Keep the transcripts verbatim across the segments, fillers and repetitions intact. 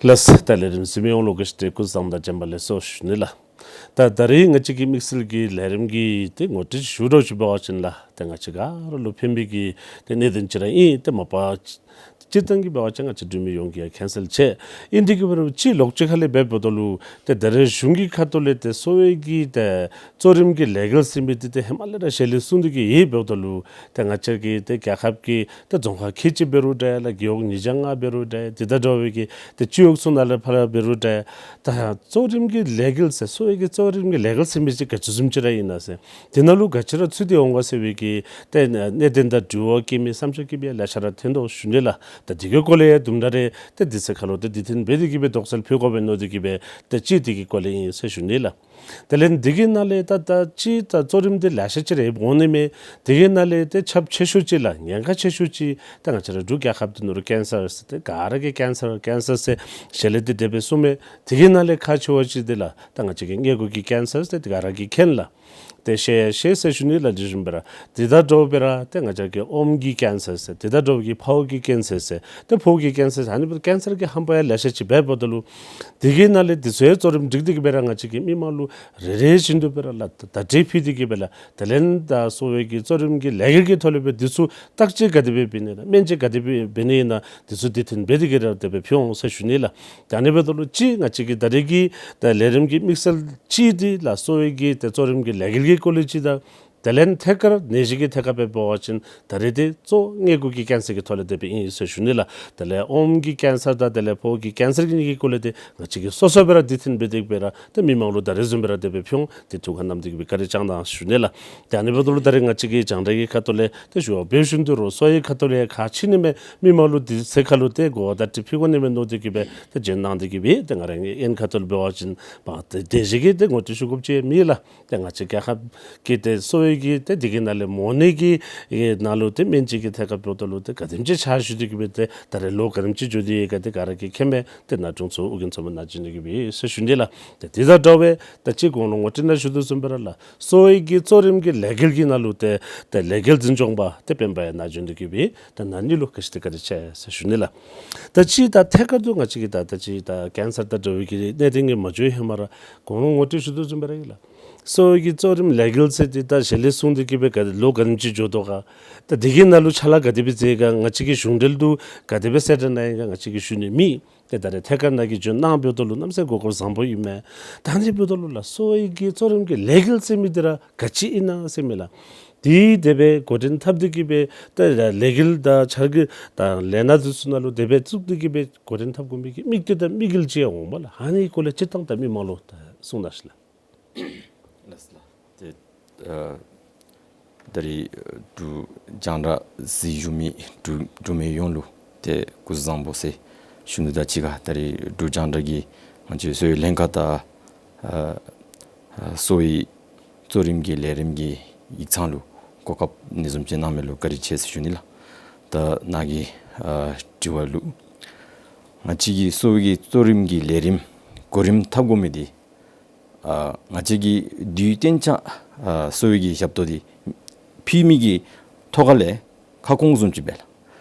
ལགས། ད་ལས་རིམ་གཟིགས་མི་ཡོངས་ལུ་ག་ཅི་ཏེ་སྐུ་གཟུགས་བཟང་དང་བྱོན་པ་ལེགས་སོ་ཞུ་ནི་ལགས། ད་ད་རིས་ང་བཅས་ཀྱི་དམིགས་བསལ་གྱི་ལས་རིམ་གྱི་ཏེ་ངོ་སྤྲོད་ཞུ་རོགས་ཅིག་འབད་བ་ཅིན་ལགས། ཏེ་ང་བཅས་ག་ར་ལུ་ཕན་པའི་གི་ཏེ་གནད་དོན་ཅིག་ར་ཨིན། ཏེ་མ་པ་སྤྱིར་བཏང་གི་འབད་བ་ཅིན་ང་བཅས་འབྲུག་མི་ཡོངས་ཀྱིས་ཡང་མཁྱེན་གསལ་ཆེ། ཨིན་དེ་གིས་འབད་རུང་སྤྱིར་ལོགས་ཅིག་ཁ་ལས་འབདཝ་ད་ལུ་ཏེ་ད་རེས་གཞུང་གི་ཁ་ཐུག་ལས་ཏེ་གསོ་བའི་གི་ཏེ་གཙོ་རིམ་གྱི་ལས་འགུལ་ཟེར་མི་འདི་ཏེ་ཧེ་མ་ལས་ར་ཞལ་ལས་གསུངས་ཏེ་གི་ཡོདཔ་འབདཝ་ད་ལུ་ཏེ་ང་བཅས་ཀྱི་ཏེ་རྒྱལ་ཁབ་ཀྱི་ཏེ་རྫོང་ཁག་ཁལ་གཅིག་འབད་རུང་འདྲ་ལགས། རྒེད་འོག་ཉིས་བརྒྱ་ལྔ་འབད་རུང་འདྲ། དེ་དང་འདྲ་བའི་གི་ཏེ་སྤྱི་འོག་ཚུ་ནང་ལས་ཕར་འབད་རུང་འདྲ། ད་གཙོ་རིམ་གྱི་ལས་འགུལ་ཟེར་གསོ་བའི་གི་གཙོ་རིམ་གྱི་ལས་འགུལ་ཟེར་མི་ཅིག་ག་ཅི་བཟུམ་ཅིག་ར་ཨིན་ན་ཟེར། དེ་ནང་ལུ་ག་ཅི་ར་ཚུད་དེ་འོང་ག་ཟེར་བའི་གི་ཏེ་གནད་དོན་དང་འབྲེལ་བ་བསྐྱེད་མི་བསམ་འཆར་གྱི་སྦེ་ལེ་ཤ་ར་ཐོན་དོ་ཞུ་ནི་ལགས། ད་དེ་གི་སྐོར་ལས་ཡང་དུམ་གྲ་རེ་ཏེ་དུས་ཚོད་ཁར་ལུ་ཏེ་དུས་མཐུན་འབད་དེ་གི་སྦེ་དོགས་སེལ་ཕུལ་དགོ་པས་མནོ་སྟེ་གི་སྦེ་ཏེ་སྤྱིར་དེ་གི་སྐོར་ལས་ཨིན་ཟེར་ཞུ་ནི་ལགས། དེ་ལས་དེ་གི་ནང་ལས་ད་ད་སྤྱིར་ད་གཙོ་རིམ་འདི་ལེ་ཤ་ཅིག་ར་ཡོདཔ་འོང་ནི་མས། དེ་གི་ནང་ལས་ཏེ་ཁྱབ་ཆེ་ཤོས་ཅིག་ལགས། ཉེན་ཁ་ཆེ་ཤོས་ཅིག་ད་ང་བཅས་ར་འབྲུག་རྒྱལ་ཁབ་འདི་ནང་ལུ་ཀེན་སར་ཟེར་ཏེ་ག་ར་གིས་ཀེན་སར་ཀེན་སར་ཟེར་ཞལ་ལས་ཏེ་དེ་སྦེ་གསུངམ་མས། དེ་གི་ནང་ལས་ཁག་ཆེ་བ་ཅིག་འདི་ལགས་ད་ང་བཅས་ཀྱི་མངལ་སྒོ་གི་ཀེན་སར་ཟེར་ཏེ་ག་ར་གིས་མཁྱེན་ལགས། ཏེ་ཤེས་ཤེས་ཟེར་ཞུ་ནི་ལགས། དེ་བཟུམ་སྦེ་ར་དེ་དང་འདྲཝ་སྦེ་ར་ཏེ་ང་བཅས་ཀྱི་ཨོམ་གྱི་ཀེན་སར་ཟེར། དེ་དང་འདྲཝ་གི་ཕོཝ་གི་ཀེན་སར་ཟེར། ཏེ་ཕོཝ་གི་ཀེན་སར་ཟེར་ཨ་ནི་སྦེ་ཀེན་སར་གྱི་ཧམ་པ་ཡང་ལེ་ཤ་ཅིག་འབདཝ་ད་ལུ་དེ་གི་ནང་ལས་དེ་ཚུ་ཡང་གཙོ་རིམ་སྒྲིག་སྟེ་གི་སྦེ་ར་ང་བཅས་ཀྱི་མི་མང་ལུ་རེ་རེ་བཞིན་དུ་སྦེ་ར་ལགས་བརྡ་བརྡ་སྤྲོད་ཕུལ་ཏེ་གི་སྦེ་ལགས། དེ་ལས་ད་གསོ་བའི་གི་གཙོ་རིམ་གྱི་ལས་འགུལ་གྱི་ཐོག་ལས་སྦེ་དེ་ཚུ་བརྟག་དཔྱད་ག་དེ་སྦེ་འབད་ནི་ཨིན་ན་སྨན་དཔྱད་ག་དེ་སྦེ་འབད་ནི་ཨིན་ན་དེ་ཚུ་དུས་མཐུན་འབད་དེ་གི་ར་དེ་སྦེ་ཕུལ་འོང་ཟེར་ཞུ་ནི་ལགས། ད་ཨ་ནི་འབདཝ་ད་ལུ་ཅིག་ང་བཅས་ཀྱི་ད་རེས་ཀྱི་ད་ལས་རིམ་གྱི་དམིགས་བསལ་ཅིག་འདི་ལགས་གསོ་བའི་གི་ཏེ་གཙོ་རིམ་གྱི་ལས་འགུལ་གྱི་སྐོར་ལས་ཅིག་དང་དེ་ལས་ཐད་ཀར་ནད་གཞི་གི་ཐད་ཁར་སྦེ་འབད་བ་ཅིན་ད་རེས་འདི་གཙོ་མངལ་སྒོ་གི་ཀེན་སར་གྱི་ཐོག་ལས་དེ་སྦེ་ཨིན་ཟེར་ཞུ་ནི་ལགས། དེ་ལས་ཨོམ་གྱི་ཀེན་སར་དང་དེ་ལས་ཕོཝ་གི་ཀེན་སར་གྱི་གཉིས་ཀྱི་སྐོར་ལས་འདི་ང་བཅས་ཀྱིས་སོ་སོ་སྦེ་ར་དུས་མཐུན་འབད་དེ་གི་སྦེ་ར་ཏེ་མི་མང་ལུ་ད་རེས་བཟུམ་སྦེ་ར་དེ་སྦེ་ཕུལ་འོང་ཏེ་ཐུགས་ཁར་བསྣམས་ཏེ་གི་སྦེ་བཀའ་དྲིན་བསྐྱང་གནང་ཞུ་ནི་ལགས། ཏེ་ཨ་ནི་འབདཝ་ད་ལུ་ད་རེས་ང་བཅས་ཀྱིས་རྒྱང་བསྒྲགས་ཀྱི་ཁ་ཐུག་ལས་ཏེ་ཞུ་བ་འབད་བཞིན་དུ་རོགས་གསོ་བའི་ཁ་ཐུག་ལས་ཁག་ཆེ་ནི་མས། མི་མང་ལུ་དུས་ཚོད་ཁར་ལུ་ཏེ་གོ་བརྡ་སྤྲོད་ཕུལ་དགོ་ནི་མས་མནོ་སྟེ་གི་སྦེ་ཏེ་བྱོན་གནང་སྟེ་གི་སྦེ་ཏེ་ང་ར་གི་ཨེན་ཁ་ཐུག་ལུ་འབད་བ་ཅིན་མ་ཏེ་དེ་བཞིན་གྱི་ཏེ་ངོ་སྤྲོད་ཞུ་དགོཔ་ཅིག་མེད་ལགས། ཏེ་ང་བཅས་རྒྱལ་ཁབ་ཀྱི་ཏེ་གསོ་བའི་གི་ཏེ་དེ་གི་ནང་ལས་མོ་ནད་ཀྱི་ཨེ་ནང་ལུ་ཏེ་སྨན་དཔྱད་ཀྱི་ཐད་ཁར་འབདཝ་ད་ལུ་ཏེ་ག་དེམ་ཅིག་ཕྱག་ཞུ་སྟེ་གི་སྦེ་ཏེ་ད་རེས་ལོ་ག་དེམ་ཅིག་འགྱོ་སྟེ་ཡོད་ག་ཏེ་ག་ར་གིས་མཁྱེན་མས། ཏེ་ན་དྲུང་ཚུ་ཨོ་རྒྱན་ཚུ་མ་ན་བྱོན་ཏེ་གི་སྦེ་ཟེར་ཞུ་ནི་ལགས། ཏེ་དེ་དང་འདྲཝ་སྦེ་ད་ཅི་གོང་ལུ་ངོ་སྤྲོད་ནང་ཞུ་དོ་བཟུམ་སྦེ་ར་ལགས་གསོ་བའི་གི་གཙོ་རིམ་གྱི་ལས་འགུལ་གྱི་ནང་ལུ་ཏེ་ཏེ་ལས་འགུལ་འཛིན་སྐྱོང་པ་ཏེ་སྤེན་པ་ཡང་ན་བྱོན་ཏེ་གི་སྦེ་ཏེ་ན་ནི་ལུ་ག་ཅི་ཏེ་བཀའ་དྲིན་ཆེ་ཟེར་ཞུ་ནི་ལགས། ད་ཅི་ད་ཐད་ཀར་དུ་ང་བཅས་ཀྱི་ད་ད་ཅི་ད་ཀེན་སར་དང་འདྲ་བའི་གི་གནད་དོན་གྱི་མ་འགྱོ་ཧེ་མ་ར་གོང་ལུ་ངོ་སྤྲོད་ཞུ་དོ་བཟུམ་སྦེ་ར་ཨིན་ལགས། གསོ་བའི་གི་གཙོ་རིམ་ལས་འགུལ་ཟེར་འདི་ད་ཞལ་ལས་གསུངས་ཏེ་གི་སྦེ་ག་ལོ་ག་དེམ་ཅིག་འགྱོ་དོ་ག། ད་དེ་གི་ནང་ལུ་ཕྱག་ལཱ་ག་དེ་སྦེ་མཛད་ག་ང་བཅས་ཀྱི་གཞུང་འབྲེལ་དུ་ག་དེ་སྦེ་གསལ་བསྒྲགས་གནང་ཡི་ག་ང་བཅས་ཀྱིས་ཞུ་ནི་མེད། ཏེ་ད་རེས་ཐད་ཀར་ནང་གི་བྱོན་གནང་འབདཝ་ད་ལུ་གནམ་མེད་ས་མེད་གོ་སྐབས་བཟང་པོ་ཨིན་མས། ད་ཨ་ནི་འབདཝ་ད་ལུ་ལགས་གསོ་བའི་གི་གཙོ་རིམ་གྱི་ལས་འགུལ་ཟེར་མི་འདི་ར་ག་ཅི་ཨིན་ན་ཟེར་མི་ལགས། དེ་དེ་སྦེ་འགོ་འདྲེན་འཐབ་སྟེ་གི་སྦེ་ད་ལས་འགུལ་དང་འཆར་གཞི་དང་ལས་སྣ་འདི་ཚུ་ནང་ལུ་དེ་སྦེ་བཙུགས་ཏེ་གི་སྦེ་འགོ་འདྲེན་འཐབ་དགོ་མི་གི་དམིགས་གཏད་དང་དམིགས་ཡུལ་ཅིག་ཡང་འོང་མས་ལགས། ཨ་ནི་སྐོར་ལས་སྤྱིར་བཏང་ད་མི་མང་ལུ་ད་གསུང་གནང་ཞིག་ལགས། ལགས་སོ་ལགས། ཏེ་ཨ་ད་རེས་འབྲུག་རྒྱང་བསྒྲགས་གཟིགས་བཞུགས་མི་འབྲུག་འབྲུག་མི་ཡོངས་ལུ་ཏེ་སྐུ་གཟུགས་བཟང་པོ་ཟེར་ཞུ་ནི་དང་གཅིག་ཁར་ད་རེས་འབྲུག་རྒྱང་བསྒྲགས་ཀྱིས་ང་བཅས་གསོ་བའི་ལྷན་ཁག་དང་ཨ་ཨ་གསོ་བའི་གཙོ་རིམ་གྱི་ལས་རིམ་གྱི་ཡིག་ཚང་ལུ་གོ་སྐབས་ཨ་ནི་བཟུམ་ཅིག་གནང་མི་ལུ་བཀའ་དྲིན་ཆེ་ཟེར་ཞུ་ནི་ལགས། ད་ནཱ་གི་ཨ་དྲི་བ་ལུ་ང་བཅས་ཀྱི་གསོ་བའི་གི་གཙོ་རིམ་གྱི་ལས་རིམ་གོ་རིམ་འཐབ་དགོ་མི་འདི་ཨ་ང་བཅས་ཀྱི་དུས་གཏན་འཇགས་ཨ་གསོ་བའི་གི་ཞབས་ཏོག་འདི་ཕུལ་མི་གི་ཐོག་ཁ་ལས་ཁ་སྐོང་བཟུམ་ཅིག་སྦེ་ལགས།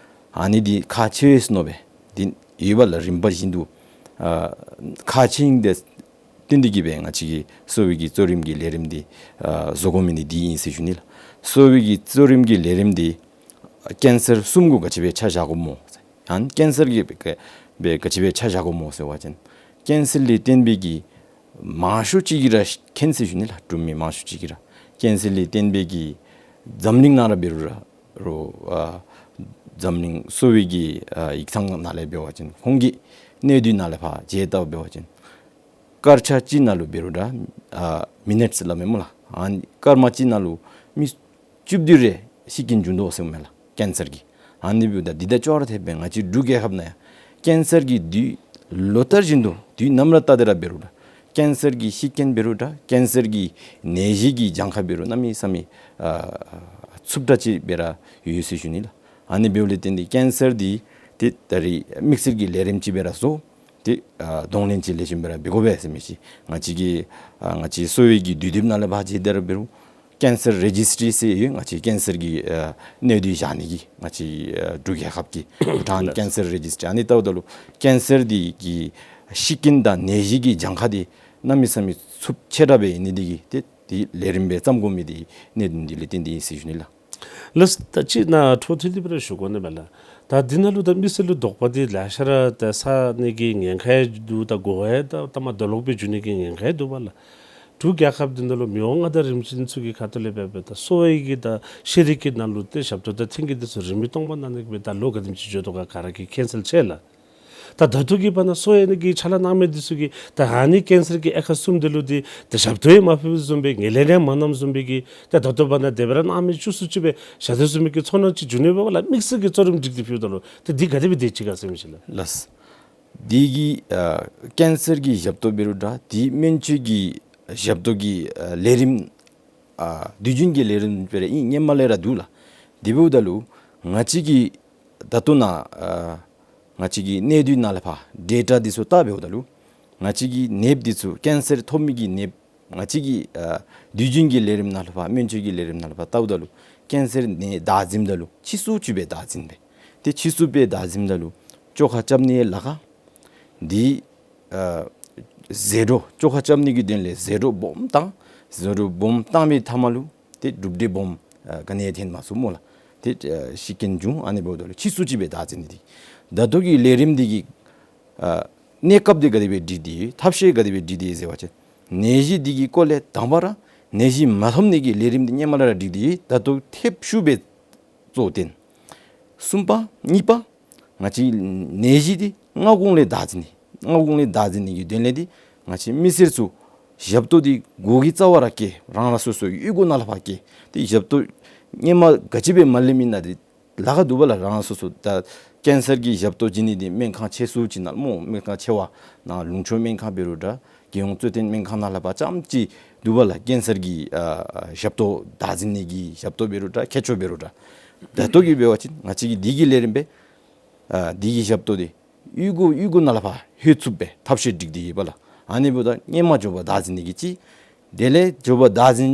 ཨ་ནི་འདི་ཁག་ཆེ་བས་ཟེར་མནོ་སྦེ་འདི་ཡོད་པ་ལགས། རིམ་པ་བཞིན་དུ་ཨ་ཁག་ཆེ་ཨིན་དེ་བརྟེན་ཏེ་གི་སྦེ་ང་བཅས་ཀྱི་གསོ་བའི་གི་གཙོ་རིམ་གྱི་ལས་རིམ་འདི་ཨ་བཟོ་དགོ་མི་འདི་འདི་ཨིན་ཟེར་ཞུ་ནི་ལགས། གསོ་བའི་གི་གཙོ་རིམ་གྱི་ལས་རིམ་འདི་ཀེན་སར་གསུམ་གུ་ག་ཅི་སྦེ་ཆ་བཞག་དགོཔ་སྨོ། ཡང་ཀེན་སར་གྱི་སྦེ་ག་སྦེ་ག་ཅི་སྦེ་ཆ་བཞག་དགོཔ་སྨོ་ཟེར་བ་ཅིན་ཀེན་སར་ལས་བརྟེན་པའི་གི་མང་ཤོས་ཅིག་གིས་ར་མཁྱེན་ཟེར་ཞུ་ནི་ལགས། འབྲུག་མི་མང་ཤོས་ཅིག་གིས་ར་ཀེན་སར་ལས་བརྟེན་པའི་གི་འཛམ་གླིང་ནང་ར་འབད་རུང་ར་རོ་ཨ་འཛམ་གླིང་གསོ་བའི་གི་ཨ་ཡིག་ཚང་ནང་ལས་འབད་བ་ཅིན་ཁོང་གི་གནས་སྡུད་ནང་ལས་ཕར་མཇལ་བལྟ་འབད་བ་ཅིན་སྐར་ཆ་གཅིག་ནང་ལུ་འབད་རུང་ར་ཨ་མི་ནཊ་ཟེར་སླབ་མས་སྨོ་ལགས། ཨ་ནི་སྐར་མ་གཅིག་ནང་ལུ་མི་བཅུ་བདུན་རེ་ཤི་རྐྱེན་འབྱུང་དོ་ཟེར་མས་ལགས་ཀེན་སར་གྱི། ཨ་ནི་འབདཝ་ད་འདི་དང་ཅོག་ར་འཐདཔ་སྦེ་ང་བཅས་འབྲུག་རྒྱལ་ཁབ་ནང་ཡང་ཀེན་སར་གྱི་དུས་ལོ་ལྟར་བཞིན་དུ་དུས་ནམ་ར་ལྟ་སྟེ་ར་འབད་རུང་ར་ཀེན་སར་གྱི་ཤི་རྐྱེན་འབད་རུང་ར་ཀེན་སར་གྱི་ནད་གཞི་གི་གྱངས་ཁ་འབད་རུང་གནམ་མེད་ས་མེད་ཨ་ཚུབ་དྲགས་ཅིག་སྦེ་ར་ཡོད་ཟེར་ཞུ་ནི་ལགས། ཨ་ནི་འབདཝ་ལས་བརྟེན་ཏེ་ཀེན་སར་འདི་ཏེ་ད་རེས་དམིགས་བསལ་གྱི་ལས་རིམ་ཅིག་སྦེ་ར་བཟོ། ཏེ་ཨ་གདོང་ལེན་ཅིག་ལེགས་ཤོམ་སྦེ་ར་འབད་དགོ་པས་ཟེར་མི་ཅིག་ང་བཅས་ཀྱི་ཨ་ང་བཅས་གསོ་བའི་གི་དུས་དེབ་ནང་ལས་ཕར་མཇལ་ཏེ་ར་འབད་རུང་ཀེན་སར་རེ་ཇིས་ཊི་ཟེར་ཡོད། ང་བཅས་ཀེན་སར་གྱི་ཨ་གནས་སྡུད་བཞག་ནི་གི་ང་བཅས་ཨ་འབྲུག་རྒྱལ་ཁབ་ཀྱི་བྷུ་ཊཱན་ཀེན་སར་རེ་ཇིས་ཊི། ཨ་ནི་བལྟཝ་ད་ལུ་ཀེན་སར་འདི་གི་ ཤི་རྐྱེན་དང་ནད་གཞི་གི་གྱངས་ཁ་འདི་གནམ་མེད་ས་མེད་ཚབས་ཆེ་དྲགས་སྦེ་ཨིན་ནི་འདི་གིས་ཏེ་འདི་ལས་རིམ་སྦེ་བརྩམ་དགོ་མི་འདི་གནད་དོན་འདི་ལས་བརྟེན་ཏེ་ཨིན་ཟེར་ཞུ་ནི་ལགས། ལགས། ད་ཅི་ནཱ་འཕྲོ་མཐུད་དེ་སྦེ་ར་ཞུ་དགོ་ནི་མས་ལགས། ད་འདི་ནང་ལུ་ད་མི་སེར་ལུ་དོགས་པ་འདི་ལེ་ཤ་ར་ད་ཟ་ནི་གི་ཉེན་ཁ་ཡང་འདུག། ད་གོ་བ་ཡང་ད་ད་མ་དོ་ལོག་སྦེ་འགྱོ་ནི་གི་ཉེན་ཁ་ཡང་འདུག་པ་ལགས། འབྲུག་རྒྱལ་ཁབ་འདི་ནང་ལུ་མི་དབང་མངའ་བདག་རིམ་བྱོན་ཚུ་གི་ཁ་ཐུག་ལས་འབད་འབད་ད་གསོ་བའི་གི་ད་ཤེས་རིག་གི་ནང་ལུ་ཏེ་ཞབས་ཏོག་དང་མཐུན་གྱི་འདི་ཚུ་རིན་མེད་སྟོང་པ་གནང་ནི་གི་འབད་ད་ལོ་ག་དེམ་ཅིག་འགྱོ་དོ་ག་ག་ར་གིས་མཁྱེན་གསལ་ཆེ་ལགས། ད་ད་ལྟོ་གི་བར་ན་གསོ་ཡང་ནི་གི་ཕྱག་ལཱ་གནང་མི་འདི་ཚུ་གིས་ད་ཨ་ནི་ཀེན་སར་གྱི་དབྱེ་ཁག་གསུམ་འདི་ལུ་འདི་ད་ཞབས་ཏོག་ཡང་མ་ཕུལ་བཟུམ་སྦེ་ངན་ལན་ཡང་མ་གནངམ་བཟུམ་སྦེ་གི་ད་ད་ལྟོ་བར་ན་དེ་སྦེ་ར་གནང་མི་བཅུ་གསུམ་ཅིག་སྦེ་བཞག་དོ་བཟུམ་སྦེ་གི་ཚོར་སྣང་ཅིག་འབྱུང་ནི་འབད་བ་ལགས། དམིགས་བསལ་གྱི་གཙོ་རིམ་སྒྲིག་སྟེ་ཕུལཝ་ད་ལུ་ད་འདི་ག་དེ་སྦེ་འདི་ཅིག་ག་ཟེར་མི་ཅིག་ལགས། ལགས། འདི་གི་ཨ་ཀེན་སར་གྱི་ཞབས་ཏོག་འབད་རུང་འདྲ་འདི་སྨན་བཅོས་ཀྱི་ཞབས་ཏོག་གི་ཨ་ལས་རིམ་ཨ་དུས་རྒྱུན་གྱི་ལས་རིམ་སྦེ་ར་ཨིན། སྔོན་མ་ལས་ར་འདུག་ལགས། དེ་འབདཝ་ད་ལུ་ང་བཅས་ཀྱི་ད་ལྟོ་ནཱ་ཨ་ང་བཅས་ཀྱི་གནས་སྡུད་ནང་ལས་ཕར་ཌེ་ཊ་འདི་ཚུ་བལྟ་འབདཝ་ད་ལུ་ང་བཅས་ཀྱི་ནདཔ་འདི་ཚུ་ཀེན་སར་ཐོབ་མི་གི་ནདཔ་ང་བཅས་ཀྱི་ཨ་དུས་རྒྱུན་གྱི་ལས་རིམ་ནང་ལས་ཕར་སྨན་བཅོས་ཀྱི་ལས་རིམ་ནང་ལས་ཕར་བལྟཝ་ད་ལུ་ཀེན་སར་ནད་བདག་འཛིནམ་ད་ལུ་ཕྱིས་སུ་ཅིག་སྦེ་བདག་འཛིན་འབད། ཏེ་ཕྱིས་སུ་སྦེ་བདག་འཛིནམ་ད་ལུ་བཅོ་ཁ་རྐྱབ་ནི་ལཱ་ཁག་འདི་ཨ་ཟད་འགྲོ་བཅོ་ཁ་རྐྱབ་ནི་གི་དོན་ལས་ཟད་འགྲོ་སྦོམ་བཏང་། ཟད་འགྲོ་སྦོམ་བཏང་བའི་མཐའ་མ་ལུ་ཏེ་གྲུབ་འབྲས་སྦོམ་ཨ་ག་ནི་ཡང་ཐོན་མ་ཚུགས་སྨོ་ལགས། ཏེ་ཨ་ཤི་རྐྱེན་བྱུང་། ཨ་ནི་འབདཝ་ད་ལུ་ཕྱིས་སུ་ཅིག་སྦེ་བདག་འཛིན་ནི་འདི་ད་ལྟོ་གི་ལས་རིམ་འདི་གི་ཨ་གནས་སྐབས་འདི་ག་དེ་སྦེ་སྒྲིག་སྟེ་ཐབས་ཤེས་ག་དེ་སྦེ་སྒྲིག་སྟེ་ཟེར་བ་ཅིན་ནད་གཞི་འདི་གི་སྐོར་ལས་དང་པ་ར་ནད་གཞི་མ་ཐོབ་ནི་གི་ལས་རིམ་འདི་སྔོན་མ་ལས་ར་སྒྲིག་སྟེ་ད་ལྟོ་ཐེབས་ཤུགས་སྦེ་གཙོ་བོ་བཏོན། གསུམ་པ་གཉིས་པ་ང་བཅས་ནད་གཞི་འདི་སྔ་གོང་ལས་བདག་འཛིན་ནི་སྔ་གོང་ལས་བདག་འཛིན་ནི་གི་དོན་ལས་འདི་ང་བཅས་མི་སེར་ཚུ་ཞབས་ཏོག་འདི་གོ་གི་རྩ་བ་ར་བཀལ། རང་རང་སོ་སོ་གཡུས་སྒོ་ནང་ལས་ཕར་བཀལ། ཏེ་ཞབས་ཏོག་སྔོན་མ་ག་ཅི་སྦེ་མ་ལེན་མི་ནང་འདི་ལཱ་ཁག་འདུག་པ་ལགས། རང་སོ་སོ་ད་ཀེན་སར་གྱི་ཞབས་ཏོག་བྱིན་ནི་འདི་སྨན་ཁང་ཆེ་སུ་ཅིག་ནང་སྨོ། སྨན་ཁང་ཆེ་བ་ནང་ལུང་ཕྱོགས་སྨན་ཁང་འབད་རུང་འདྲ་རྒྱལ་ཡོངས་གཙོ་བསྟེན་སྨན་ཁང་ནང་ལས་ཕར་རྐྱངམ་ཅིག་འདུག་པ་ལགས། ཀེན་སར་གྱི་ཨ་ཞབས་ཏོག་བདག་འཛིན་ནི་གི་ཞབས་ཏོག་འབད་རུང་འདྲ་མཁས་མཆོག་འབད་རུང་འདྲ། ད་ལྟོ་གི་འབད་བ་ཅིན་ང་བཅས་ཀྱི་འདི་གི་ལས་རིམ་སྦེ་ཨ་འདི་གི་ཞབས་ཏོག་འདི་གཡུས་སྒོ་གཡུས་སྒོ་ནང་ལས་ཕར་ལྷོད་ཚུགསཔ་སྦེ་ཐབས་ཤེས་སྒྲིག་སྟེ་ཡོད་པ་ལགས། ཨ་ནི་འབདཝ་ད་སྔོན་མ་མགྱོགས་པར་བདག་འཛིན་ནི་གི་ཅིག་དེ་ལས་མགྱོགས་པར་བདག་འཛིན་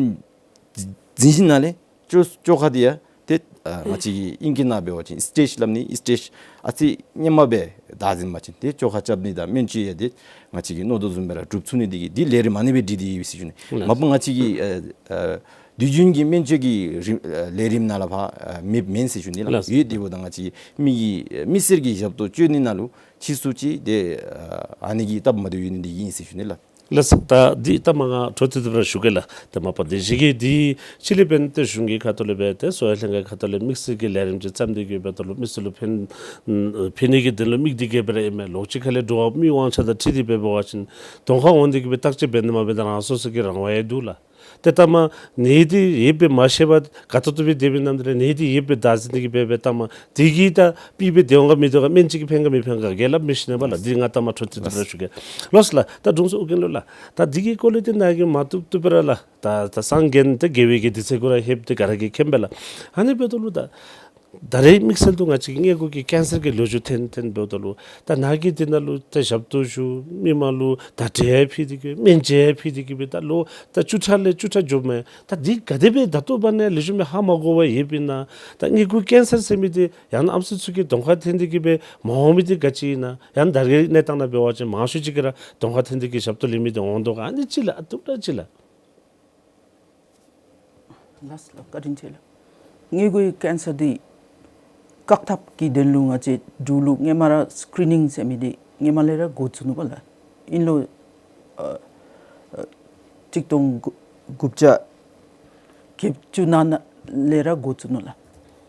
འཛིན་ཞིནམ་ལས་བཅོ་བཅོ་ཁ་འདི་ཡང་ཏེ་ཨ་ང་བཅས་ཀྱི་ཨིང་སྐད་ནང་འབད་བ་ཅིན་སི་ཊེཇ་སླབ་ནི་སི་ཊེཇ་ཨ་ཙི་སྔོན་མ་སྦེ་བདག་འཛིན་པ་ཅིན་ཏེ་བཅོ་ཁ་རྐྱབ་ནི་དང་སྨན་བཅོས་ཡང་ཏེ་ང་བཅས་ཀྱིས་མནོ་དོ་བཟུམ་སྦེ་ར་གྲུབ་ཚུགས་ནི་འདི་གིས་འདི་ལས་རིམ་ཨ་ནི་སྦེ་སྒྲིག་སྟེ་ཡོད་ཟེར་ཞུ་ནི། ལགས། མ་པ་ང་བཅས་ཀྱི་ཨ་ཨ་དུས་རྒྱུན་གྱི་སྨན་བཅོས་ཀྱི་རིམ་ཨ་ལས་རིམ་ནང་ལས་ཕར་ཨ་མེདཔ་མེན་ཟེར་ཞུ་ནི་ལགས། ལགས། ཡོད། དེ་འབདཝ་ད་ང་བཅས་མི་གི་མི་སེར་གྱི་ཞབས་ཏོག་བཅོ་ནི་ནང་ལུ་ཕྱིས་སུ་ཅིག་ཏེ་ཨ་ཨ་ནི་གིས་སྟབས་མ་བདེཝ་ཡོད་ནི་འདི་ཨིན་ཟེར་ཞུ་ནི་ལགས། ལགས། ད་འདི་ད་མ་ང་འཕྲོ་མཐུད་དེ་སྦེ་ར་ཞུ་གེ་ལགས། ད་མ་པ་འདི་གཞི་གི་འདི་ཅིག་ལས་འབདན་ཏེ་གཞུང་གི་ཁ་ཐུག་ལས་འབད་དེ་གསོ་བའི་ལྷན་ཁག་ཁ་ཐུག་ལས་དམིགས་བསལ་གྱི་ལས་རིམ་ཅིག་བརྩམས་ཏེ་གི་འབདཝ་ད་ལུ་མི་སེར་ལུ་ཕན་ཕན་ནི་གི་དོན་ལུ་དམིགས་ཏེ་གི་འབད་ར་ཨིན་མས། ལོགས་ཅིག་ཁ་ལས་འགྲོ་བ་མི་དབང་ཆ་དང་འཁྲིལ་ཏེ་འབད་བ་ཅིན་གདོང་ཁར་འོང་སྟེ་གི་སྦེ་བརྟག་དཔྱད་འབད་ནི་མ་འབད་ད་རང་སོ་སོ་གི་རང་དབང་ཡང་འདུག་ལགས། ཏེ་ལྟ་མ་ནད་འདི་ཡོདཔ་སྦེ་མ་ཤེས་པར་དགའ་ཏོག་ཏོ་སྦེ་སྡོད་པའི་ནམ་དེ་ལས་ནད་འདི་ཡོདཔ་སྦེ་བདག་འཛིན་འདི་གིས་འབད་འབད་ལྟ་མ་འདི་གིས་ད་ཕན་སྦེ་སྡོད་འོང་ག་མི་སྡོད་ག་སྨན་ཅིག་གིས་ཕན་ག་མི་ཕན་ག་ག་ལས་མི་ཤེས་ནི་པ་ལགས། འདི་ང་ལྟ་མ་འཕྲོ་མཐུད་དེ་སྦེ་ར་ཞུ་གེ། ལགས་ལགས། ད་དྲུང་འཚོ་ཨོ་རྒྱན་ལུ་ལགས། ད་འདི་གི་སྐོར་ལས་ཏེ་ནཱ་གིས་མ་བཏུབ་བཏུབ་སྦེ་ར་ལགས། ད་ད་སངས་རྒྱས་ཏེ་དགེ་བའི་གི་དུས་ཚོད་གུ་ར་ལྷོདཔ་ཏེ་ག་ར་གིས་མཁྱེན་པས་ལགས། ཨ་ནི་འབདཝ་ད་ལུ་ད་ད་རེས་དམིགས་བསལ་དུ་ང་བཅས་ཀྱི་སྔས་མགོ་གི་ཀེན་སར་གྱི་ལོ་རྒྱུས་འཐེན་འཐེན་འབདཝ་ད་ལུ་ད་ནཱ་གིས་འདི་ནང་ལུ་ད་ཞབས་ཏོག་ཞུ་མི་མང་ལུ་ད་འབྲས་ཡང་ཕུལ་ཏེ་གི་སྨན་བཅོས་ཡང་ཕུལ་ཏེ་གི་སྦེ་ད་ལོ་ད་བཅུ་ཕྲག་ལས་བཅུ་ཕྲག་འགྱོཝ་མས། ད་འདི་ག་དེ་སྦེ་ད་ལྟོ་བར་ན་ལེགས་ཤོམ་སྦེ་ཧ་མ་གོ་བར་ཡོདཔ་ཨིན་ན། ད་སྔས་མགོ་ཀེན་སར་ཟེར་མི་འདི་ཡང་ན་ཨམ་སྲུ་ཚུ་གི་གདོང་ཁར་འཐོན་ཏེ་གི་སྦེ་མ་འོང་མི་འདི་ག་ཅི་ཨིན་ན། ཡང་ན་ད་རེས་གནས་སྟངས་ནང་འབད་བ་ཅིན་མང་ཤོས་ཅིག་གིས་ར་གདོང་ཁར་འཐོན་ཏེ་གི་ཞབས་ཏོག་ལེན་མི་འདི་འོང་དོ་ག། ཨ་ནི་ཅིག་ལགས། ཨ་ཐུགས་ར་ཅིག་ལགས། ལགས་ལགས། བཀའ་དྲིན་ཆེ་ལགས། སྔས་མགོའི་ཀེན་སར་འདི་བཀག་ཐབས་ཀྱི་དོན་ལུ་ང་བཅས་འབྲུག་ལུ་སྔོན་མ་ར་སི་ཀི་རི་ནིང་ཟེར་མི་འདི་སྔོན་མ་ལས་ར་འགོ་བཙུགས་ནུག་པ་ལགས། ཨིན་ལོ་ཨ་ཨ་གཅིག་སྟོང་དགུ་དགུ་བརྒྱ་བརྒྱད་ཅུ་ནང་ལས་ར་འགོ་བཙུགས་ནུག་ལགས།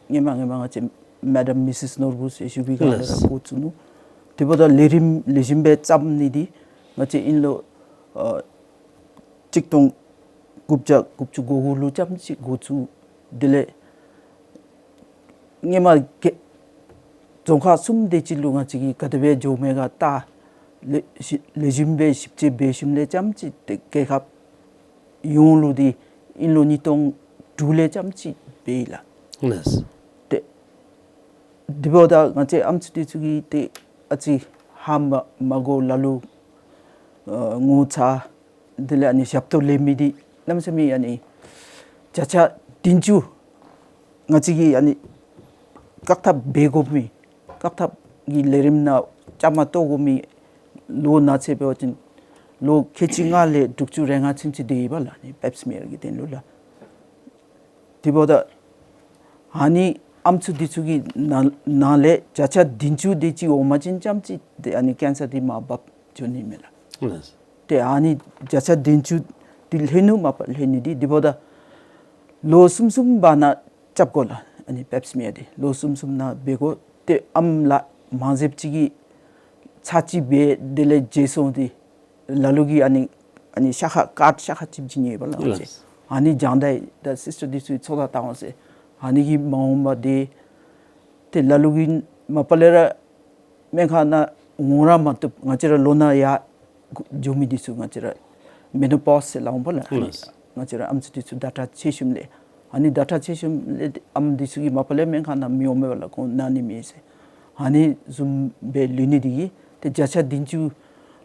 སྔོན་མ་སྔོན་མ་ང་བཅས་མེ་ཌམ་མི་སིས་ནོར་བུ་ཟེར་ཞུ་བའི་སྒང་ལས་ར་ལགས། འགོ་བཙུགས་ནུག། དེ་འབདཝ་ད་ལས་རིམ་ལེགས་ཤོམ་སྦེ་བརྩམ་ནི་འདི་ང་བཅས་ཨིན་ལོ་ཨ་གཅིག་སྟོང་དགུ་བརྒྱ་དགུ་བཅུ་གོ་དགུ་ལུ་རྐྱངམ་ཅིག་འགོ་བཙུགས། དེ་ལས་སྔོན་མ་གི་རྫོང་ཁག་གསུམ་དེ་ཅིག་ལུ་ང་བཅས་ཀྱིས་ག་དེ་སྦེ་འགྱོ་མས་ག་བལྟ། ལེགས་ཤོམ་ལེགས་ཤོམ་སྦེ་ཞིབ་དཔྱད་འབད་ཞིནམ་ལས་རྐྱངམ་ཅིག་ཏེ་རྒྱལ་ཁབ་ཡོངས་ལུ་འདི་ཨིན་ལོ་ཉིས་སྟོང་དྲུག་ལས་རྐྱངམ་ཅིག་འབད་ཡི་ལགས། ལགས། ཏེ་དེ་འབདཝ་ད་ང་བཅས་ཨམ་སྲུ་འདི་ཚུ་གིས་ཏེ་ཨ་ཙི་ཧ་མ་མ་གོ། ལ་ལུ་ཨ་ངོ་ཚ། དེ་ལས་ཨ་ནི་ཞབས་ཏོག་ལེན་མི་འདི་གནམ་མེད་ས་མེད་ཨ་ནི་བརྒྱ་ཆ་བདུན་ཅུ་ང་བཅས་ཀྱིས་ཨ་ནི་བཀག་ཐབས་འབད་དགོ་མི་བཀག་ཐབས་ཀྱི་ལས་རིམ་ནང་བཅའ་མར་གཏོགས་དགོ་མི་ ལོ་ན་ཚད་འབད་བ་ཅིན་ལོ་ཁལ་གཅིག་ལྔ་ལས་དྲུག་ཅུ་རེ་ལྔ་ཚུན་ཚོད་སྡོད་ཡི་པ་ལགས། ཨ་ནི་པེབ་སི་མེར་གྱི་དོན་ལུ་ལགས། དེ་འབདཝ་ད་ཨ་ནི་ཨམ་སྲུ་འདི་ཚུ་གི་ནང་ནང་ལས་བརྒྱ་ཆ་བདུན་ཅུ་དེ་ཅིག་འོང་པ་ཅིན་ཙམ་ཅིག་ཏེ་ཨ་ནི་ཀེན་སར་འདི་མར་འབག་འགྱོ་ནི་མས་ལགས། ལགས། ཏེ་ཨ་ནི་བརྒྱ་ཆ་བདུན་ཅུ་འདི་ལྷོད་ནུག། མ་པ་ལྷོད་ནི་འདི་དེ་འབདཝ་ད་ལོ་གསུམ་གསུམ་བར་ན་རྐྱབ་དགོ་ལགས། ཨ་ནི་པེབ་སི་མེར་འདི་ལོ་གསུམ་གསུམ་ནང་འབད་དགོ། ཏེ་ཨམ་ལགས་མང་སུ་ཅིག་གིས་ཚར་གཅིག་འབད་དེ་ལས་བརྗེད་སོང་སྟེ་ལ་ལུ་གིས་ཨ་ནི་ཨ་ནི་ཤ་ཁར་ཀཱཌ་ཤ་ཁར་ཅིག་བྱིན་ནི་ཡོད་པ་ལགས། ལགས། ཨ་ནི་སྦྱང་ད་ད་སིསི་ཊར་འདི་ཚུ་ཚོགས་བསགས་བཏང་འོང་ཟེར། ཨ་ནི་གིས་མ་འོང་པར་སྡོད། ཏེ་ལ་ལུ་གིས་མ་པ་ལས་ར་སྨན་ཁང་ནང་འོང་ར་མ་བཏུབ། ང་བཅས་ར་ལོ་ན་ཡར་འགྱོ་མི་འདི་ཚུ་ང་བཅས་ར་མེ་ནོ་པཱོསི་ཟེར་སླབ་འོང་པ་ལགས། ཨ་ནི་ལགས། ང་བཅས་ར་ཨམ་སྲུ་འདི་ཚུ་ཟླ་ཁྲག་ཚེས་གསུམ་ལས། ཨ་ནི་ཟླ་ཁྲག་ཚེས་གསུམ་ལས་ཨམ་འདི་ཚུ་གིས་མ་པ་ལས་སྨན་ཁང་ནང་མི་འོང་མས་པ་ལགས། ཁོང་ན་ནི་མེད་ཟེར། ཨ་ནི་བཟུམ་སྦེ་ལུས་ནི་འདི་གིས་ཏེ་བརྒྱ་ཆ་བདུན་ཅུ་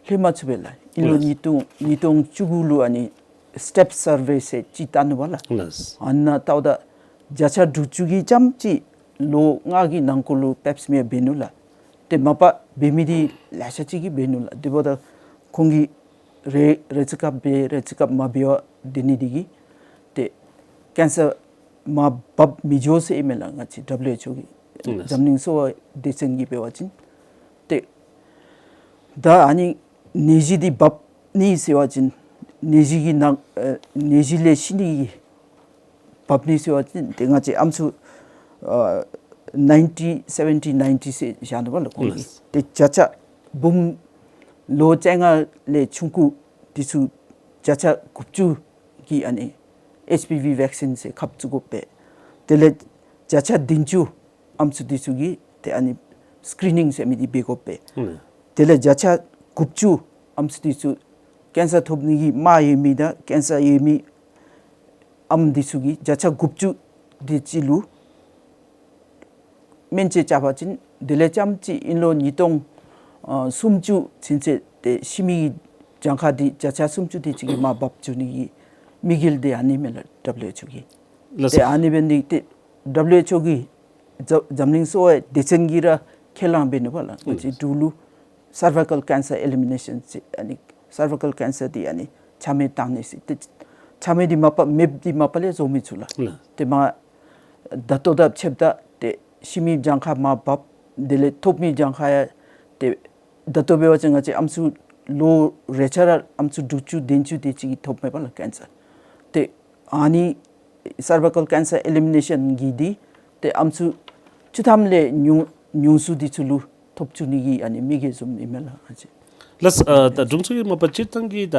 ལྷོད་མ་ཚུགས་པས་ལགས། ཨིན་ལོ་ལགས། ཉིས་སྟོང་ཉིས་སྟོང་བཅུ་དགུ་ལུ་ཨ་ནི་སི་ཊེབ་སར་ཝེ་ཟེར་ཅིག་བལྟ་ནུག་པ་ལགས། ལགས། ཨ་ནཱ་བལྟཝ་ད་བརྒྱ་ཆ་དྲུག་ཅུ་གིས་ཙམ་ཅིག་ལོ་ལྔ་གི་ནང་འཁོད་ལུ་པེབ་སི་མེར་འབད་ནུག་ལགས། ཏེ་མ་པ་འབད་མི་འདི་ལེ་ཤ་ཅིག་གིས་འབད་ནུག་ལགས། དེ་འབདཝ་ད་ཁོང་གིས་རེ་རེ་ཅིག་སྐབས་འབད་རེ་ཅིག་སྐབས་མ་འབད་བར་སྡོད་ནི་འདི་གིས་ཏེ་ཀེན་སར་མར་འབག་མི་འགྱོ་ཟེར་ཨིན་མས་ལགས། ང་བཅས་ཌབ་ལུ་ཨེཆ་ཨོ་གི་ལགས། འཛམ་གླིང་གསོ་བ་སྡེ་ཚན་གྱིས་འབད་བ་ཅིན། ཏེ་ད་ཨ་ནི་ནད་གཞི་འདི་འབག་ནི་ཟེར་བ་ཅིན་ནད་གཞི་གི་ནང་ཨ་ནད་གཞི་ལས་ཤི་ནི་གི་འབག་ནི་ཟེར་བ་ཅིན་ཏེ་ང་བཅས་ཨམ་སྲུ་ཨ་ནའིན་ཊི་སེ་བེན་ཊི་ནའིན་ཊི་ཟེར་བཞག་ནུག་པ་ལགས་ཁོང་གིས། ལགས། ཏེ་བརྒྱ་ཆ་འབུམ་ལོ་བཅོ་ལྔ་ལས་ཆུང་ཀུ་འདི་ཚུ་བརྒྱ་ཆ་དགུ་བཅུ་གིས་ཨ་ནི་ཨེཆ་པི་ཝི་བེག་སིན་ཟེར་ཁབ་བཙུགས་དགོ་པས། དེ་ལས་བརྒྱ་ཆ་བདུན་ཅུ་ཨམ་སྲུ་འདི་ཚུ་གིས་ཏེ་ཨ་ནི་སི་ཀི་རི་ནིང་ཟེར་མི་འདི་འབད་དགོ་པས། ཨུམ། དེ་ལས་བརྒྱ་ཆ་དགུ་བཅུ་ཨམ་སྲུ་འདི་ཚུ་ཀེན་སར་ཐོབ་ནི་གི་རྨ་ཡོད་མི་དང་ཀེན་སར་ཡོད་མི་ཨམ་འདི་ཚུ་གིས་བརྒྱ་ཆ་དགུ་བཅུ་དེ་ཅིག་ལུ་སྨན་བཅོས་རྐྱབ་པ་ཅིན་དེ་ལས་ཙམ་ཅིག་ཨིན་ལོ་ཉིས་སྟོང་ཨ་སུམ་ཅུ་ཚུན་ཚོད་ཏེ་ཤི་མི་གི་གྱངས་ཁ་འདི་བརྒྱ་ཆ་སུམ་ཅུ་དེ་ཅིག་གིས་མར་འབག་འགྱོ་ནི་གི་དམིགས་ཡུལ་འདི་ཨ་ནི་མས་ལགས་ཌབ་ལུ་ཨེཆ་ཨོ་གི། ལགས་སོ། ཏེ་ཨ་ནི་འབད་ནི་འདི་ཏེ་ཌབ་ལུ་ཨེཆ་ཨོ་གི་འཛམ་འཛམ་གླིང་གསོ་བ་སྡེ་ཚན་གྱིས་ར་ཁས་བླངས་འབད་ནུག་པ་ལགས། ང་བཅས་འབྲུག་ལུ་སར་ཝའི་ཀལ་ཀེན་སར་ཨེ་ལི་མི་ནེ་ཤཱན་ཟེར་ཨ་ནི་སར་ཝའི་ཀལ་ཀེན་སར་འདི་ཨ་ནི་ཆ་མེད་བཏང་ནི་ཟེར། ཏེ་ཆ་མེད་འདི་མ་པ་མེདཔ་འདི་མ་པ་ལས་བཟོ་མི་ཚུགས་ལགས། ལགས། ཏེ་མ་ད་ལྟོ་དང་ཕྱདཔ་ད་ཏེ་ཤི་མི་གྱངས་ཁ་མར་འབགཔ་དེ་ལས་ཐོབ་མི་གྱངས་ཁ་ཡང་ཏེ་ད་ལྟོ་འབད་བ་ཅིན་ང་བཅས་ཨམ་སྲུ་ལོ་རེ་ཆ་ར་ཨམ་སྲུ་དྲུག་ཅུ་བདུན་ཅུ་དེ་ཅིག་གིས་ཐོབ་མས་པ་ལགས་ཀེན་སར། ཏེ་ཨ་ནི་སར་ཝའི་ཀལ་ཀེན་སར་ཨེ་ལི་མི་ནེ་ཤཱན་གྱི་འདི་ཏེ་ཨམ་སྲུ་བཅུ་ཐམ་ལས་ཉུང་ཉུང་སུ་འདི་ཚུ་ལུ་ཐོབ་བཅུག་ནི་གི་ཨ་ནི་དམིགས་ཡུལ་བཟུམ་ཨིན་མས་ལགས་ང་བཅས། ལགས། ཨ་ད་དྲུང་འཚོ་གིས་མ་པ་སྤྱིར་བཏང་གི་ད་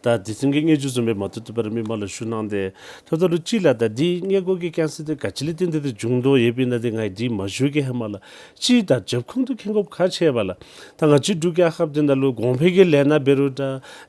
ད་སྡེ་ཚན་གྱི་སྙན་ཞུ་བཟུམ་སྦེ་མ་ཐུབ་ཐུབ་པར་མི་མང་ལུ་ཞུ་གནང་སྟེ་ཐོབ་ད་ལུ་ཅིག་ལགས། ད་འདི་མངལ་སྒོ་གི་ཀེན་སར་འདི་ག་ཅི་ལས་བརྟེན་ཏེ་འདི་བྱུང་དོ་ཡོདཔ་ཨིན་ན་འདི་ང་གིས་འདི་མ་ཞུ་གེ་ཧེ་མ་ལགས། ཅིག་ད་རྒྱབ་ཁུངས་འདི་མཁྱེན་དགོཔ་ཁག་ཆེ་བས་ལགས། ད་ང་བཅས་འབྲུག་རྒྱལ་ཁབ་འདི་ནང་ལུ་གོང་འཕེལ་གྱི་ལས་སྣ་འབད་རུང་ད་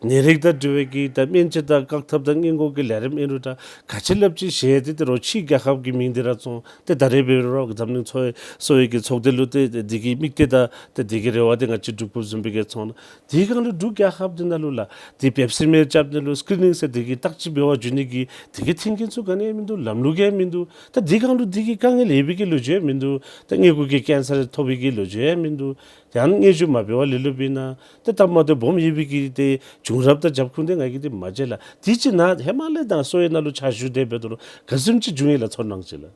ནད་རིགས་དང་འབྲེལ་བའི་གི་ད་སྨན་བཅོས་དང་བཀག་ཐབས་དང་མངལ་སྒོ་གི་ལས་རིམ་ཨིན་རུང་ད་ག་ཅི་ལས་ཅིག་བཞེས་ཏེ་ད་རུང་ཕྱི་རྒྱལ་ཁབ་ཀྱི་མིང་འདི་ར་བཙོང་སྟེ་ད་རེས་འབད་རུང་འཛམ་གླིང་གསོ་བའི་གི་ཚོགས་སྡེ་ལུ་ཏེ་འདི་གི་དམིགས་གཏད་དང་ཏེ་འདི་གི་རེ་བ་འདི་ང་བཅས་འབྲུག་པ་བཟུམ་སྦེ་གིས་བཙོང་ནུག། དེའི་སྒང་ལུ་འབྲུག་རྒྱལ་ཁབ་འདི་ནང་ལུ་ལགས་འདི་པེབ་སི་མེར་རྐྱབ་ནི་ལུ་སི་ཀི་རི་ནིང་ཟེར་འདི་གི་བརྟག་དཔྱད་འབད་བར་འགྱོ་ནི་གི་འདི་གི་མཐུན་རྐྱེན་ཚུ་ག་ནི་ཡང་མིན་འདུག། ལམ་ལུགས་ཡང་མིན་འདུག། ད་འདི་སྒང་ལུ་འདི་གི་དཀའ་ངལ་ཡོད་པའི་གི་ལོ་རྒྱུས་ཡང་མིན་འདུག། ད་མངལ་སྒོ་གི་ཀེན་སར་ཐོབ་པའི་གི་ལོ་རྒྱུས་ཡང་མིན་འདུག། ཡང་སྙན་ཞུ་མ་འབད་བར་ལུས་ལུསཔ་ཨིན་ན་ད་ད་མ་དོ་སྦོམ་ཡོད་པའི་གི་ཏེ་བྱུང་རབས་དང་རྒྱབ་ཁུངས་འདི་ང་གིས་འདི་མ་མཇལ་ལགས། དེ་ཅིག་ནཱ་ཧེ་མ་ལས་ད་གསོ་བའི་ནང་ལུ་ཕྱག་ཞུ་སྟེ་འབད་དོ་རུང་ག་བཟུམ་ཅིག་བྱུང་ཡི་ལགས། ཚོར་སྣང་ཅིག་ལགས།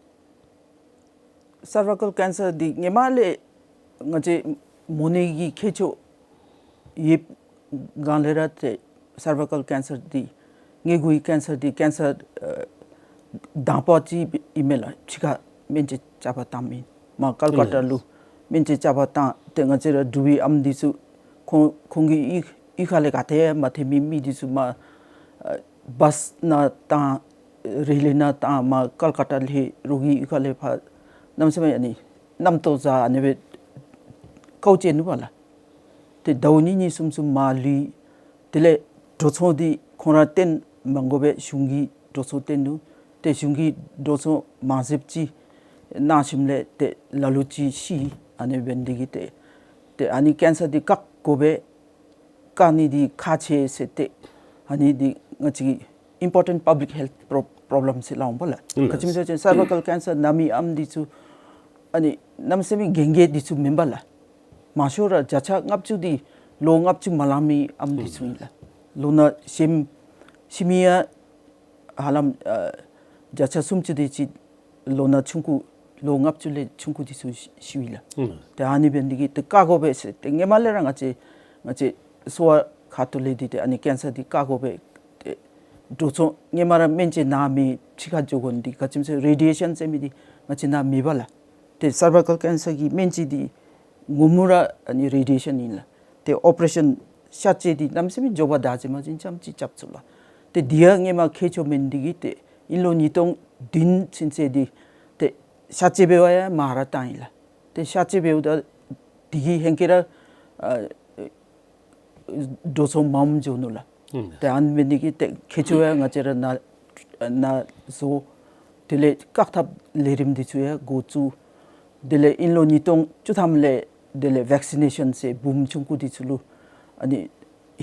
སར་ཝའི་ཀལ་ཀེན་སར་འདི་སྔོན་མ་ལས་ང་བཅས་མོ་ནད་ཀྱི་ཁྱད་ཆོས་ཡོདཔ་སྒང་ལས་ར་ཏེ་སར་ཝའི་ཀལ་ཀེན་སར་འདི་མངལ་སྒོའི་ཀེན་སར་འདི་ཀེན་སར་ཨ་དང་པ་ཅིག་ཨིན་མས་ལགས། ཕྱི་ཁར་སྨན་བཅོས་རྐྱབ་པར་བཏངམ་ཨིན། མར་ཀལ་ཀ་ཊ་ལུ་སྨན་བཅོས་རྐྱབ་པར་བཏང་སྟེ་ང་བཅས་ར་འབྲུག་པའི་ཨམ་འདི་ཚུ་ཁོང་ཁོང་གི་གཡུས་གཡུས་ཁ་ལས་ག་ཏེ་ཡང་མ་ཐོན་མི་མི་འདི་ཚུ་མར་ཨ་བཱསི་ནང་བཏང་རེ་ལི་ནང་བཏང་མར་ཀལ་ཀ་ཊ་ལས་རོགས་ཀྱི་གཡུས་ཁ་ལས་ཕར་གནམ་མེད་ས་མེད་ཨ་ནི་གནམ་ཐོག་བཟའ་ཨ་ནི་སྦེ་དཀའཝ་སྤྱད་ནུག་པ་ལགས། ཏེ་ཟླཝ་གཉིས་གཉིས་གསུམ་གསུམ་མར་ལུས། དེ་ལས་འགྲོ་སོང་འདི་ཁོང་ར་བཏོན་མ་དགོ་པར་གཞུང་གིས་འགྲོ་སོང་བཏོན་ནུག། ཏེ་གཞུང་གིས་འགྲོ་སོང་མང་སུ་ཅིག་གནང་ཞིནམ་ལས་ཏེ་ལ་ལུ་ཅིག་ཤི། ཨ་ནི་འབད་ནི་འདི་གིས་ཏེ་ཏེ་ཨ་ནི་ཀེན་སར་འདི་བཀག་དགོ་པས། བཀག་ནི་འདི་ཁག་ཆེ་ཟེར་ཏེ་ཨ་ནི་འདི་ང་བཅས་ཀྱི་important public health pro- problem ཟེར་སླབ་འོང་པ་ལགས། ཨིན་ལགས། ག་ཅི་སྨོ་ཟེར་བ་ཅིན་སར་ཝའི་ཀལ་ཀེན་སར་ན་མི་ཨམ་འདི་ཚུ་ཨ་ནི་གནམ་མེད་ས་མེད་གན་རྐྱལ་འདི་ཚུ་མེན་པ་ལགས། མང་ཤོས་ར་བརྒྱ་ཆ་ལྔ་བཅུ་འདི་ ལོ་ལྔ་བཅུ་མ་ལང་མི་ཨམ་འདི་ཚུ་ཨིན་ལགས། ལོ་ན་ཤིམ་ཤི་མི་ཡང་ཧ་ལམ་ཨ་བརྒྱ་ཆ་སུམ་ཅུ་དེ་ཅིག་ལོ་ན་ཆུང་ཀུ་ལོ་ལྔ་བཅུ་ལས་ཆུང་ཀུ་འདི་ཚུ་ཤི་ཤི་བའི་ལགས། ཨུམ། ཏེ་ཨ་ནི་འབད་ནི་འདི་གིས་ཏེ་བཀག་དགོ་པས་ཟེར་ཏེ་སྔོན་མ་ལས་ར་ང་བཅས་ང་བཅས་གསོ་བ་ཁ་ཐུག་ལས་འདི་ཏེ་ཨ་ནི་ཀེན་སར་འདི་བཀག་དགོ་པས། ཏེ་འགྲོ་སོང་སྔོན་མ་ར་སྨན་བཅོས་ནང་མི་ཕྱི་ཁར་འགྱོ་དགོ་ནི་འདི་ག་ཅི་སྨོ་ཟེར་རེ་ཌི་ཡེ་ཤཱན་ཟེར་མི་འདི་ང་བཅས་ནང་མེད་པས་ལགས། ཏེ་སར་བའི་ཀཱལ་ཀེན་སར་གྱི་སྨན་བཅོས་འདི་ངོ་མ་ར་ཨ་ནི་རེ་ཌི་ཡེ་ཤཱན་ཨིན་ལགས། ཏེ་ཨོ་པ་རེ་ཤཱན་གཤག་བཅོས་འདི་གནམ་མེད་ས་མེད་མགྱོགས་པ་དྲག་ཅིག་མ་ཅིན་ཙམ་ཅིག་རྐྱབ་ཚུགས་ལགས། ཏེ་འདི་ཡང་སྔོན་མ་མཁས་མཆོག་མེན་འདི་གིས་ཏེ་དབྱིན་ལོ་ཉིས་སྟོང་བདུན་ཚུན་ཚོད་འདི་ཏེ་གཤག་བཅོས་འབད་བ་ཡང་མང་ར་བཏང་ཡི་ལགས། ཏེ་གཤག་བཅོས་འབདཝ་ད་འདི་གིས་ཧེང་སྐལ་ར་ཨ་འགྲོ་སོང་མངམ་འགྱོ་ནུག་ལགས། ཨུམ། ཏེ་ཨ་ནི་འབད་ནི་འདི་གིས་ཏེ་མཁས་མཆོག་ཡང་ང་བཅས་ར་ནཱ་ནཱ་བཟོ། དེ་ལས་བཀག་ཐབས་ལས་རིམ་འདི་ཚུ་ཡང་འགོ་བཙུགས། དེ་ལས་དབྱིན་ལོ་ཉིས་སྟོང་བཅུ་ཐམ་ལས་དེ་ལས་བེག་སི་ནེ་ཤཱན་ཟེར་བུམོ་ཆུང་ཀུ་འདི་ཚུ་ལུ་ཨ་ནི་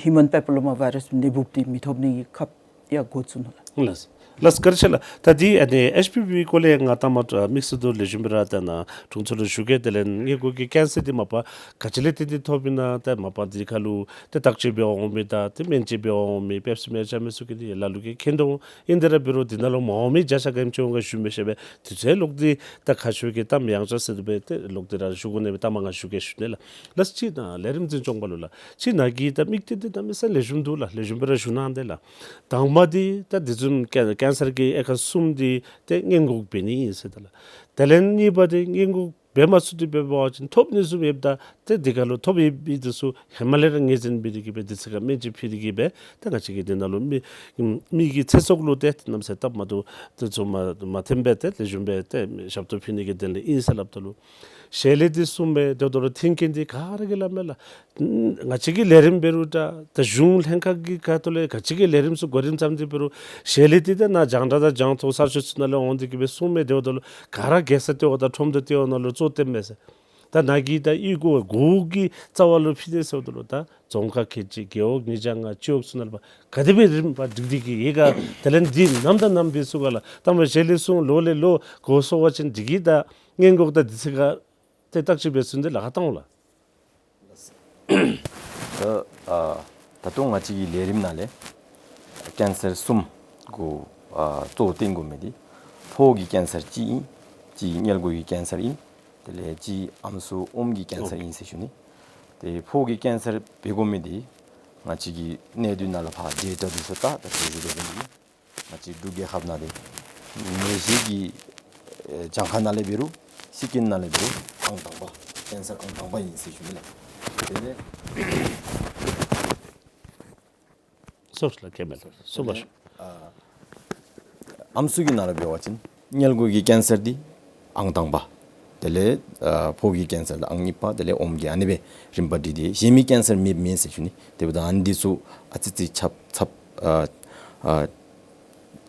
ཧིའུ་མཱན་པེ་པི་ལོ་མ་བཱའི་རཱསི་ནད་འབུབ་འདི་མི་ཐོབ་ནི་གི་ཁབ་ཡང་འགོ་བཙུགས་ནུག་ལགས། ལགས། ལགས་བཀའ་དྲིན་ཆེ་ལགས། ད་འདི་ཨ་ནི་ཨེཆ་པི་ཝི་སྐོར་ལས་ང་ད་མ་དམིགས་བསལ་དུ་ལེགས་ཤོམ་སྦེ་ར་ད་ནཱ་དྲུང་འཚོ་ལུ་ཞུ་གེ། དེ་ལས་སྔས་མགོ་གི་ཀེན་སར་འདི་མ་པ་ག་ཅི་ལས་བརྟེན་ཏེ་ཐོབ་ཨིན་ན། ད་མ་པ་འདི་ཁ་ལུ་ཏེ་བརྟག་དཔྱད་འབད་འོང་མི་དང་ཏེ་སྨན་བཅོས་འབད་འོང་མི་པེཔ་སི་མི་ཡང་ཆ་མི་ཚུ་གིས་འདི་ལ་ལུ་གིས་མཁྱེན་དོ་ཨིན། དེ་ར་འབད་རུང་འདི་ནང་ལུ་མ་འོང་མི་བརྒྱ་ཆ་ག་ཨིནམ་ཅིག་འོང་ག་ཞུ་མི་ཤེས་པས། དུས་ཚོད་ལོག་སྟེ་ད་ཁ་ཤོར་གི་གཏམ་ཡང་ཅོག་ཟེར་དེ་སྦེ་ཏེ་ལོག་སྟེ་ར་ཞུ་དགོ་ནི་སྦེ་ད་མ་ང་ཞུ་གེ་ཞུ་ནི་ལགས། ལགས་ཅིག་ནཱ་ལས་རིམ་འཛིན་སྐྱོང་པ་ལུ་ལགས། ཅིག་ནཱ་གི་ད་དམིགས་གཏད་འདི་གནམ་མེད་ས་མེད་ལེགས་ཤོམ་འདུག་ལགས། ལེགས་ཤོམ་སྦེ་ར་ཞུ་གནང་དེས་ལགས། དང་པ་འདི་ད་འདི་བཟུམ་ཀེན་ཀེན་སར་གྱི་དབྱེ་ཁག་གསུམ་འདི་ཏེ་སྔོན་འགོག་འབད་ནི་ཨིན་ཟེར་ད་ལགས། དེ་ལས་གཉིས་པ་འདི་སྔོན་འགོག་འབད་མ་ཚུགས་ཏེ་འབད་བ་ཅིན་ཐོབ་ནི་བཟུམ་ཡོདཔ་ད་ཏེ་འདི་ཁ་ལུ་ཐོབ་ཡོད་པའི་འདི་ཚུ་ཧེ་མ་ལས་ར་ངོས་འཛིན་འབད་དེ་གིས་སྦེ་དུས་ཚོད་ཁར་སྨན་བཅོས་ཕུལ་ཏེ་གིས་སྦེ་ད་ང་བཅས་ཀྱི་འདི་ནང་ལུ་མི་མི་གི་ཚེ་སྲོག་ལུ་ཏེ་གནམ་མེད་ས་མེད་སྟབས་མ་བདེཝ་འདི་ཚུ་མ་མ་ཐོན་པར་ཏེ་ལེགས་ཤོམ་སྦེ་ཏེ་ཞབས་ཏོག་ཕུལ་ནི་གི་དོན་ལས་ཨིན་ཟེར་སླབ་ད་ལུ། ཞལ་ལས་འདི་གསུངམ་མས། དེ་འབདཝ་ད་ལུ་མཐུན་རྐྱེན་འདི་ག་ར་གིས་སླབ་མས་ལགས། ང་བཅས་ཀྱིས་ལས་རིམ་འབད་རུང་འདྲ་ད་གཞུང་ལྷན་ཁག་གི་ཁ་ཐུག་ལས་ག་ཅི་གི་ལས་རིམ་ཚུ་གོ་རིམ་བརྩམས་ཏེ་འབད་རུང་ཞལ་ལས་འདི་ད་ནཱ་རྒྱང་བསྒྲགས་དང་རྒྱང་མཐོང་གསར་ཤོག་ཚུ་ནང་ལས་འོང་སྟེ་གིས་སྦེ་གསུངམ་མས། དེ་འབདཝ་ད་ལུ་ག་ར་རྒྱལ་ས་ལྟེ་བ་དང་ཁྲོམ་སྡེ་ལྟེ་བ་ནང་ལུ་གཙོ་བསྟེན་མས་ཟེར། ད་ནཱ་གི་ད་གཡུས་སྒོ་སྒོ་གི་རྩ་བ་ལུ་ཕུལ་ནི་ཟེརཝ་ད་ལུ་ད་རྫོང་ཁག་ཁལ་གཅིག་རྒེད་འོག་ཉིས་བརྒྱ་ལྔ་སྤྱི་འོག་ཚུ་ནང་ལུ་ཕར་ག་དེ་སྦེ་རིམ་པ་སྒྲིག་སྟེ་གིས་ཡོད་ག། དེ་ལས་འདི་ནམ་དང་ནམ་འབད་ཚུགས་ག་ལགས། ད་མ་ཞལ་ལས་གསུངས་ལོ་ལས་ལོ་འགོར་སོང་པ་ཅིན་འདི་གིས་ད་སྔོན་འགོག་དང་དུས་ཚོད་ཁར་ཏེ་བརྟག་དཔྱད་འབད་ཚུགས་ནི་འདི་ལཱ་ཁག་བཏང་འོང་ལགས། ད་ཨ་ད་ལྟོ་ང་བཅས་ཀྱི་ལས་རིམ་ནང་ལས་ཀེན་སར་གསུམ་གུ་ཨ་གཙོ་བོ་བཏོན་དགོ་མི་འདི་ཕོཝ་གི་ཀེན་སར་གཅིག་ཨིན། གཅིག་མངལ་སྒོ་གི་ཀེན་སར་ཨིན། དེ་ལས་གཅིག་ཨམ་སྲུ་ཨོམ་གྱི་ཀེན་སར་ཨིན་ཟེར་ཞུ་ནི། ཏེ་ཕོཝ་གི་ཀེན་སར་འབད་དགོ་མི་འདི་ང་བཅས་ཀྱི་གནས་སྡུད་ནང་ལུ་ཕར་ཌེ་ཊ་འདི་ཚུ་ད་ད་ཅི་ཞུ་དོ་བཟུམ་ང་བཅས་འབྲུག་རྒྱལ་ཁབ་ནང་ལས་ནད་གཞི་གི་ཨེ་གྱངས་ཁ་ནང་ལས་འབད་རུང་སྲིད་སྐྱོང་ནང་ལས་འབད་རུང་ཨང་དང་པ་ཀེན་སར་ཨང་དང་པ་ཨིན་ཟེར་ཞུ་ནི་ལགས། དེ་ལས་སོ་སོ་ལགས་ཁྱེད་མེད་ལགས་སོ་པ་ཞུ། ཨ་ཨམ་སྲུ་གི་ནང་ལུ་འབད་བ་ཅིན་མངལ་སྒོ་གི་ཀེན་སར་འདི་ཨང་དང་པ། དེ་ལས་ཨ་ཕོཝ་གི་ཀེན་སར་འདི་ཨང་གཉིས་པ། དེ་ལས་ཨོམ་གྱི། ཨ་ནི་སྦེ་རིམ་པ་སྒྲིག་སྟེ་གཞན་མི་ཀེན་སར་མེདཔ་མེན་ཟེར་ཞུ་ནི། དེ་འབདཝ་ད་ཨ་ནི་འདི་ཚུ་ཨ་ཙི་ཙི་ཚབས་ཚབས་ཨ་ཨ་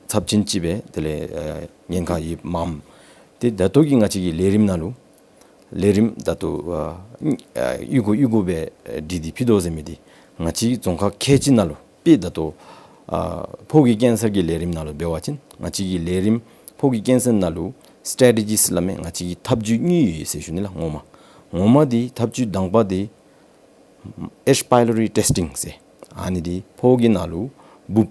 ཚབས་ཆེན་ཅིག་སྦེ་དེ་ལས་ཨ་ཉེན་ཁ་ཡོདཔ་མས། ཏེ་ད་ལྟོ་གི་ང་བཅས་ཀྱི་ལས་རིམ་ནང་ལུ་ལས་རིམ་ད་ལྟོ་ཨ་ཨ་གཡུས་སྒོ་གཡུས་སྒོ་སྦེ་སྒྲིག་སྟེ་ཕུལ་དོ་ཟེར་མི་འདི་ང་བཅས་རྫོང་ཁག་ཁལ་གཅིག་ནང་ལུ་དཔེ་ད་ལྟོ་ཨ་ཕོཝ་གི་ཀེན་སར་གྱི་ལས་རིམ་ནང་ལུ་འབད་བ་ཅིན་ང་བཅས་ཀྱི་ལས་རིམ་ཕོཝ་གི་ཀེན་སར་ནང་ལུ་སི་ཊེ་ཊི་ཇིས་སླབ་མི་ང་བཅས་ཀྱི་ཐབས་བྱུས་གཉིས་ཡོད་ཟེར་ཞུ་ནི་ལགས། ངོ་མ་ངོ་མ་འདི་ཐབས་བྱུས་དང་པ་འདི་ཨེཆ་པའི་ལོ་རི་ཊེསི་ཊིང་ཟེར། ཨ་ནི་འདི་ཕོཝ་གི་ནང་ལུ་འབུབ་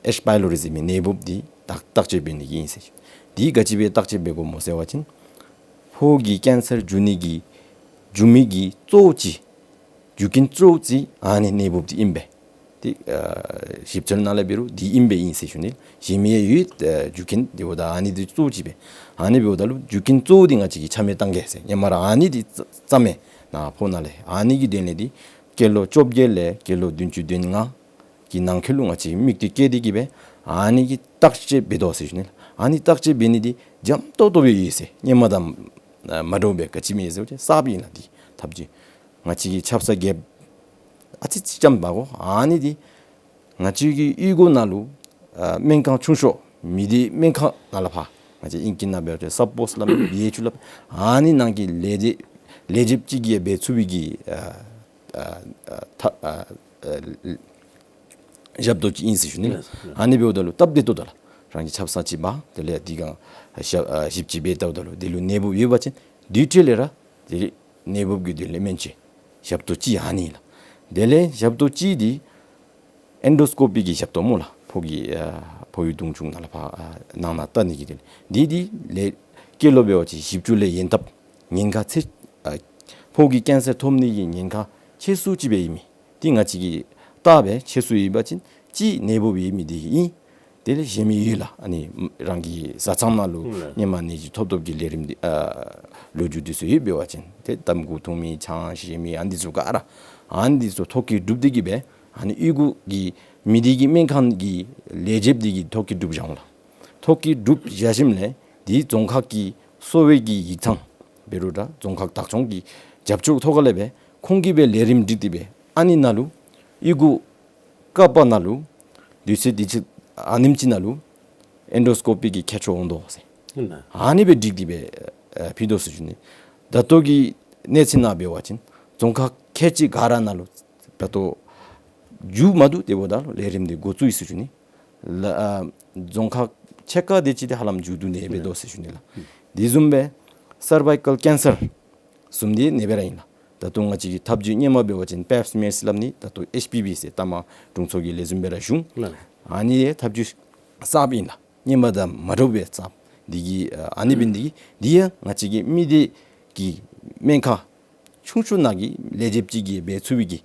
ཨེཆ་པའི་ལོ་རི་ཟེར་མི་ནད་འབུབ་འདི་བརྟག་བརྟག་དཔྱད་འབད་ནི་གི་ཨིན་ཟེར། འདི་ག་ཅི་སྦེ་བརྟག་དཔྱད་འབད་དགོཔ་སྨོ་ཟེར་བ་ཅིན་ཕོཝ་གི་ཀེན་སར་འགྱོ་ནི་གི་འགྱོ་མི་གི་གཙོ་བོ་ཅིག་རྒྱུ་རྐྱེན་གཙོ་བོ་ཅིག་ཨ་ནི་ནད་འབུབ་འདི་ཨིན་པས། ཏེ་ཨ་ཞིབ་འཚོལ་ནང་ལས་འབད་རུང་འདི་ཨིན་པས་ཨིན་ཟེར་ཞུ་ནི། གཞན་མི་ཡང་ཡོད་ཨ་རྒྱུ་རྐྱེན། དེ་འབདཝ་ད་ཨ་ནི་འདི་གཙོ་བོ་ཅིག་སྦེ། ཨ་ནི་འབདཝ་ད་ལུ་རྒྱུ་རྐྱེན་གཙོ་བོ་འདི་ང་བཅས་ཀྱིས་ཆ་མེད་བཏང་གེ་ཟེར། སྔོན་མ་ར་ཨ་ནི་འདི་བརྩམ་མས་ནཱ་ཕོཝ་ནང་ལས། ཨ་ནི་གི་དོན་ལས་འདི་སྐྱེས་ལོ་བཅོ་བརྒྱད་ལས་སྐྱེས་ལོ་བདུན་ཅུ་དོན་ལྔ་གི་ནང་འཁོད་ལུ་ང་བཅས་དམིགས་གཏད་བསྐྱེད་དེ་གིས་སྦེ་ཨ་ནི་གི་བརྟག་དཔྱད་འབད་དོ་ཟེར་ཞུ་ནི་ལགས། ཨ་ནི་བརྟག་དཔྱད་འབད་ནི་འདི་འཇམ་ཏོག་ཏོ་སྦེ་ཡོད་ཟེར། སྔོན་མ་དང་ཨ་མ་འདྲཝ་སྦེ་ག་ཅི་སྨོ་ཟེར་བ་ཅིན་གསརཔ་ཨིན་ལགས། འདི་ཐབས་བྱུས་ང་བཅས་ཀྱིས་ཆབ་གསང་རྐྱབ་ཨ་ཙི་ཙི་ཙམ་འབག་དགོ། ཨ་ནི་འདི་ང་བཅས་ཀྱི་གཡུས་སྒོ་ནང་ལུ་ཨ་སྨན་ཁང་ཆུང་ཤོས་མི་སྡེ་སྨན་ཁང་ནང་ལས་ཕར་ང་བཅས་ཨིང་སྐད་ནང་འབད་བ་ཅིན་སབ་པོསཊ་སླབ་མི་བི་ཨེཆ་ཡུ་སླབ་ཨ་ནི་ནང་གི་ལས་སྡེ་ལས་བྱེདཔ་ཅིག་གིས་འབད་ཚུགས་པའི་གི་ཨ་ཨ་ཨ་ཐ་ཨ་ཨ་ཞབས་ཏོག་ཅིག་ཨིན་ཟེར་ཞུ་ནི་ལགས། ཨ་ནི་འབདཝ་ད་ལུ་སྟབས་བདེ་ཏོག་ཏོ་ལགས། རང་གིས་ཆབ་གསང་ཅིག་འབག་དེ་ལས་འདི་སྒང་ཞིབ་ཨ་ཞིབ་དཔྱད་འབད་ལྟཝ་ད་ལུ་འདི་ལུ་ནད་འབུབ་ཡོད་པ་ཅིན་འདི་འཕྲོ་ལས་ར་དེ་ནད་འབུབ་ཀྱི་དོན་ལས་སྨན་བཅོས་ཞབས་ཏོག་ཅིག་ཨ་ནི་ལགས། དེ་ལས་ཞབས་ཏོག་གཅིག་འདི་ཨེན་ཌོ་སི་ཀོ་པི་གི་ཞབས་ཏོག་སྨོ་ལགས། ཕོ་གི་ཨ་ཕོ་ཡི་དུང་ཅུང་ནང་ལས་ཕར་ཨ་ནང་ན་བལྟ་ནི་གི་དེ་ལས་འདི་འདི་ལས་སྐྱེས་ལོ་འབད་བ་ཅིན་བཞི་བཅུ་ལས་ཡན་ཐབས་ཉེན་ཁ་ཆེ་ཨ་ཕོ་གི་ཀེན་སར་ཐོབ་ནི་གི་ཉེན་ཁ་ཆེ་སུ་ཅིག་སྦེ་ཨིན་མི་འདི་ང་བཅས་ཀྱིས་བལྟ་སྦེ་ཆེ་སུ་ཡོད་པ་ཅིན་གཅིག་ནད་འབུཔ་ཡོད་མི་འདི་གིས་ཨིན། དེ་ལས་གཞན་མི་ཡོད་ལགས། ཨ་ནི་རང་གི་བཟའ་ཚང་ནང་ལུ་ཨུམ་ལགས། སྔོན་མ་ནད་གཞི་ཐོབ་ཐོབ་ཀྱི་ལས་རིམ་འདི་ཨ་ལོ་རྒྱུས་འདི་ཚུ་ཡོད་འབད་བ་ཅིན་ཏེ་ཏམ་ཁུ་འཐུང་མི་ཆང་བཞེས་མི་ཨ་ནི་འདི་ཚུ་ག་ར་ཨ་ནི་འདི་ཚུ་ཐོ་བཀོད་གྲུབ་སྟེ་གིས་སྦེ་ཨ་ནི་གཡུས་སྒོ་གི་མི་སྡེ་གི་སྨན་ཁང་གི་ལས་བྱེདཔ་འདི་གིས་ཐོ་བཀོད་གྲུབ་བཞག་འོང་ལགས། ཐོ་བཀོད་གྲུབ་བཞག་ཞིནམ་ལས་འདི་རྫོང་ཁག་གི་གསོ་བའི་གི་ཡིག་ཚང་འབད་རུང་ར་རྫོང་ཁག་བདག་སྐྱོང་གི་རྒྱབ་སྐྱོར་ཐོག་ཁ་ལས་སྦེ་ཁོང་གིས་སྦེ་ལས་རིམ་སྒྲིག་སྟེ་སྦེ་ཨ་ནི་ནང་ལུ་གཡུས་སྒོ་ཀ་པ་ནང་ལུ་དུས་ཚོད་དུས་ཚོད་ཨ་ནེམ་ཅིག་ནང་ལུ་ཨེན་ཌོ་སི་ཀོ་པི་གི་ཁྱད་ཆོས་འོང་དོ་ཟེར། ཨིན་ན། ཨ་ནི་སྦེ་སྒྲིག་སྟེ་སྦེ་ཨ་ཕུལ་དོ་ཟེར་ཞུ་ནི། ད་ལྟོ་གི་གནས་ཚུལ་ནང་འབད་བ་ཅིན་རྫོང་ཁག་ཁལ་གཅིག་ག་ར་ནང་ལུ་ད་ལྟོ་མཇུག་མ་བསྡུ་སྟེ་འབདཝ་ད་ལུ་ལས་རིམ་འདི་འགོ་བཙུགས་ཡི་ཟེར་ཞུ་ནི། ལགས། ཨ་རྫོང་ཁག་ཕྱེད་ཀ་དེ་ཅིག་འདི་ཧ་ལམ་མཇུག་བསྡུ་ནི་སྦེ་དོ་ཟེར་ཞུ་ནི་ལགས། དེ་བཟུམ་སྦེ་སར་བའི་ཀལ་ཀེན་སར་བཟུམ་འདི་ཨ་ནི་སྦེ་ར་ཨིན་ལགས། ད་ལྟོ་ང་བཅས་ཀྱི་ཐབས་བྱུས་སྔོན་མ་འབད་བ་ཅིན་པེབ་སི་མེར་སི་སླབ་ནི་ད་ལྟོ་ཨེཆ་པི་བི་ཟེར་ད་མ་དྲུང་འཚོ་གིས་ལས་བཟུམ་སྦེ་ར་ཞུ་འོང་། ལགས། ཨ་ནི་ཡང་ཐབས་བྱུས་གསརཔ་ཨིན་ལགས། སྔོན་མ་དང་མ་འདྲཝ་སྦེ་གསརཔ་འདི་གིས་ཨ་ཨ་ནི་འབད་ནི་འདི་གིས་འདི་ཡང་ང་བཅས་ཀྱི་མི་སྡེ་གི་སྨན་ཁང་ཆུང་ཆུང་ནང་གི་ལས་བྱེདཔ་ཅིག་གིས་འབད་ཚུགས་པའི་གི་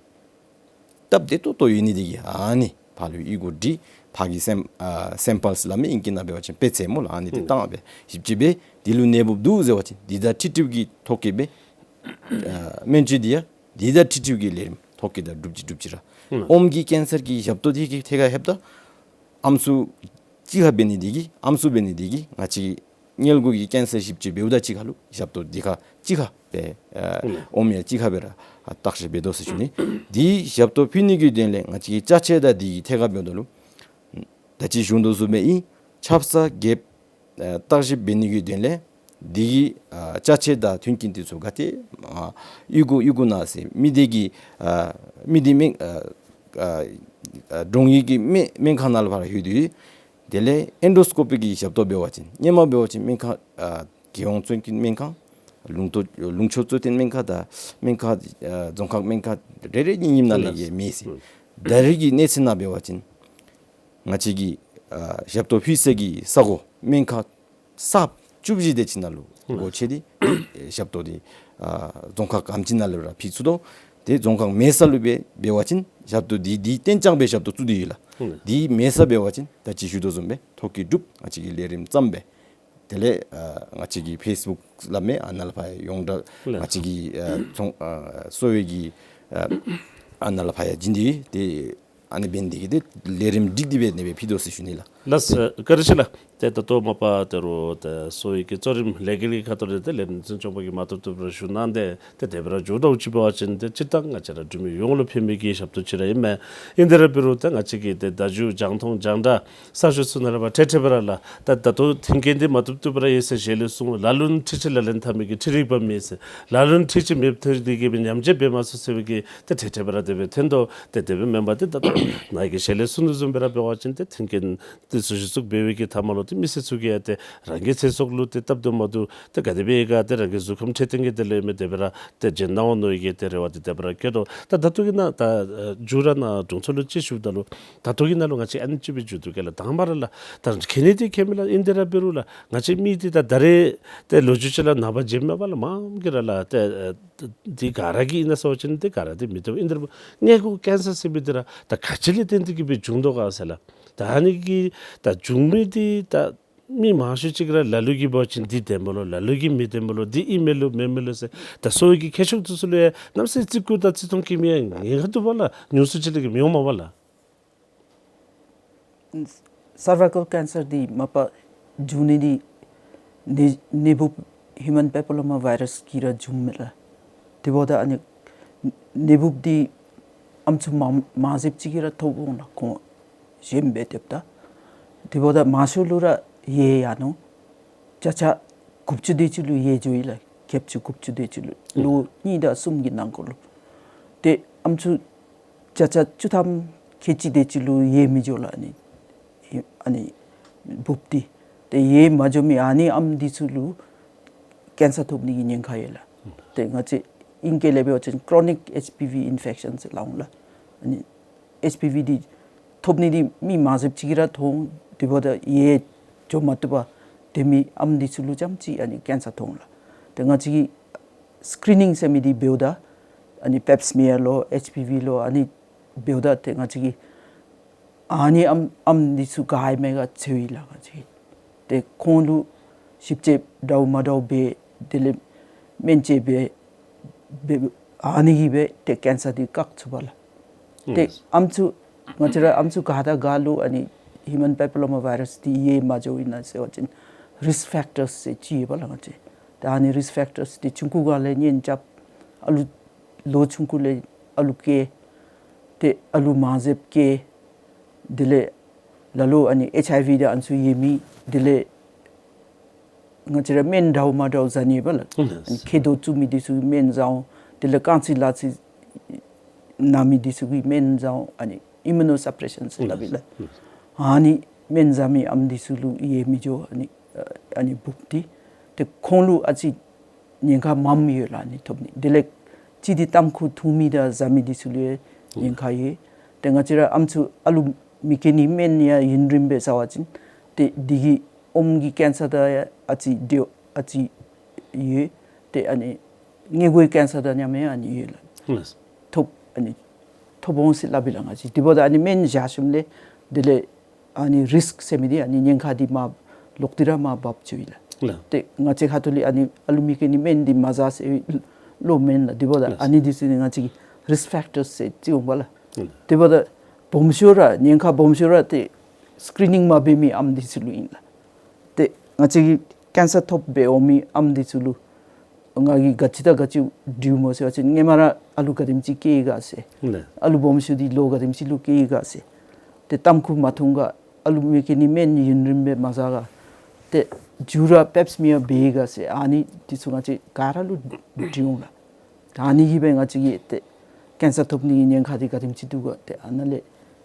སྟབས་བདེ་ཏོག་ཏོ་ཡོད་ནི་འདི་གིས་ཨ་ནི་ཕར་ལུ་གཡུས་སྒོ་སྒྲིག། ཕར་གྱི་སེམ་ཨ་སེམ་པཱལསི་སླབ་མི་ཨིང་སྐད་ནང་འབད་བ་ཅིན་དཔེ་ཆ་སྨོ་ལགས། ཨ་ནི་འདི་ཨུམ་བཏང་སྦེ་ཞིབ་དཔྱད་འབད། འདི་ལུ་ནད་འབུཔ་འདུག་ཟེར་བ་ཅིན་འདི་དང་འཁྲིལ་འཁྲིལཝ་གི་ཐོ་བཀོད་འབད། ཨ་སྨན་བཅོས་འདི་ཡང་འདི་དང་འཁྲིལ་འཁྲིལཝ་གི་ལས་རིམ་ཐོ་བཀོད་དང་སྒྲུབ་ཅི་སྒྲུབ་ཅི་ར། ཨུམ་ཨོམ་གྱི་ཀེན་སར་གྱི་ཞབས་ཏོག་འདི་གི་ཐད་ཁར་ལྷོདཔ་ད་ཨམ་སྲུ་གཅིག་ཁར་འབད་ནི་འདི་གིས་ཨམ་སྲུ་འབད་ནི་འདི་གིས་ང་བཅས་ཀྱི་མངལ་སྒོ་གི་ཀེན་སར་ཞིབ་དཔྱད་འབདཝ་ད་གཅིག་ཁར་ལུ་ཞབས་ཏོག་འདི་ཁར་གཅིག་ཁར་སྦེ་ཨ་ཨོམ་ཡང་གཅིག་ཁར་སྦེ་ར་བརྟག་ཞིབ་འབད་དོ་ཟེར་ཞུ་ནི། འདི་ཞབས་ཏོག་ཕུལ་ནི་གི་དོན་ལས་ང་བཅས་ཀྱི་ཅ་ཆས་དང་འདི་གི་ཐད་ཁར་འབདཝ་ད་ལུ་ད་ཅི་ཞུ་དོ་བཟུམ་སྦེ་ཨིན། ཆབ་གསང་རྒྱབ་ཨ་བརྟག་ཞིབ་འབད་ནི་གི་དོན་ལས་འདི་གི་ཨ་ཅ་ཆས་དང་མཐུན་རྐྱེན་འདི་ཚུ་ག་ཏེ་ཨ་གཡུས་སྒོ་གཡུས་སྒོ་ནང་ཟེར་མི་སྡེ་གི་ཨ་མི་སྡེ་སྨན་ཨ་ཨ་ཨ་གྲོང་ཡུལ་གྱི་སྨན་སྨན་ཁང་ནང་ལུ་ཕར་ལྷོད་དེ། དེ་ལས་ཨེན་ཌོ་སི་ཀོ་པི་གི་ཞབས་ཏོག་འབད་བ་ཅིན་སྔོན་མ་འབད་བ་ཅིན་སྨན་ཁང་ཨ་རྒྱལ་ཡོངས་གཙོ་བསྟེན་སྨན་ཁང་ལུང་གཙོ་ལུང་ཕྱོགས་གཙོ་བསྟེན་སྨན་ཁང་དང་སྨན་ཁང་ཨ་རྫོང་ཁག་སྨན་ཁང་རེ་རེ་གཉིས་གཉིས་ནང་ལས་ལགས། ཡང་མེད་ཟེར། ཨུམ་ད་རེས་ཀྱི་གནས་ཚུལ་ནང་འབད་བ་ཅིན་ང་བཅས་ཀྱི་ཨ་ཞབས་ཏོག་ཕུལ་ས་གི་ས་གོ་སྨན་ཁང་གསརཔ་བཅུ་བཞི་དེ་ཅིག་ནང་ལུ་ཨུམ་སྒོ་ཕྱེ་སྟེ་ཞབས་ཏོག་འདི་ཨ་རྫོང་ཁག་ག་ཅི་ནང་ལུ་ར་ཕུལ་ཚུགས་དོ། ཏེ་རྫོང་ཁག་མེད་ས་ལུ་འབད་འབད་བ་ཅིན་ཞབས་ཏོག་འདི་འདི་གཏན་འཇགས་སྦེ་ཞབས་ཏོག་བཙུགས་ཏེ་ཡོད་ལགས། ཨུམ་འདི་མེད་ས་འབད་བ་ཅིན་ད་ཅི་ཞུ་དོ་བཟུམ་སྦེ་ཐོ་བཀོད་གྲུབ་ང་བཅས་ཀྱིས་ལས་རིམ་བརྩམས་སྦེ། དེ་ལས་ཨ་ང་བཅས་ཀྱི་ཕེསི་བུཀ་སླབ་མི་ཨ་ནཱ་ལས་ཕར་ཡང་ཡོངས་གྲགས་ལགས། ང་བཅས་ཀྱི་ཨ་ཚོང་ཨ་གསོ་བའི་གི་ཨ་ཨ་ནཱ་ལས་ཕར་ཡང་བྱིན་ཏེ་ཏེ་ཨ་ནི་འབད་ནི་འདི་གིས་ཏེ་ལས་རིམ་སྒྲིག་སྟེ་འབད་ནི་སྦེ་ཕུལ་དོ་ཟེར་ཞུ་ནི་ལགས། ལགས་སོ། བཀའ་དྲིན་ཆེ་ལགས། ཏེ་ད་ལྟོ་མ་པ་ད་རུང་ཏེ་གསོ་བའི་གི་གཙོ་རིམ་ལས་འགུལ་གྱི་ཁ་ཐུག་ལས་ཏེ་ལས་རིམ་འཛིན་སྐྱོང་པ་གིས་མ་བཏུབ་བཏུབ་ར་ཞུ་གནང་སྟེ་ཏེ་དེ་སྦེ་ར་འགྱོ་དོ་ཅིག་འབད་བ་ཅིན་ཏེ་སྤྱིར་བཏང་ང་བཅས་ར་འབྲུག་མི་ཡོངས་ལུ་ཕན་པའི་གི་ཞབས་ཏོག་ཅིག་ར་ཨིན་མས། ཨིན་དེ་ར་འབད་རུང་ཏེ་ང་བཅས་ཀྱི་ཏེ་བརྡ་བརྒྱུད་རྒྱང་མཐོང་རྒྱང་བསྒྲགས་གསར་ཤོག་ཚུ་ནང་ལས་ཕར་ཏེ་ཏེ་འབད་ར་ལགས། ད་ད་ལྟོ་མཐུན་རྐྱེན་འདི་མ་བཏུབ་བཏུབ་ར་ཡོད་ཟེར་ཞལ་ལས་གསུངས། ལ་ལུ་ནི་འཁྲིག་ཅིང་ལག་ལེན་འཐབ་མི་གི་འཕྲུལ་རིག་པ་མེད་ཟེར། ལ་ལུ་ནི་འཁྲིག་ཅིང་མེདཔ་ཐལ་ཏེ་གིས་སྦེ་ཉམས་བཅོས་འབད་མ་ཚུགས་ཟེར་བའི་གི་ཏེ་ཏེ་ཏེ་འབད་ར་དེ་སྦེ་ཐོན་དོ། ཏེ་དེ་སྦེ་མེན་པར་ཏེ་ད་ལྟོ་ནཱ་གིས་ཞལ་ལས་གསུངས་དོ་བཟུམ་སྦེ་ར་འབད་བ་ཅིན་ཏེ་མཐུན་རྐྱེན་འདི་ཚུ་གཞི་བཙུགས་འབད་བའི་གི་མཐའ་མ་ལུ་ཏེ་མི་སེར་ཚུ་གིས་ཡང་ཏེ་རང་གི་ཚེ་སྲོག་ལུ་ཏེ་སྟབས་བདེ་མ་བདེཝ་ཏེ་ག་དེ་སྦེ་ཡོད་ག་ཏེ་རང་གི་གཟུགས་ཁམས་འཕྲོད་བསྟེན་གྱི་དོན་ལས་མི་དེ་སྦེ་ར་ཏེ་བྱོན་གནང་འོང་མནོ་བའི་གི་ཏེ་རེ་བ་འདི་དེ་སྦེ་ར་བསྐྱེད་དོ། ད་ད་ལྟོ་གི་ནང་ད་ཨ་མཇུག་ར་ནཱ་དྲུང་འཚོ་ལུ་ཅིག་ཞུཝ་ད་ལུ་ད་ལྟོ་གི་ནང་ལུ་ང་བཅས་ཨ་ནི་ཅིག་སྦེ་མཇུག་བསྡུ་གེ་ལགས། དང་པ་ར་ལགས་ད་མཁྱེན་ནི་འདི་མཁྱེན་མས་ལགས། ཨིན་དེ་ར་འབད་རུང་ལགས་ང་བཅས་མི་འདི་ད་ད་རེས་ཏེ་ལོ་རྒྱུས་ཅིག་ལུ་ནངས་པ་མཇལཝ་མས་པ་ལགས། མངམ་གིས་ར་ལགས་ཏེ་ཨ་འདི་ག་ར་གིས་ཨིན་ན་ཟེར་བ་ཅིན་འདི་ག་ར་འདི་མི་བཏུབ། ཨིན་དེ་ར་མངལ་སྒོ་ཀེན་སར་ཟེར་མི་འདི་ར་ད་ག་ཅི་ལས་བརྟེན་ཏེ་གིས་སྦེ་བྱུང་དོ་ག་ཟེར་ལགས། ད་ཨ་ནི་གི་ད་བྱུང་མི་འདི་ད་མི་མང་ཤོས་ཅིག་ར་ལ་ལུ་གིས་འབད་བ་ཅིན་འདི་བདེན་པ་ལོ། ལ་ལུ་གིས་མི་བདེན་པ་ལོ། འདི་ཨིན་མས་ལོ་མེན་མས་ལོ་ཟེར་ད་གསོ་བའི་གི་མཁས་མཆོག་འདི་ཚུ་ལུ་ཡང་གནམ་མེད་ས་མེད་བརྩི་བཀུར་དང་བརྩི་མཐོང་བསྐྱེད་མི་ཡང་ཉེན་ཁ་འདུག་པ་ལགས། ཉུང་སུ་ཅིག་ལས་བརྒལ་མི་འོང་མས་པ་ལགས། སར་བའི་ཀལ་ཀེན་སར་འདི་མ་པ་བྱུང་ནི་འདི་ནད་ནད་འབུཔ་ཧིའུ་མཱན་པེ་པི་ལོ་མ་བཱའི་རཱས་ཀྱིས་ར་བྱུངམ་མས་ལགས། དེ་འབདཝ་ད་ཨ་ནི་ནད་འབུཔ་འདི་ཨམ་སྲུ་མང་མང་ཟེརཝ་ཅིག་གིས་ར་ཐོབ་འོང་ལགས། ཁོང་གཞན་འབད་དེ་འབདཝ་ད། དེ་འབདཝ་ད་མང་ཤོས་ལུ་ར་ཡལ་ཡར་ནུག། ཅ་ཆས་དགུ་བཅུ་དེ་ཅིག་ལུ་ཡལ་འགྱོ་ཡི་ལགས། བརྒྱད་ཅུ་དགུ་བཅུ་དེ་ཅིག་ལུ་ལོ་གཉིས་དང་གསུམ་གྱི་ནང་འཁོད་ལུ། ཏེ་ཨམ་སྲུ་ཅ་ཆས་བཅུ་ཐམ་ཁལ་གཅིག་དེ་ཅིག་ལུ་ཡལ་མི་འགྱོ་ལགས། ཨ་ནི་ཨ་ནི་འབུཔ་འདི་ཏེ་ཡལ་མ་འགྱོ་མི་ཨ་ནི་ཨམ་འདི་ཚུ་ལུ་ཀེན་སར་ཐོབ་ནི་གི་ཉེན་ཁ་ཡོད་ལགས། ཏེ་ང་བཅས་ ཨིང་སྐད་ལས་འབད་བ་ཅིན་chronic H P V infection ཟེར་སླབ་འོང་ལགས། ཨ་ནི་ཨེཆ་པི་ཝི་འདི་ཐོབ་ནི་འདི་མི་མང་རབས་ཅིག་གིས་ར་མཐོང་། དེ་འབདཝ་ད་ཡལ་འགྱོ་མ་བཏུབ་པར་སྡོད་མི་ཨམ་འདི་ཚུ་ལུ་རྐྱངམ་ཅིག་ཨ་ནི་ཀེན་སར་ཐོབ་འོང་ལགས། ཏེ་ང་བཅས་ཀྱིས་སི་ཀི་རི་ནིང་ཟེར་མི་འདི་འབདཝ་ད་ཨ་ནི་པེབ་སི་མི་ཡར་ལོ་ཨེཆ་པི་ཝི་ལོ་ཨ་ནི་འབདཝ་ད་ཏེ་ང་བཅས་ཀྱིས་ཨ་ནི་ཨམ་ཨམ་འདི་ཚུ་ག་ཨིན་མས་ག་འཚོལཝ་ཨིན་ལགས། ང་བཅས་ཏེ་ཁོང་ལུ་ཞིབ་དཔྱད་འདྲཝ་མ་འདྲཝ་འབད་དེ་ལས་སྨན་དཔྱད་འབད་འབད་ཨ་ནི་གིས་འབད་ཏེ་ཀེན་སར་འདི་བཀག་ཚུགས་པས་ལགས། ཏེ་ཨམ་སྲུ་ང་བཅས་ར་ཨམ་སྲུ་ག་དང་ག་ལུ་ཨ་ནི་ཧིའུ་མཱན་པེ་པི་ལོ་མ་ཝའི་རཱསི་འདི་ཡལ་མ་འགྱོཝ་ཨིན་ན་ཟེར་བ་ཅིན་རིསཀ་ཕེཀ་ཊརསི་ཟེར་ཅིག་ཡོད་པས་ལགས། ང་བཅས་ཏེ་ཨ་ནི་རིསཀ་ཕེཀ་ཊརསི་འདི་ཆུང་ཀུ་སྒང་ལས་གཉེན་རྐྱབ། ཨ་ལུ་ལོ་ཆུང་ཀུ་ལས་ཨ་ལུ་སྐྱེ། ཏེ་ཨ་ལུ་མང་རབས་སྐྱེ། དེ་ལས་ལ་ལུ་ཨ་ནི་ཨེཆ་ཨའི་ཝི་དང་ཨ་ནི་ཚུ་ཡོད་མི། དེ་ལས་ང་བཅས་ར་སྨན་འདྲཝ་མ་འདྲཝ་བཟའ་ནི་ཡོད་པས་ལགས། ཨ་ནི་མཁལ་རྡོག་བཙུགས་མི་འདི་ཚུ་གི་སྨན་བཟའ་འོང་། དེ་ལས་རྐང་ཚིགས་ལག་ཚིགས་ན་མི་འདི་ཚུ་གི་སྨན་བཟའ་འོང་། ཨ་ནི་ཨིམ་མུ་ནོ་སབ་པྲེ་ཤན་ཟེར་སླབ་ཨིན་ལགས། ཨ་ནི་སྨན་བཟའ་མི་ཨམ་འདི་ཚུ་ལུ་ཡལ་མི་འགྱོ། ཨ་ནི་ཨ་ནི་འབུབ་སྟེ་ཏེ་ཁོང་ལུ་ཨ་ཙི་ཉེན་ཁ་མངམ་ཡོད་ལགས། ཨ་ནི་ཐོབ་ནི། དེ་ལས་ཅིག་འདི་ཏམ་ཁུ་འཐུང་མི་དང་བཟའ་མི་འདི་ཚུ་ལུ་ཡང་ཉེན་ཁ་ཡོད། ཏེ་ང་བཅས་ར་ཨམ་སྲུ་ཨ་ལུ་མི་སྐྱེ་ནི་སྨན་ཡང་ཡུན་རིངམོ་སྦེ་བཟའ་བ་ཅིན་ཏེ་འདི་གིས་ཨོམ་གྱི་ཀེན་སར་དང་ཡང་ཨ་ཙི་འདྲ་ཨ་ཙི་ཡོད། ཏེ་ཨ་ནི་མངལ་སྒོའི་ཀེན་སར་དང་མཉམ་ཡང་ཨ་ནི་ཡོད་ལགས། ཐོབ་ཨ་ནི་ཐོབ་འོང་ཟེར་སླབ་ཨིན་ལགས། ང་བཅས་དེ་འབདཝ་ད་ཨ་ནི་སྨན་བཞག་ཞིནམ་ལས་དེ་ལས་ཨ་ནི་རིསཀ་ཟེར་མི་འདི་ཨ་ནི་ཉེན་ཁ་འདི་མར་ལོག་སྟེ་ར་མར་འབབ་ཚུགས་ཨིན་ལགས། ཏེ་ང་བཅས་ཁ་ཐུག་ལས་ཨ་ནི་ཨ་ལུ་མི་སྐྱེ་ནི་སྨན་འདི་མ་བཟའ་ཟེར་བློ་མེན་ལགས། དེ་འབདཝ་ད་ཨ་ནི་འདི་ཚུ་ནི་ང་བཅས་ཀྱིས་རིསཀ་ཕེཀ་ཊརསི་ཟེར་ཅིག་འོང་པས་ལགས། དེ་འབདཝ་ད་སྦོམ་ཤོས་ར་ཉེན་ཁ་སྦོམ་ཤོས་ར་ཏེ་སི་ཀི་རི་ནིང་མ་འབད་མི་ཨམ་འདི་ཚུ་ལུ་ཨིན་ལགས། ཏེ་ང་བཅས་ཀྱིས་ཀེན་སར་ཐོབ་སྦེ་འོང་མི་ཨམ་འདི་ཚུ་ལུ་ང་གིས་ག་ཅི་དང་ག་ཅི་འབྲིཝ་སྨོ་ཟེར་བ་ཅིན་སྔོན་མ་ར་ཨ་ལུ་ག་དེམ་ཅིག་སྐྱེ་ཡི་ག་ཟེར། ཨ་ལུ་སྦོམ་ཤོས་འདི་ལོ་ག་དེམ་ཅིག་ལུ་སྐྱེ་ཡི་ག་ཟེར། ཏེ་ཏམ་ཁུ་མ་འཐུང་ག། ཨ་ལུ་མི་སྐྱེ་ནི་སྨན་ཡུན་རིངམོ་སྦེ་མ་བཟའ་ག། ཏེ་མཇུག་ར་པེབ་སི་མི་ཡར་འབད་ཡི་ག་ཟེར། ཨ་ནི་འདི་ཚུ་ང་བཅས་ག་ར་ལུ་འབྲི་འོང་ལགས། ད་ཨ་ནི་གིས་འབད་ང་བཅས་ཀྱིས་ཏེ་ཀེན་སར་ཐོབ་ནི་གི་ཉེན་ཁ་འདི་ག་དེམ་ཅིག་འདུག་ག་ཏེ་ཨ་ནཱ་ལས་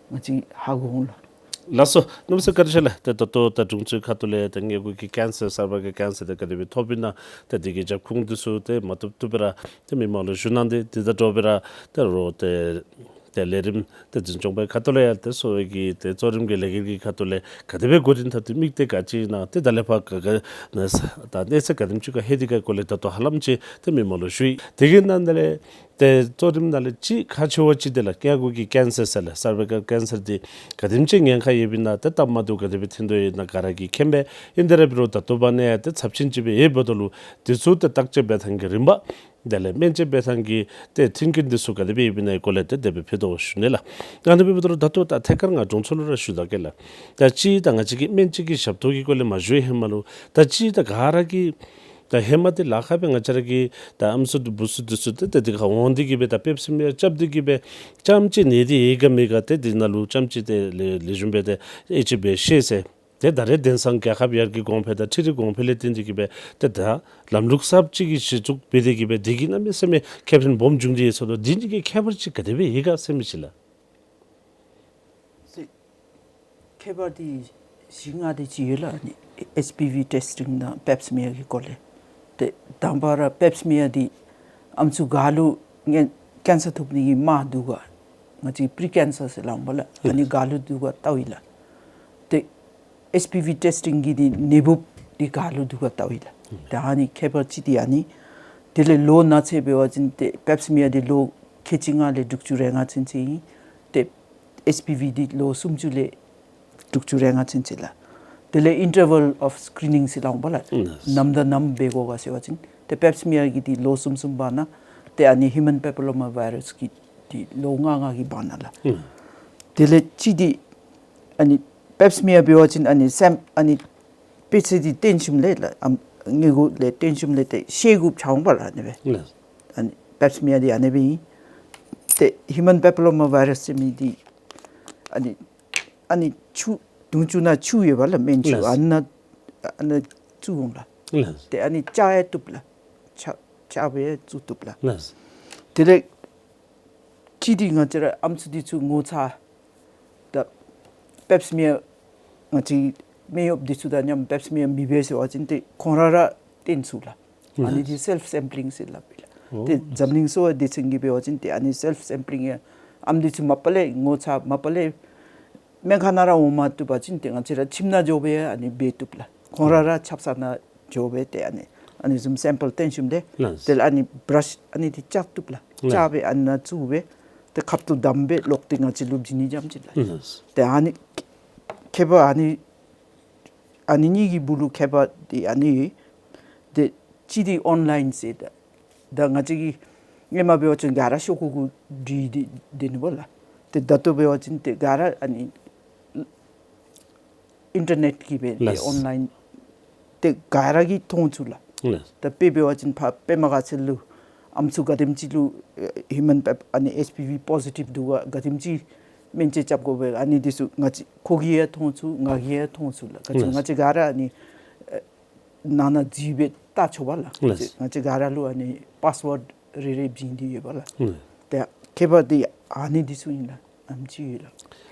ང་བཅས་ཧ་གོ་འོང་ལགས། ལགས་སོ། གནམ་མེད་ས་མེད་བཀའ་དྲིན་ཆེ་ལགས། ཏེ་ད་ལྟོ་ད་དྲུང་འཚོའི་ཁ་ཐུག་ལས་ཏེ་མངལ་སྒོ་གི་ཀེན་སར་སར་བའི་ཀལ་ཀེན་སར་དེ་ག་དེ་སྦེ་ཐོབ་ཨིན་ན། ཏེ་དེ་གི་རྒྱབ་ཁུངས་འདི་ཚུ་ཏེ་མ་བཏུབ་བཏུབ་སྦེ་ར་ཏེ་མི་མང་ལུ་ཞུ་གནང་སྟེ། དེ་དང་འདྲཝ་སྦེ་ར་ཏེ་རོགས་ཏེ་ཏེ་ལས་རིམ་ཏེ་འཛིན་སྐྱོང་པའི་ཁ་ཐུག་ལས་ཡང་ཏེ་གསོ་བའི་གི་ཏེ་གཙོ་རིམ་གྱི་ལས་འགུལ་གྱི་ཁ་ཐུག་ལས་ག་དེ་སྦེ་འགོ་འདྲེན་འཐབ་སྟེ་དམིགས་གཏད་ག་ཅི་ཨིན་ན། ཏེ་ད་ལས་ཕར་ག་ག་ན་ས་ད་གནས་ཚད་ག་དེམ་ཅིག་ཁར་ལྷོད་དེ་ག་སྐོར་ལས་ད་ལྟོ་ཧ་ལམ་ཅིག་ཏེ་མི་མང་ལུ་ཞུ་ཡི། དེ་གི་ནང་ན་ལས་ཏེ་གཙོ་རིམ་ནང་ལས་ཅིག་ཁག་ཆེ་བ་ཅིག་དེ་ལགས། མངལ་སྒོ་གི་ཀེན་སར་ཟེར་ལགས། སར་བའི་ཀལ་ཀེན་སར་འདི་ག་དེམ་ཅིག་ཉེན་ཁ་ཡོདཔ་ཨིན་ན། ཏེ་སྟབས་མ་བདེཝ་ག་དེ་སྦེ་ཐོན་དོ་ཨིན་ན་ག་ར་གིས་མཁྱེན་པས། ཨིན་དེ་ར་འབད་རུང་ད་ལྟོ་བར་ན་ཡང་ཏེ་ཚབས་ཆེན་ཅིག་སྦེ་ཡོདཔ་ད་ལུ་འདི་ཚུ་ཏེ་བརྟག་དཔྱད་འབད་ཐངས་ཀྱི་རིམ་པ་དེ་ལས་སྨན་དཔྱད་འབད་ཐངས་ཀྱི་ཏེ་མཐུན་རྐྱེན་འདི་ཚུ་ག་དེ་སྦེ་ཡོདཔ་ཨིན་ན་གི་སྐོར་ལས་ཏེ་དེ་སྦེ་ཕུལ་དོ་ཞུ་ནི་ལགས། ཨ་ནི་འབདཝ་ད་ལུ་ད་ལྟོ་ད་ཐད་ཀར་ང་དྲུང་འཚོ་ལུ་ར་ཞུ་ད་གེ་ལགས། ད་ཅི་ད་ང་བཅས་ཀྱིས་སྨན་དཔྱད་ཀྱི་ཞབས་ཏོག་གི་སྐོར་ལས་མ་ཞུ་བའི་ཧེ་མ་ལུ་ད་ཅི་ད་ག་ར་གིས་ད་ཧེ་མ་འདི་ལཱ་ཁག་སྦེ་ང་བཅས་ར་གི་ད་ཨམ་སྲུ་འདི་བུ་ཚུ་འདི་ཚུ་ཏེ་ཏེ་འདི་ཁར་འོང་སྟེ་གི་སྦེ་ད་པེབ་སི་མི་ཡར་རྐྱབ་སྟེ་གི་སྦེ་རྐྱངམ་ཅིག་ནད་འདི་ཡོད་ག་མེད་ག་ཏེ་འདི་ནང་ལུ་རྐྱངམ་ཅིག་ཏེ་ལེགས་ལེགས་ཤོམ་སྦེ་ཏེ་ཨེ་ཅིག་སྦེ་ཤེས་ཟེར། ཏེ་ད་རེས་དེང་སང་རྒྱལ་ཁབ་ཡར་རྒྱས་གོང་འཕེལ་དང་འཕྲུལ་རིག་གོང་འཕེལ་ལས་བརྟེན་ཏེ་གི་སྦེ་ཏེ་ད་ལམ་ལུགས་གསརཔ་ཅིག་གི་གཞི་བཙུགས་འབད་དེ་གི་སྦེ་འདི་གིས་གནམ་མེད་ས་མེད་ཁེ་ཕན་སྦོམ་འབྱུང་སྟེ་ཡོད་ཟེར་དོ། འདི་གཉིས་ཀྱི་ཁྱད་པར་ཅིག་ག་དེ་སྦེ་ཡོད་ག་ཟེར་མི་ཅིག་ལགས། ཁྱད་པར་འདི་བཞི་ལྔ་དེ་ཅིག་ཡོད་ལགས། ཨ་ནི་ཨེཆ་པི་ཝི་ཊེསི་ཊིང་དང་པེབ་སི་མི་ཡར་གྱི་སྐོར་ལས། ཏེ་དང་པ་ར་པེབ་སི་མི་ཡར་འདི་ཨམ་སྲུ་ག་ལུ་ངན་ཀེན་སར་ཐོབ་ནི་གི་རྨང་འདུག་ག། ང་བཅས་པི་རི་ཀེན་སར་ཟེར་སླབ་འོང་པ་ལགས། ཨ་ནི་ག་ལུ་འདུག་ག་བལྟཝ་ཨིན་ལགས། ཏེ་ཨེཆ་པི་ཝི་ཊེསི་ཊིང་གི་འདི་ནད་འབུཔ་འདི་ག་ལུ་འདུག་ག་བལྟཝ་ཨིན་ལགས། ཏེ་ཨ་ནི་ཁྱད་པར་ཅིག་འདི་ཨ་ནི། དེ་ལས་ལོ་ན་ཚོད་འབད་བ་ཅིན་ཏེ་པེབ་སི་མི་ཡར་འདི་ལོ་ཁལ་གཅིག་ལྔ་ལས་དྲུག་ཅུ་རེ་ལྔ་ཚུན་ཚོད་ཨིན། ཏེ་ཨེཆ་པི་ཝི་འདི་ལོ་སུམ་ཅུ་ལས་དྲུག་ཅུ་རེ་ལྔ་ཚུན་ཚོད་ལགས། དེ་ལས་ཨིན་ཊར་ཝལ་ཨོཕ་སི་ཀི་རི་ནིང་ཟེར་སླབ་འོང་པ་ལགས། ནམ་དང་ནམ་འབད་དགོ་ག་ཟེར་བ་ཅིན་ཏེ་པེབ་སི་མི་ཡར་གྱི་འདི་ལོ་གསུམ་གསུམ་བར་ན། ཏེ་ཨ་ནི་ཧིའུ་མཱན་པེ་པི་ལོ་མ་ཝའི་རཱསི་གི་འདི་ལོ་ལྔ་ལྔ་གི་བར་ན་ལགས། དེ་ལས་ཅིག་འདི་ཨ་ནི་པེབ་སི་མི་ཡར་འབད་བ་ཅིན་ཨ་ནི་སེམས་ཨ་ནི་དཔེ་ཆ་འདི་སྟོན་ཞིནམ་ལས་ལགས། ཨམ་མངལ་སྒོ་ལས་སྟོན་ཞིནམ་ལས་ཏེ་ཤེས་དགོཔ་ཆགས་འོང་པ་ལགས། ཨ་ནི་སྦེ་ཨ་ནི་པེབ་སི་མི་ཡར་འདི་ཨ་ནི་སྦེ་ཨིན། ཏེ་ཧིའུ་མཱན་པེ་པི་ལོ་མ་ཝའི་རཱསི་ཟེར་མི་འདི་ཨ་ནི་ཨ་ནི་ཆུ་དུང་ཆུ་ནང་ཆུ་ཡོད་པ་ལགས། སྨན་ཆུ་ཨ་ནཱ་ཨ་ནཱ་བཙུགས་འོང་ལགས། ཏེ་ཨ་ནི་བཅག་ཡང་བཏུབ་ལགས། བཅག་བཅག་སྦེ་བཙུགས་བཏུབ་ལགས། དེ་ལས་ཅིག་འདི་ང་བཅས་ར་ཨམ་སྲུ་འདི་ཚུ་ངོ་ཚ་ད་པེབ་སི་མི་ཡར་ང་བཅས་སྨན་གཡོགཔ་འདི་ཚུ་དང་མཉམ་པེབ་སི་མི་ཡར་མི་འབད་ཟེར་བ་ཅིན་ཏེ་ཁོང་ར་ར་སྟོན་ཚུགས་ལགས། ཨ་ནི་འདི་སེལཕ་སེམ་པི་ལིང་ཟེར་སླབ་ཨིན་ལགས། ཨོ། ཏེ་འཛམ་གླིང་གསོ་བ་སྡེ་ཚན་གྱིས་འབད་བ་ཅིན་ཏེ་ཨ་ནི་སེལཕ་སེམ་པི་ལིང་ཡང་ཨམ་འདི་ཚུ་མ་པ་ལས་ངོ་ཚ་མ་པ་ལས་སྨན་ཁང་ནང་ར་འོང་མ་བཏུབ་པ་ཅིན་ཏེ་ང་བཅས་ར་ཁྱིམ་ནང་འགྱོ་སྦེ་ཨ་ནི་འབད་བཏུབ་ལགས། ཁོང་ར་ར་ཆབ་གསང་ནང་འགྱོ་སྦེ་ཏེ་ཨ་ནི་ཨ་ནི་བཟུམ་སེམ་པཱལ་བཏོན་ཞིནམ་ལས། ལགས། དེ་ལས་ཨ་ནི་བྲཱཤ་ཨ་ནི་འདི་བཅག་བཏུབ་ལགས། ལགས། བཅག་སྦེ་ཨ་ནི་ནང་བཙུགས་སྦེ་ཏེ་ཁབ་ཏུ་བསྡམས་སྦེ་ལོག་སྟེ་ང་བཅས་ལུ་བྱིན་ནི་འཇམ་ཅིག་ལགས། ལགས། ཏེ་ཨ་ནི་ཁྱད་པར་ཨ་ནི་ཨ་ནི་གཉིས་ཀྱི་སྦུག་ལུ་ཁྱད་པར་འདི་ཨ་ནི་ཏེ་གཅིག་འདི་ཨོན་ལཱའིན་ཟེར། ད་ད་ང་བཅས་ཀྱིས་སྔོན་མ་འབད་བ་ཅིན་ག་ར་ཤོག་ཀུ་གུ་བྲིས་ཏེ་སྡོད་ནི་སྦོ་ལགས། ཏེ་ད་ལྟོ་འབད་བ་ཅིན་ཏེ་ག་ར་ཨ་ནི་ཨིན་ཊར་ནེཊ་ཀྱིས་སྦེ་ཏེ་ལགས། ཨོན་ལཱའིན་ཏེ་ག་ར་གིས་མཐོང་ཚུགས་ལགས། ལགས། ད་དཔེ་འབད་བ་ཅིན་ཕར་པདྨ་དགའ་ཚལ་ལུ་ཨམ་སྲུ་ག་དེམ་ཅིག་ལུ་ཨེ་ཧིའུ་མཱན་པེཔ་ཨ་ནི་ཨེཆ་པི་ཝི་པོ་ཟི་ཊིབ་འདུག་ག་ག་དེམ་ཅིག་སྨན་བཅོས་རྐྱབ་དགོ་པས། ཨ་ནི་འདི་ཚུ་ང་བཅས་ཁོ་གིས་ཡང་མཐོང་ཚུགས། ང་གིས་ཡང་མཐོང་ཚུགས་ལགས། ག་ཅི་ལགས། ང་བཅས་ག་ར་ཨ་ནི་ཨེ་ནང་ན་འཛུལ་སྦེ་བལྟ་ཆོག་པས་ལགས། ལགས། ང་བཅས་ག་ར་ལུ་ཨ་ནི་པཱསི་ཝརཌ་རེ་རེ་བྱིན་ཏེ་ཡོད་པས་ལགས། ལགས། ཏེ་ཁྱད་པར་འདི་ཨ་ནི་འདི་ཚུ་ཨིན་ལགས། ཨམ་ཅིག་ཡོད་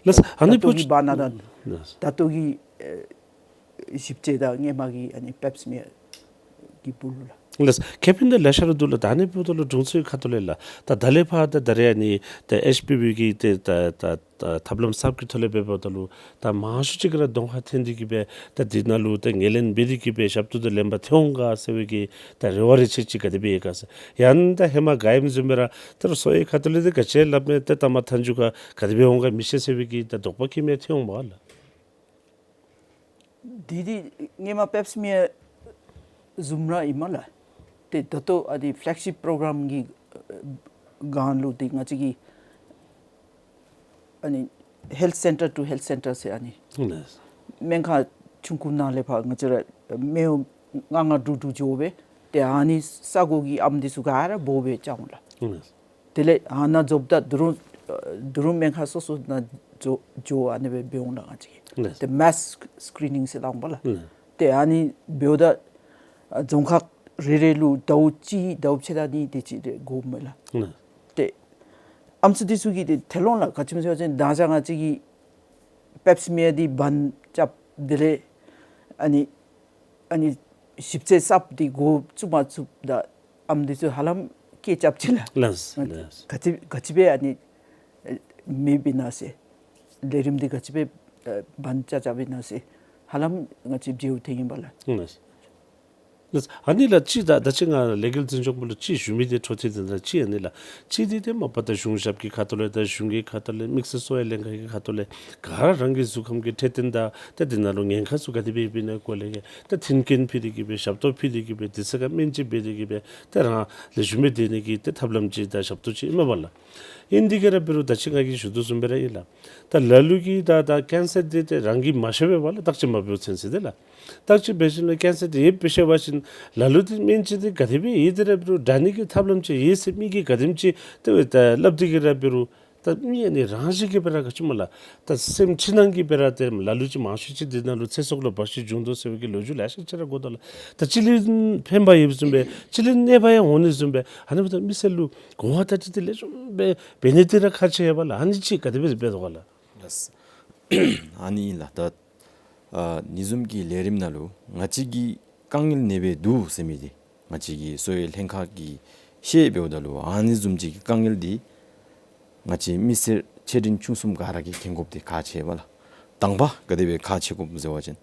ལགས། ལགས། ཨ་ནི་ད་ལྟོ་བུ་གི་བར་ན་དང་ལགས། ད་ལྟོ་གི་ཨེ་ཞིབ་དཔྱད་དང་སྔོན་མ་གི་ཨ་ནི་པེཔ་སི་མི་ཡར་གྱི་སྦུག་ལུ་ལགས། ལགས། ཁེ་ཕན་འདི་ལེ་ཤ་ར་འདུག་ལགས། ད་ཨ་ནི་འབདཝ་ད་ལུ་དྲུང་འཚོའི་ཁ་ཐུག་ལས་ལགས། ད་ད་ལས་ཕར་ད་ད་རེས་ཨ་ནི་ད་ཨེཆ་པི་ཝི་གི་ཏེ་ད་ད་ད་ཐབས་ལམ་གསརཔ་གི་ཐོག་ལས་འབདཝ་ད་ལུ་ད་མང་ཤོས་ཅིག་གིས་ར་གདོང་ཁར་འཐོན་ཏེ་གི་སྦེ་ད་འདི་ནང་ལུ་ད་ངོས་ལེན་འབད་དེ་གི་སྦེ་ཞབས་ཏོག་འདི་ལེན་པར་འཐོན་འོང་ག་ཟེར་བའི་གི་ད་རེ་བ་རེ་ཆེ་ཅིག་ག་དེ་སྦེ་ཡོད་ག་ཟེར། ཡང་ད་ཧེ་མ་ག་ཨིནམ་བཟུམ་སྦེ་ར་ད་རུང་གསོ་བའི་ཁ་ཐུག་ལས་འདི་ག་ཅི་སླབ་མས། ཏེ་ལྟ་མ་མཐའ་མཇུག་ཁར་ག་དེ་སྦེ་འོང་ག་མི་ཤེས་ཟེར་བའི་གི་ད་དོགས་པ་ཁྱོད་མི་འཐོན་འོང་མས་ལགས། འདི་འདི་སྔོན་མ་པེཔ་སི་མི་ཡར་བཟུམ་ར་ཨིན་མས་ལགས། ཏེ་ད་ལྟོ་ཨ་ནི་ཕེ་ལེག་ཤིཔ་པོ་རོ་གརམ་གྱི་ཨ་སྒང་ལུ་ཏེ་ང་བཅས་ཀྱི་ཨ་ནི་ཧེལཐ་སེན་ཊར་ཊུ་ཧེལཐ་སེན་ཊར་ཟེར་ཨ་ནི་ལགས། སྨན་ཁང་ཆུང་ཀུ་ནང་ལས་ཕར་ང་བཅས་ར་སྨན་གཡོག་ལྔ་ལྔ་དྲུག་དྲུག་འགྱོ་སྦེ་ཏེ་ཨ་ནི་ས་གོ་གི་ཨམ་འདི་ཚུ་ག་ར་འབོ་སྦེ་བཅག་འོང་ལགས། ལགས། དེ་ལས་ཨ་ནཱ་འཛོམས་ད་ད་རུང་ཨ་ད་རུང་སྨན་ཁང་སོ་སོ་ནང་འགྱོ་འགྱོ་ཨ་ནི་སྦེ་འབད་འོང་ལགས་ང་བཅས་ཀྱིས། ལགས། ཏེ་མེསི་སི་ཀི་རི་ནིང་ཟེར་སླབ་འོང་པས་ལགས། ལགས། ཏེ་ཨ་ནི་འབདཝ་ད་ཨ་རྫོང་ཁག་རེ་རེ་ལུ་ཟླཝ་གཅིག་ཟླཝ་ཕྱེད་དང་གཉིས་དེ་ཅིག་རེ་དགོཔ་མས་ལགས། ལགས། ཏེ་ཨམ་སྲུ་འདི་ཚུ་གིས་ཏེ་ཐེ་ལོང་ལགས། ག་ཅི་སྨོ་ཟེར་བ་ཅིན་ད་ཅི་ང་བཅས་ཀྱིས་པེཔ་སི་མི་ཡར་འདི་བཱན་རྐྱབ་དེ་ལས་ཨ་ནི་ཨ་ནི་ཞིབ་དཔྱད་གསརཔ་འདི་འགོ་བཙུགས་མ་བཙུགསཔ་ད་ཨམ་འདི་ཚུ་ཧ་ལམ་སྐད་རྐྱབ་ཅི་ལགས། ལགས། ལགས། ག་ཅི་ག་ཅི་སྦེ་ཨ་ནི་ཨེ་མེདཔ་ཨིན་ན་ཟེར། ལས་རིམ་འདི་ག་ཅི་སྦེ་ཨེ་བཱན་རྐྱབ་རྐྱབ་ཨིན་ན་ཟེར་ཧ་ལམ་ང་བཅས་མཇལཝ་ཐོན་ཡི་པས་ལགས། ལགས། ལགས། ཨ་ནི་ལགས་ཅིག་ད་ད་ཅི་ང་ལས་འགུལ་འཛིན་སྐྱོང་པ་ལུ་ཅིག་ཞུ་མི་འདི་འཕྲོ་མཐུད་དེ་ད་ཅིག་ཨ་ནི་ལགས་ཅིག་འདི་ཏེ་མ་པ་ད་གཞུང་ཞབས་ཀྱི་ཁ་ཐུག་ལས་ད་གཞུང་གི་ཁ་ཐུག་ལས་དམིགས་བསལ་གསོ་བའི་ལྷན་ཁག་གི་ཁ་ཐུག་ལས་ག་ར་རང་གི་གཟུགས་ཁམས་ཀྱི་འཕྲོད་བསྟེན་དང་ད་འདི་ནང་ལུ་ཉེན་ཁ་ཚུ་ག་དེ་སྦེ་ཡོདཔ་ཨིན་ན་སྐོར་ལས་ད་མཐུན་རྐྱེན་ཕུལ་ཏེ་གི་སྦེ་ཞབས་ཏོག་ཕུལ་ཏེ་གི་སྦེ་དེ་ཚུ་ག་སྨན་བཅོས་འབད་དེ་གི་སྦེ་ད་རང་ལེགས་ཤོམ་སྦེ་སྡོད་ནི་གི་ད་ཐབས་ལམ་ཅིག་དང་ཞབས་ཏོག་ཅིག་ཨིན་མས་པ་ལགས། ཨིན་དེ་གིས་ར་འབད་རུང་ད་ཅི་ང་གིས་ཞུ་དོ་བཟུམ་སྦེ་ར་ཨིན་ལགས། ད་ལ་ལུ་གིས་ད་ད་ཀེན་སར་འདི་ཏེ་རང་གིས་མ་ཤེས་པས་པ་ལགས། བརྟག་དཔྱད་མ་འབད་བ་ཅིན་ཟེར་ཏེ་ལགས། བརྟག་དཔྱད་འབད་ཞིནམ་ལས་ཀེན་སར་འདི་ཡོདཔ་སྦེ་ཤེས་པ་ཅིན་ལ་ལུ་འདི་སྨན་བཅོས་འདི་ག་དེ་སྦེ་ཡོད་དེ་ར་འབད་རུང་དྲག་ནི་གི་ཐབས་ལམ་ཅིག་ཡོད་ཟེར་མི་གིས་ག་དེམ་ཅིག་ཏེ་འབདཝ་ད་སླབ་སྟེ་གིས་ར་འབད་རུང་ད་མི་ཨ་ནི་རང་བཞིན་གྱིས་སྦེ་ར་ག་ཅི་སྨོ་ལགས། ད་སེམས་ཕྱི་ནང་གིས་སྦེ་ར་ཏེ་ལ་ལུ་ཅིག་མང་ཤོས་ཅིག་འདི་ནང་ལུ་ཚེ་སྲོག་ལུ་འབག་བཤུད་འབྱུང་དོ་ཟེར་བའི་གི་ལོ་རྒྱུས་ལེ་ཤ་ཅིག་ར་གོ་དོ་ལགས། ད་ཅི་ལས་ཕན་པ་ཡོདཔ་བཟུམ་སྦེ་ཅི་ལས་གནོད་པ་ཡང་འོང་ནི་བཟུམ་སྦེ་ཨ་ནི་འབདཝ་ད་མི་སེར་ལུ་གོ་བ་བརྡ་སྤྲོད་འདི་ལེགས་ཤོམ་སྦེ་འབད་ནི་འདི་ར་ཁག་ཆེ་བས་པ་ལགས། ཨ་ནི་ཅིག་ག་དེ་སྦེ་འབད་དོ་ག་ལགས། ལགས། ཨ་ནི་ཨིན་ལགས། ད་ཨ་ཨ་ནི་བཟུམ་གྱི་ལས་རིམ་ནང་ལུ་ང་བཅས་ཀྱི་དཀའ་ངལ་ག་དེ་སྦེ་འདུག་ཟེར་མི་འདི་ང་བཅས་ཀྱི་གསོ་བའི་ལྷན་ཁག་གིས་ཤེས་འབདཝ་ད་ལུ་ཨ་ནི་བཟུམ་ཅིག་གི་དཀའ་ངལ་འདི་ང་བཅས་མི་སེར་ཆེ་འབྲིང་ཆུང་གསུམ་ག་ར་གིས་མཁྱེན་དགོཔ་འདི་ཁག་ཆེ་བས་ལགས། དང་པ་ག་དེ་སྦེ་ཁག་ཆེ་དགོཔ་སྨོ་ཟེར་བ་ཅིན་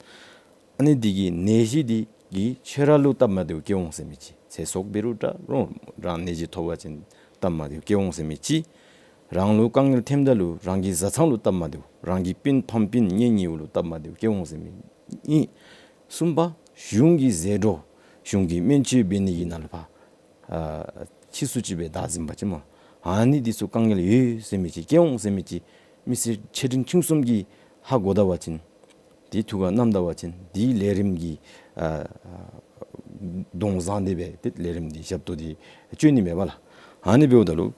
ཨ་ནི་འདི་གིས་ནད་གཞི་འདི་གིས་ཁྱོད་ར་ལུ་སྟབས་མ་བདེཝ་སྐྱེ་འོང་ཟེར་མི་ཅིག། ཚེ་སྲོག་འབད་རུང་འདྲ་རུང་རང་ནད་གཞི་ཐོབ་པ་ཅིན་སྟབས་མ་བདེཝ་སྐྱེ་འོང་ཟེར་མི་ཅིག། རང་ལུ་དཀའ་ངལ་ཐོནམ་ད་ལུ་རང་གི་བཟའ་ཚང་ལུ་སྟབས་མ་བདེཝ་རང་གི་སྤུན་ཕམ་སྤུན་གཉེན་ཉེཝ་ལུ་སྟབས་མ་བདེཝ་སྐྱེ་འོང་ཟེར་མི་གཉིས། གསུམ་པ་གཞུང་གི་ཟད་འགྲོ་གཞུང་གིས་སྨན་བཅོས་འབད་ནི་གི་ནང་ལུ་ཕར་ཨ་ཕྱིས་སུ་ཅིག་སྦེ་བདའ་ཟུན་པ་ཅིན་སྨོ་ཨ་ནི་འདི་ཚུ་དཀའ་ངལ་ཡོད་ཟེར་མི་ཅིག་སྐྱེ་འོང་ཟེར་མི་ཅིག་མི་སེར་ཆེ་འབྲིང་ཆུང་གསུམ་གྱིས་ཧ་གོ་ད་པ་ཅིན་དེ་ཐུགས་ཁར་བསྣམས་ད་པ་ཅིན་དེ་ལས་རིམ་གྱི་ཨ་ཨ་གདོང་བཟང་དེ་སྦེ་དེ་ལས་རིམ་འདི་ཞབས་ཏོག་འདི་སྤྱོད་ནི་མས་པ་ལགས། ཨ་ནི་འབདཝ་ད་ལུ་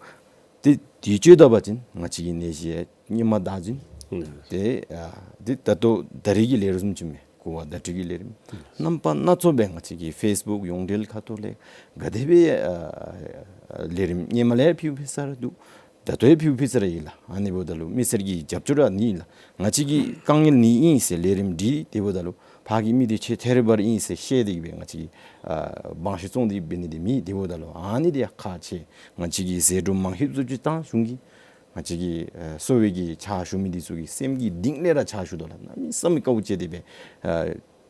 དེ་དེ་སྤྱོད་ད་པ་ཅིན་ང་བཅས་ཀྱི་ནད་གཞི་ཡང་སྔོན་མ་བདའ་ཟུན། ཨུམ། དེ་ཨ་དེ་ད་ལྟོ་ད་རེས་ཀྱི་ལས་རིམ་བཟུམ་ཅིག་མས། གོ་བ་བརྡ་སྤྲོད་ཀྱི་ལས་རིམ། ཨུམ། རྣམ་པ་སྣ་ཚོགས་སྦེ་ང་བཅས་ཀྱི་ཕེསི་བུཀ་ཡོངས་འབྲེལ་ཁ་ཐུག་ལས་ག་དེ་སྦེ་ཨ་ཨ་ལས་རིམ་སྔོན་མ་ལས་ཕུལ་ཕུལ་ས་ར་འདུག། ད་ལྟོ་ཡང་ཕུལ་ཕུལ་ས་ར་ཨིན་ལགས། ཨ་ནི་འབདཝ་ད་ལུ་མི་སེར་གྱི་རྒྱབ་སྐྱོར་ར་ནི་ཨིན་ལགས། ང་བཅས་ཀྱི་དཀའ་ངལ་ནི་ཨིན་ཟེར་ལས་རིམ་འདི་དེ་འབདཝ་ད་ལུ་ ཕར་གྱི་མི་འདི་ཆེ་ཐེ་རེ་བར་ཨིན་ཟེར་བཤད་དེ་གི་སྦེ་ང་བཅས་ཀྱིས་ཨ་དབང་ཤུགས་བཙོང་སྟེ་འབད་ནི་འདི་མེད། དེ་འབདཝ་ད་ལུ་ཨ་ནི་འདི་ཁག་ཆེ། ང་བཅས་ཀྱིས་ཟད་འགྲོ་མང་ཧེབ་བཟོ་ཅིག་བཏང་གཞུང་གིས་ང་བཅས་ཀྱི་ཨ་གསོ་བའི་གི་ཕྱག་ཞུ་མི་འདི་ཚུ་གི་སེམས་ཀྱི་གཏིང་ལས་ར་ཕྱག་ཞུ་དོ་ལགས། གནམ་མེད་ས་མེད་དཀའཝ་སྤྱད་དེ་སྦེ་ཨ་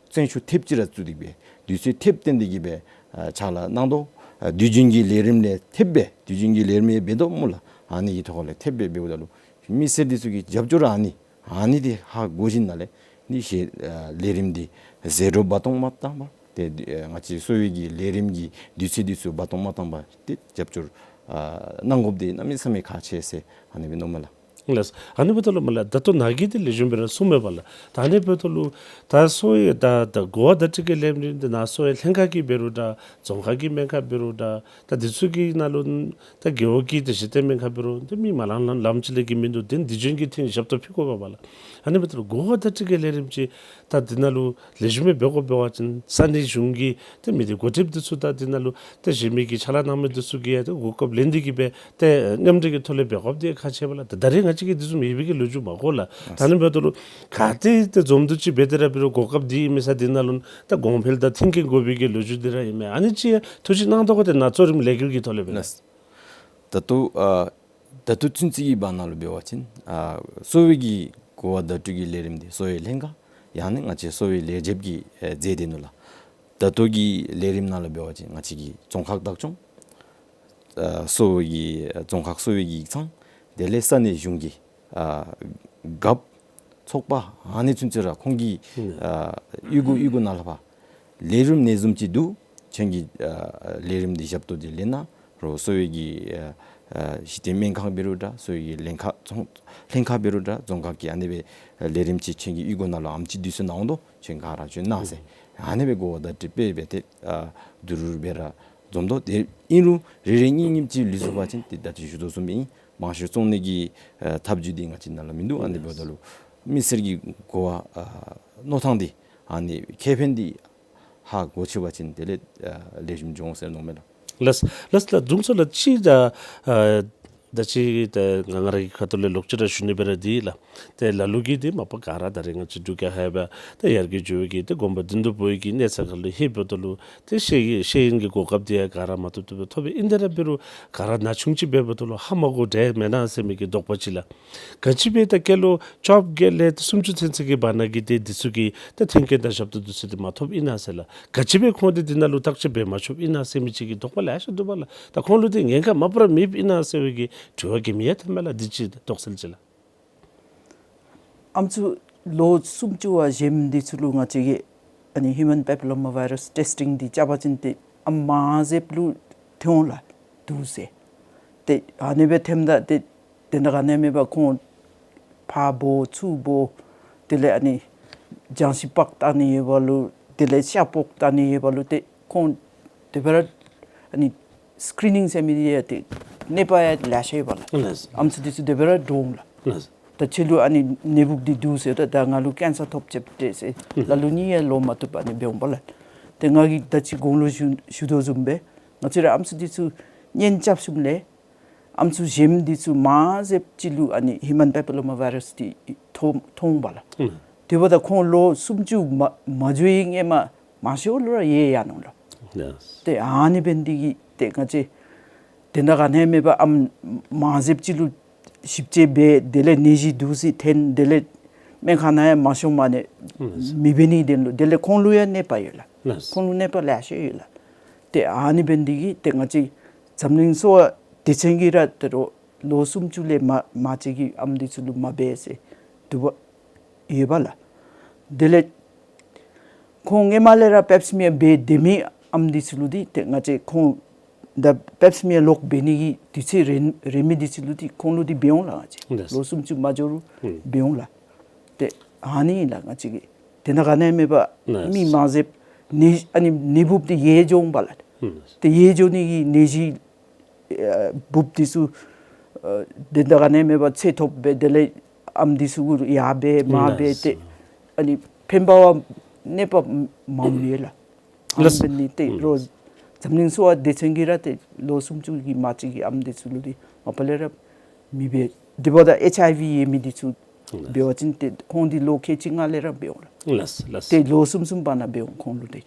བརྩོན་ཤུགས་ཐེབས་ཅིག་ར་བཙུགས་ཏེ་སྦེ་དུས་ཚོད་ཐེབས་བཏོན་ཏེ་གི་སྦེ་ཨ་ཕྱག་ལཱ་གནང་དོ། ཨ་དུས་རྒྱུན་གྱི་ལས་རིམ་ལས་ཐེབས་སྦེ་དུས་རྒྱུན་གྱི་ལས་རིམ་ཡང་འབད་དོ་སྨོ་ལགས། ཨ་ནི་གི་ཐོག་ལས་ཐེབས་སྦེ་འབདཝ་ད་ལུ་མི་སེར་འདི་ཚུ་གི་རྒྱབ་སྐྱོར་ཨ་ནི་ཨ་ནི་འདི་ཧ་གོ་ཞིནམ་ལས་ནི་ཞེས་ཨ་ལས་རིམ་འདི་ཟད་འགྲོ་འབད་བཏང་མ་བཏང་པར་ཏེ་ཨ་ང་བཅས་གསོ་བའི་གི་ལས་རིམ་གྱི་དུས་ཚོད་འདི་ཚུ་འབད་བཏང་མ་བཏང་པར་ཏེ་རྒྱབ་སྐྱོར་ཨ་གནང་དགོཔ་འདི་གནམ་མེད་ས་མེད་ཁག་ཆེ་ཟེར་ཨ་ནི་སྦེ་མནོཝ་མས་ལགས། ལགས། ཨ་ནི་འབདཝ་ད་ལུ་མ་ལགས་ད་ལྟོ་ནཱ་གིས་འདི་ལེགས་ཤོམ་སྦེ་ར་གསུངམ་མས་པ་ལགས། ད་ཨ་ནི་འབདཝ་ད་ལུ་ད་གསོ་བའི་ད་ད་གོ་བ་བརྡ་སྤྲོད་ཀྱི་ལས་རིམ་འདི་ནཱ་གསོ་བའི་ལྷན་ཁག་གིས་འབད་རུང་འདྲ་རྫོང་ཁག་གི་སྨན་ཁང་འབད་རུང་འདྲ་ད་འདི་ཚུ་གི་ནང་ལུ་ད་རྒེད་འོག་གི་ད་གཞི་རྟེན་སྨན་ཁང་འབད་རུང་འདི་མི་མ་ལང་ལང་ལམ་ཅིག་ལས་བརྒལ་མིན་འདུག། དེ་འདི་བྱོན་གྱི་ཐེངས་ཞབས་ཏོག་ཕུལ་དགོ་པས་པ་ལགས། ཨ་ནི་འབདཝ་ད་ལུ་གོ་བ་བརྡ་སྤྲོད་ཀྱི་ལས་རིམ་ཅིག་ད་འདི་ནང་ལུ་ལེགས་ཤོམ་སྦེ་འབད་དགོ་པ་ཅིན་ས་གནས་གཞུང་གི་ཏེ་མི་སྡེ་འགོ་ཁྲིདཔ་འདི་ཚུ་དང་འདི་ནང་ལུ་ཏེ་གཞན་མི་གི་ཕྱག་ལཱ་གནང་མི་འདི་ཚུ་གིས་ཡང་ཏེ་གོ་སྐབས་ལེན་ཏེ་གི་སྦེ་ཏེ་མཉམ་འབྲེལ་གྱི་ཐོག་ལས་འབད་དགོཔ་འདི་ཁག་ཆེ་བས་ལགས། ད་ད་རེས་ང་བཅས་ཀྱིས་འདི་ཚུ་མེད་པའི་གི་ལོ་རྒྱུས་མ་གོ་ལགས། ད་ཨ་ནི་འབདཝ་ད་ལུ་ག་ཏེ་ཏེ་འཛོམས་འདུ་ཅིག་འབད་དེ་ར་འབད་རུང་གོ་སྐབས་འདི་མེད་ས་འདི་ནང་ལུ་ད་གོང་འཕེལ་དང་མཐུན་རྐྱེན་དགོ་པའི་གི་ལོ་རྒྱུས་འདི་ར་ཨིན་མས། ཨ་ནི་ཅིག་ཐུགས་ཞིབ་གནང་དོ་ག་ཏེ་ནཱ་གཙོ་རིམ་ལས་འགུལ་གྱི་ཐོག་ལས་འབད་ལགས། ད་ལྟོ་ཨ་ད་ལྟོ་ཚུན་ཚོད་ཀྱི་བར་ན་ལུ་འབད་བ་ཅིན་ཨ་གསོ་བའི་གི་གོ་བ་བརྡ་སྤྲོད་ཀྱི་ལས་རིམ་འདི་གསོ་བའི་ལྷན་ཁག་ཡང་ན་ང་བཅས་གསོ་བའི་ལས་བྱེདཔ་གིས་ཨེ་མཛད་དེ་ནུག་ལགས། ད་ལྟོ་གི་ལས་རིམ་ནང་ལུ་འབད་བ་ཅིན་ང་བཅས་ཀྱི་རྫོང་ཁག་བདག་སྐྱོང་ཨ་གསོ་བའི་གི་རྫོང་ཁག་གསོ་བའི་གི་ཡིག་ཚང་དེ་ལས་ས་གནས་གཞུང་གི་ཨ་རྒཔོ་ཚོགས་པ་ཨ་ནི་ཚུན་ཚོད་ར་ཁོང་གི་ཨ་གཡུས་སྒོ་གཡུས་སྒོ་ནང་ལུ་ཕར་ལས་རིམ་ནི་བཟུམ་ཅིག་འདུག། ཁྱེད་ཀྱིས་ཨ་ལས་རིམ་འདི་ཞབས་ཏོག་འདི་ལེན་ན་རོགས། གསོ་བའི་གི་ཨ་ཨ་གཞི་རྟེན་སྨན་ཁང་འབད་རུང་འདྲ་གསོ་བའི་གི་ལྷན་ཁག་ཚོང་ལྷན་ཁག་འབད་རུང་འདྲ་རྫོང་ཁག་གི་ཨ་ནི་སྦེ་ལས་རིམ་ཅིག་ཁྱེད་ཀྱི་གཡུས་སྒོ་ནང་ལུ་ཨམ་ཅིག་འདི་ཚུ་ནཱ་འོང་དོ། ཁྱེད་ག་ར་བྱོན་གནང་ཟེར་ཨ་ནི་སྦེ་གོ་བ་བརྡ་སྤྲོད་འབད་འབད་དེ་ཨ་བསྡུ་རུབ་སྦེ་ར་འཛོམས་དོ། དེ་ཨིན་རུང་རེ་རེ་གཉིས་གཉིས་ཅིག་ལུས་སོང་པ་ཅིན་ཏེ་ད་ཅི་ཞུ་དོ་བཟུམ་སྦེ་ཨིན། མང་ཤོས་བཙོང་ནི་གི་ཨ་ཐབས་བྱུས་འདི་ང་བཅས་ནང་ལུ་མིན་འདུག། ཨ་ནི་འབདཝ་ད་ལུ་མི་སེར་གྱི་གོ་བ་ཨ་མནོ་ཐངས་འདི་ཨ་ནི་ཁེ་ཕན་འདི་ཧ་གོ་ཚུགས་པ་ཅིན་དེ་ལས་ཨ་ལེགས་ཤོམ་འགྱོ་འོང་ཟེར་མནོཝ་མས་ལགས། ལགས་ལགས་ལགས། དྲུང་འཚོ་ལགས་ཅིག་ད་ཨ་ད་ཅི་ད་ང་ང་ར་གི་ཁ་ཐུག་ལས་ལོག་ཅི་ར་ཞུ་ནི་སྦེ་ར་འདི་ལགས། ཏེ་ལ་ལུ་གིས་འདི་མ་པ་ག་ར་ད་རེས་ང་བཅས་འབྲུག་རྒྱལ་ཁབ་ཡང་ད་ཡར་རྒྱས་འགྱོ་བའི་གི་ཏེ་གོམ་པ་མདུན་དུ་འབོ་བའི་གི་གནས་ཚད་ཁར་ལུ་ལྷོདཔ་ད་ལུ་ཏེ་ཤེས་ཤེས་ཡོན་གྱི་གོ་སྐབས་འདི་ཡང་ག་ར་མ་ཐོབ་ཐོབ་སྦེ་ཐོབ་པས། ཨིན་ཏེ་ར་འབད་རུང་ག་ར་ན་ཆུང་ཅིག་འབདཝ་ད་ལུ་ཧ་མ་གོ་དྲགས་མེན་ན་ཟེར་མི་གི་དོགས་པ་ཅིག་ལགས། ག་ཅི་སྦེ་ད་སྐྱེས་ལོ་བཅོ་བརྒྱད་ལས་ཏེ་སུམ་ཅུ་ཚུན་ཚོད་ཀྱི་བར་ན་གི་ཏེ་འདི་ཚུ་གི་ད་མཐུན་རྐྱེན་དང་ཞབས་ཏོག་འདི་ཚུ་འདི་མ་ཐོབ་ཨིན་ན་ཟེར་ལགས། ག་ཅི་སྦེ་ཁོང་འདི་འདི་ནང་ལུ་བརྟག་དཔྱད་འབད་མ་ཆོགཔ་ཨིན་ན་ཟེར་མི་ཅིག་གི་དོགས་པ་ལེ་ཤ་འདུག་པ་ལགས། ད་ཁོང་ལུ་འདི་ཉེན་ཁ་མ་པ་ར་མེདཔ་ཨིན་ན་ཟེར་བའི་གི་དྲི་བ་གི་མི་ཡང་ཐོན་མས་ལགས། འདི་ཅིག་དོགས་སེལ་ཅིག་ལགས། ཨམ་སྲུ་ལོ་སུམ་ཅུ་བ་གཞོནམ་འདི་ཚུ་ལུ་ང་བཅས་ཀྱིས་ཨ་ནི་ཧིའུ་མཱན་པེ་པི་ལོ་མ་ཝཱའི་རཱསི་ཊེསི་ཊིང་འདི་རྐྱབ་པ་ཅིན་ཏེ་ཨམ་མ་འཛེམ་ལུ་ཐོན་འོང་ལགས་འདུག་ཟེར། ཏེ་ཨ་ནི་སྦེ་ཐོནམ་ད་ཏེ་དོན་དག་ག་ནི་ཡང་མེད་པར་ཁོང་ཕར་འབོ་ཚུར་འབོ་དེ་ལས་ཨ་ནི་སྦྱང་ཤིང་སྤར་བཏང་ནི་ཡོད་པ་ལུ་དེ་ལས་ཤ་བཀོག་བཏང་ནི་ཡོད་པ་ལུ་ཏེ་ཁོང་དེ་སྦེ་ར་ཨ་ནི་སི་ཀི་རི་ནིང་ཟེར་མི་འདི་ཡང་ཏེ་ནད་པ་ཡང་ལེ་ཤ་ཡོད་པ་ལགས། ལགས། ཨམ་སྲུ་འདི་ཚུ་དེ་སྦེ་ར་འདྲོག་འོང་ལགས། ལགས། ད་ཁྱོད་ལུ་ཨ་ནི་ནད་འབུབ་འདི་འདུག་ཟེར། ད་ད་ང་ལུ་ཀེན་སར་ཐོབ་ཅི་པས་ཟེར་ལ་ལུ་ནི་ཡང་ལོག་མ་བཏུབ་པར་ཨ་ནི་འབད་འོང་པ་ལགས། ཏེ་ང་གིས་ད་ཅི་གོང་ལུ་ཞུ་ཞུ་དོ་བཟུམ་སྦེ་ང་བཅས་ར་ཨམ་སྲུ་འདི་ཚུ་གཉེན་རྐྱབ་ཞིནམ་ལས་ཨམ་སྲུ་གཞོནམ་འདི་ཚུ་མ་འཛེམ་ཅིག་ལུ་ཨ་ནི་ཧིའུ་མཱན་པེ་པི་ལོ་མ་ཝཱའི་རཱསི་འདི་ཐོབ་ཐོབ་འོང་པ་ལགས། ཨུམ། དེ་འབདཝ་ད་ཁོང་ལོ་སུམ་ཅུ་མ་མ་འགྱོ་བའི་སྔོན་མ་མང་ཤོས་ལུ་ར་ཡལ་ཡར་ནུག་ལགས། ལགས། ཏེ་ཨ་ནི་འབད་ནི་འདི་གིས་ཏེ་ང་བཅས་དོན་དག་ག་ནི་ཡང་མེད་པར་ཨམ་མ་འཛེམ་ཅིག་ལུ་ཞིབ་དཔྱད་འབད་དེ་ལས་ནད་གཞི་འདུག་ཟེར་ཐོན་དེ་ལས་སྨན་ཁང་ནང་ཡང་མ་ཤོངམ་ཨ་ནི་ལགས། མི་འབད་ནི་དོན་ལུ་དེ་ལས་ཁོང་ལུ་ཡང་ནད་པ་ཡོད་ལགས། ལགས། ཁོང་ལུ་ནད་པ་ལེ་ཤ་ཡོད་ལགས། ཏེ་ཨ་ནི་འབད་ནི་འདི་གིས་ཏེ་ང་བཅས་འཛམ་གླིང་གསོ་བ་སྡེ་ཚན་གྱིས་ར་ཏེ་རོགས་ལོ་སུམ་ཅུ་ལས་མ་མ་ཅིག་གི་ཨམ་འདི་ཚུ་ལུ་མ་འབད་ཟེར་འདུག་པ་ཡོད་པ་ལགས། དེ་ལས་ཁོང་སྔོན་མ་ལས་ར་པེབ་སི་མེར་འབད་སྡོད་མི་ཨམ་འདི་ཚུ་ལུ་འདི་ཏེ་ང་བཅས་ཁོང་ད་པེབ་སི་མེར་ལོག་འབད་ནི་གི་དུས་ཚོད་རན་རན་མི་འདི་ཚུ་ལུ་འདི་ཁོང་ལུ་འདི་འབད་འོང་ལགས། ང་བཅས་ལགས། ལོ་སུམ་ཅུ་མ་འགྱོ་རུང་ཨུམ་འབད་འོང་ལགས། ཏེ་ཨ་ནི་ཨིན་ལགས། ང་བཅས་ཀྱིས་དོན་དག་ག་ནི་ཡང་མེད་པར་ལགས། མི་མ་འཛེམ་ནད་ཨ་ནི་ནད་འབུབ་འདི་ཡལ་འགྱོ་འོང་པ་ལགས། ཨུམ་ཏེ་ཡལ་འགྱོ་ནི་གི་ནད་གཞི་ཨ་འབུབ་འདི་ཚུ་ཨ་དོན་དག་ག་ནི་ཡང་མེད་པར་ཚེ་ཐོབ་སྦེ་དེ་ལས་ཨམ་འདི་ཚུ་གུ་ཡར་འབད་མར་འབད་ཏེ་ཨ་ནི་ཕན་པ་བ་ནད་པ་མང་མི་ལགས། ཨ་ནི་འབད་ནི་ཏེ་རོགས་འཛམ་གླིང་གསོ་བ་སྡེ་ཚན་གྱིས་ར་ཏེ་ལོ་སུམ་ཅུ་གི་མ་ཅིག་གི་ཨམ་འདི་ཚུ་ལུ་འདི་མ་པ་ལས་ར་མི་འབད། དེ་འབདཝ་ད་ཨེཆ་ཨའི་ཝི་ཡོད་མི་འདི་ཚུ་ འབད་བ་ཅིན་ཏེ་ཁོང་འདི་ལོ་ཁལ་གཅིག་ལྔ་ལས་ར་འབད་འོང་ལགས། ལགས་ལགས། ཏེ་ལོ་གསུམ་གསུམ་བར་ན་འབད་འོང་ཁོང་ལུ་ཏེ།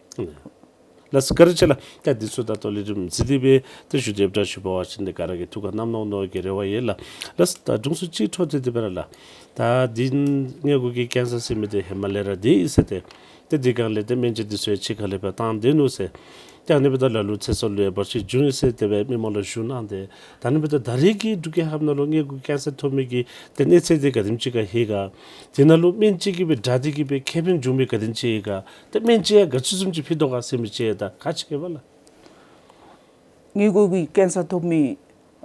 ལགས་བཀའ་དྲིན་ཆེ་ལགས། ད་འདི་ཚུ་ད་ལྟོ་ལས་རིམ་གཟིགས་ཏེ་སྦེ་ཏེ་ཞུ་དེབ་འདྲ་ཞུ་བ་ཅིན་ཏེ་ག་ར་གིས་ཐུགས་ཁར་བསྣམ་གནང་ནི་གི་རེ་བ་ཡོད་ལགས། ལགས་ད་དྲུང་འཚོ་ཅིག་འཕྲོ་མཐུད་དེ་སྦེ་ར་ལགས། ད་འདི་མངལ་སྒོ་གི་ཀེན་སར་ཟེར་མི་འདི་ཧེ་མ་ལས་ར་འདི་ཨིན་ཟེར་ཏེ། ཏེ་འདི་སྒང་ལས་ཏེ་སྨན་བཅོས་འདི་ཚུ་ཡང་ཕྱི་ཁ་ལས་སྦེ་བཏང་སྡོད་ནུག་ཟེར། ཏེ་ཨ་ནི་འབདཝ་ད་ལ་ལུ་ཚེ་སྲོག་ལུ་ཡང་བར་ཆད་བྱུང་ཡི་ཟེར་དེ་སྦེ་མི་མང་ལུ་ཞུ་གནང་སྟེ། ད་ཨ་ནི་འབདཝ་ད་ད་རེས་ཀྱི་འབྲུག་རྒྱལ་ཁབ་ནང་ལུ་མངལ་སྒོ་ཀེན་སར་ཐོབ་མི་གི་ཏེ་གནས་ཚད་འདི་ག་དེམ་ཅིག་ག་ཡོད་ག། དེ་ནང་ལུ་སྨན་བཅོས་ཀྱིས་སྦེ་དྲག་སྟེ་གིས་སྦེ་ཁེ་ཕན་བྱུང་མི་ག་དེམ་ཅིག་ཡོད་ག། ཏེ་སྨན་བཅོས་ཡང་ག་ཅི་བཟུམ་ཅིག་ཕུལ་དོ་ག་ཟེར་མི་ཅིག་ཡང་ད་ག་ཅི་གེ་བ་ལགས། མངལ་སྒོ་གི་ཀེན་སར་ཐོབ་མི་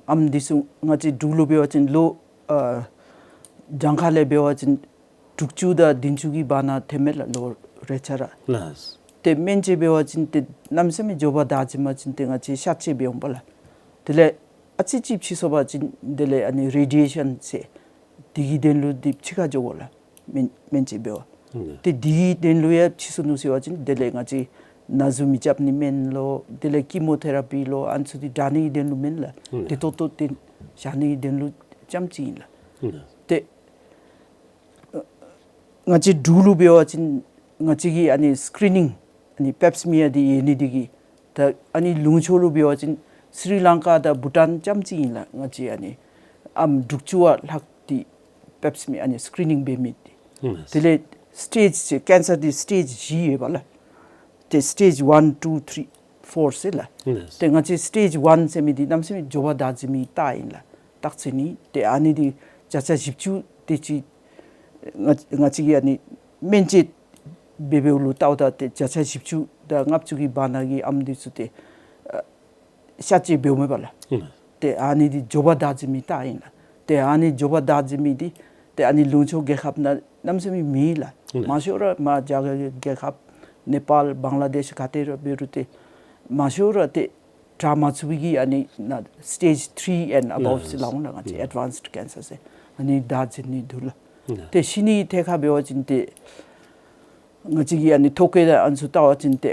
ཨམ་འདི་ཚུ་ང་བཅས་འབྲུག་ལུ་འབད་བ་ཅིན་ལོ་ཨ་གྱངས་ཁ་ལས་འབད་བ་ཅིན་དྲུག་ཅུ་དང་བདུན་ཅུ་གི་བར་ན་ཐོནམ་མས་ལགས་ལོ་རེ་ཆ་ར། ལགས། ཏེ་སྨན་བཅོས་འབད་བ་ཅིན་ཏེ་གནམ་མེད་ས་མེད་མགྱོགས་པ་དྲག་ཅི་མ་ཅིན་ཏེ་ང་བཅས་གཤག་བཅོས་འབད་འོང་པ་ལགས། དེ་ལས་ཨ་ཙི་ཅིག་ཕྱི་སོང་པ་ཅིན་དེ་ལས་ཨ་ནི་རེ་ཌི་ཡེ་ཤཱན་ཟེར་འདི་གི་དོན་ལུ་འདི་ཕྱི་ཁར་འགྱོ་དགོ་ལགས། སྨན་སྨན་བཅོས་འབད་བར། ཨུམ། ཏེ་འདི་གི་དོན་ལུ་ཡང་ཕྱི་སོང་ནུག་ཟེར་བ་ཅིན་དེ་ལས་ང་བཅས་ན་ཟུག་མི་རྐྱབ་ནི་སྨན་ལོ་དེ་ལས་ཀི་མོ་ཐེ་ར་པི་ལོ་ཨ་ནི་ཚུ་འདི་དྲག་ནི་གི་དོན་ལུ་མེན་ལགས། ཨུམ། བདེ་ཏོག་ཏོ་ཏེ་བཞག་ནི་གི་དོན་ལུ་རྐྱངམ་ཅིག་ཨིན་ལགས། ཨུམ། ཏེ་ང་བཅས་འབྲུག་ལུ་འབད་བ་ཅིན་ང་བཅས་ཀྱི་ཨ་ནི་སི་ཀི་རི་ནིང་ཨ་ནི་པེབ་སི་མི་ཡར་འདི་ཡོད་ནི་འདི་གིས་ད་ཨ་ནི་ལུང་ཕྱོགས་ལུ་འབད་བ་ཅིན་སི་རི་ལང་ཀ་དང་བུ་ཊཱན་རྐྱངམ་ཅིག་ཨིན་ལགས། ང་བཅས་ཨ་ནི་ཨམ་དྲུག་ཅུ་བ་ལྷག་སྟེ་པེབ་སི་མི་ཡར་ཨ་ནི་སི་ཀི་རི་ནིང་འབད་མི་འདི། ཨུམ། དེ་ལས་སི་ཊེཇ་ཀེན་སར་འདི་སི་ཊེཇ་བཞི་ཡོད་པ་ལགས། ཏེ་སི་ཊེཇ་ཝན་ཊུ་ཐི་རི་ཕོར་ཟེར་ལགས། ཨུམ། ཏེ་ང་བཅས་སི་ཊེཇ་ཝན་ཟེར་མི་འདི་གནམ་མེད་ས་མེད་མགྱོགས་པ་དྲག་འགྱོ་མི་རྟགས་ཨིན་ལགས། རྟགས་མཚན་ཨིན། ཏེ་ཨ་ནི་འདི་བརྒྱ་ཆ་བཞི་བཅུ་དེ་ཅིག་ང་ང་བཅས་ཀྱིས་ཨ་ནི་སྨན་བཅོས་འབད་འབདཝ་ལུ་བལྟཝ་ད་ཏེ་བརྒྱ་ཆ་བཞི་བཅུ་དང་ལྔ་བཅུ་གི་བར་ན་གི་ཨམ་འདི་ཚུ་ཏེ་ཨ་གཤག་བཅོས་འབདཝ་མས་པ་ལགས། ཨུམ། ཏེ་ཨ་ནི་འདི་མགྱོགས་པ་དྲག་འགྱོ་མི་རྟགས་ཨིན་ལགས། ཏེ་ཨ་ནི་མགྱོགས་པ་དྲག་འགྱོ་མི་འདི་ཏེ་ཨ་ནི་ལུང་ཕྱོགས་རྒྱལ་ཁབ་ནང་གནམ་མེད་ས་མེད་མེད་ལགས། ཨུམ། མང་ཤོས་ར་མར་རྒྱ་གར་རྒྱལ་ཁབ་ནེ་པཱལ་བང་ལ་དེཤ་ག་ཏེ་ར་འབད་རུང་ཏེ་མང་ཤོས་ར་ཏེ་དྲག་མ་ཚུགས་པའི་གི་ཨ་ནི་ནཱ་སི་ཊེཇ་ཐི་རི་ཨེན་ཨ་བའོབ་ཟེར་སླབ་འོང་ལགས། ང་བཅས་ཨེཌ་ཝཱནསཌ་ཀེན་སར་ཟེར་ཨ་ནི་དྲག་འགྱོ་ནི་འདུག་ལགས། ཏེ་ཤི་ནི་ཐད་ཁར་འབད་བ་ཅིན་ཏེ་ང་བཅས་ཀྱི་ཨ་ནི་ཐོ་བཀོད་དང་ཨ་ནི་ཚུ་བལྟ་བ་ཅིན་ཏེ་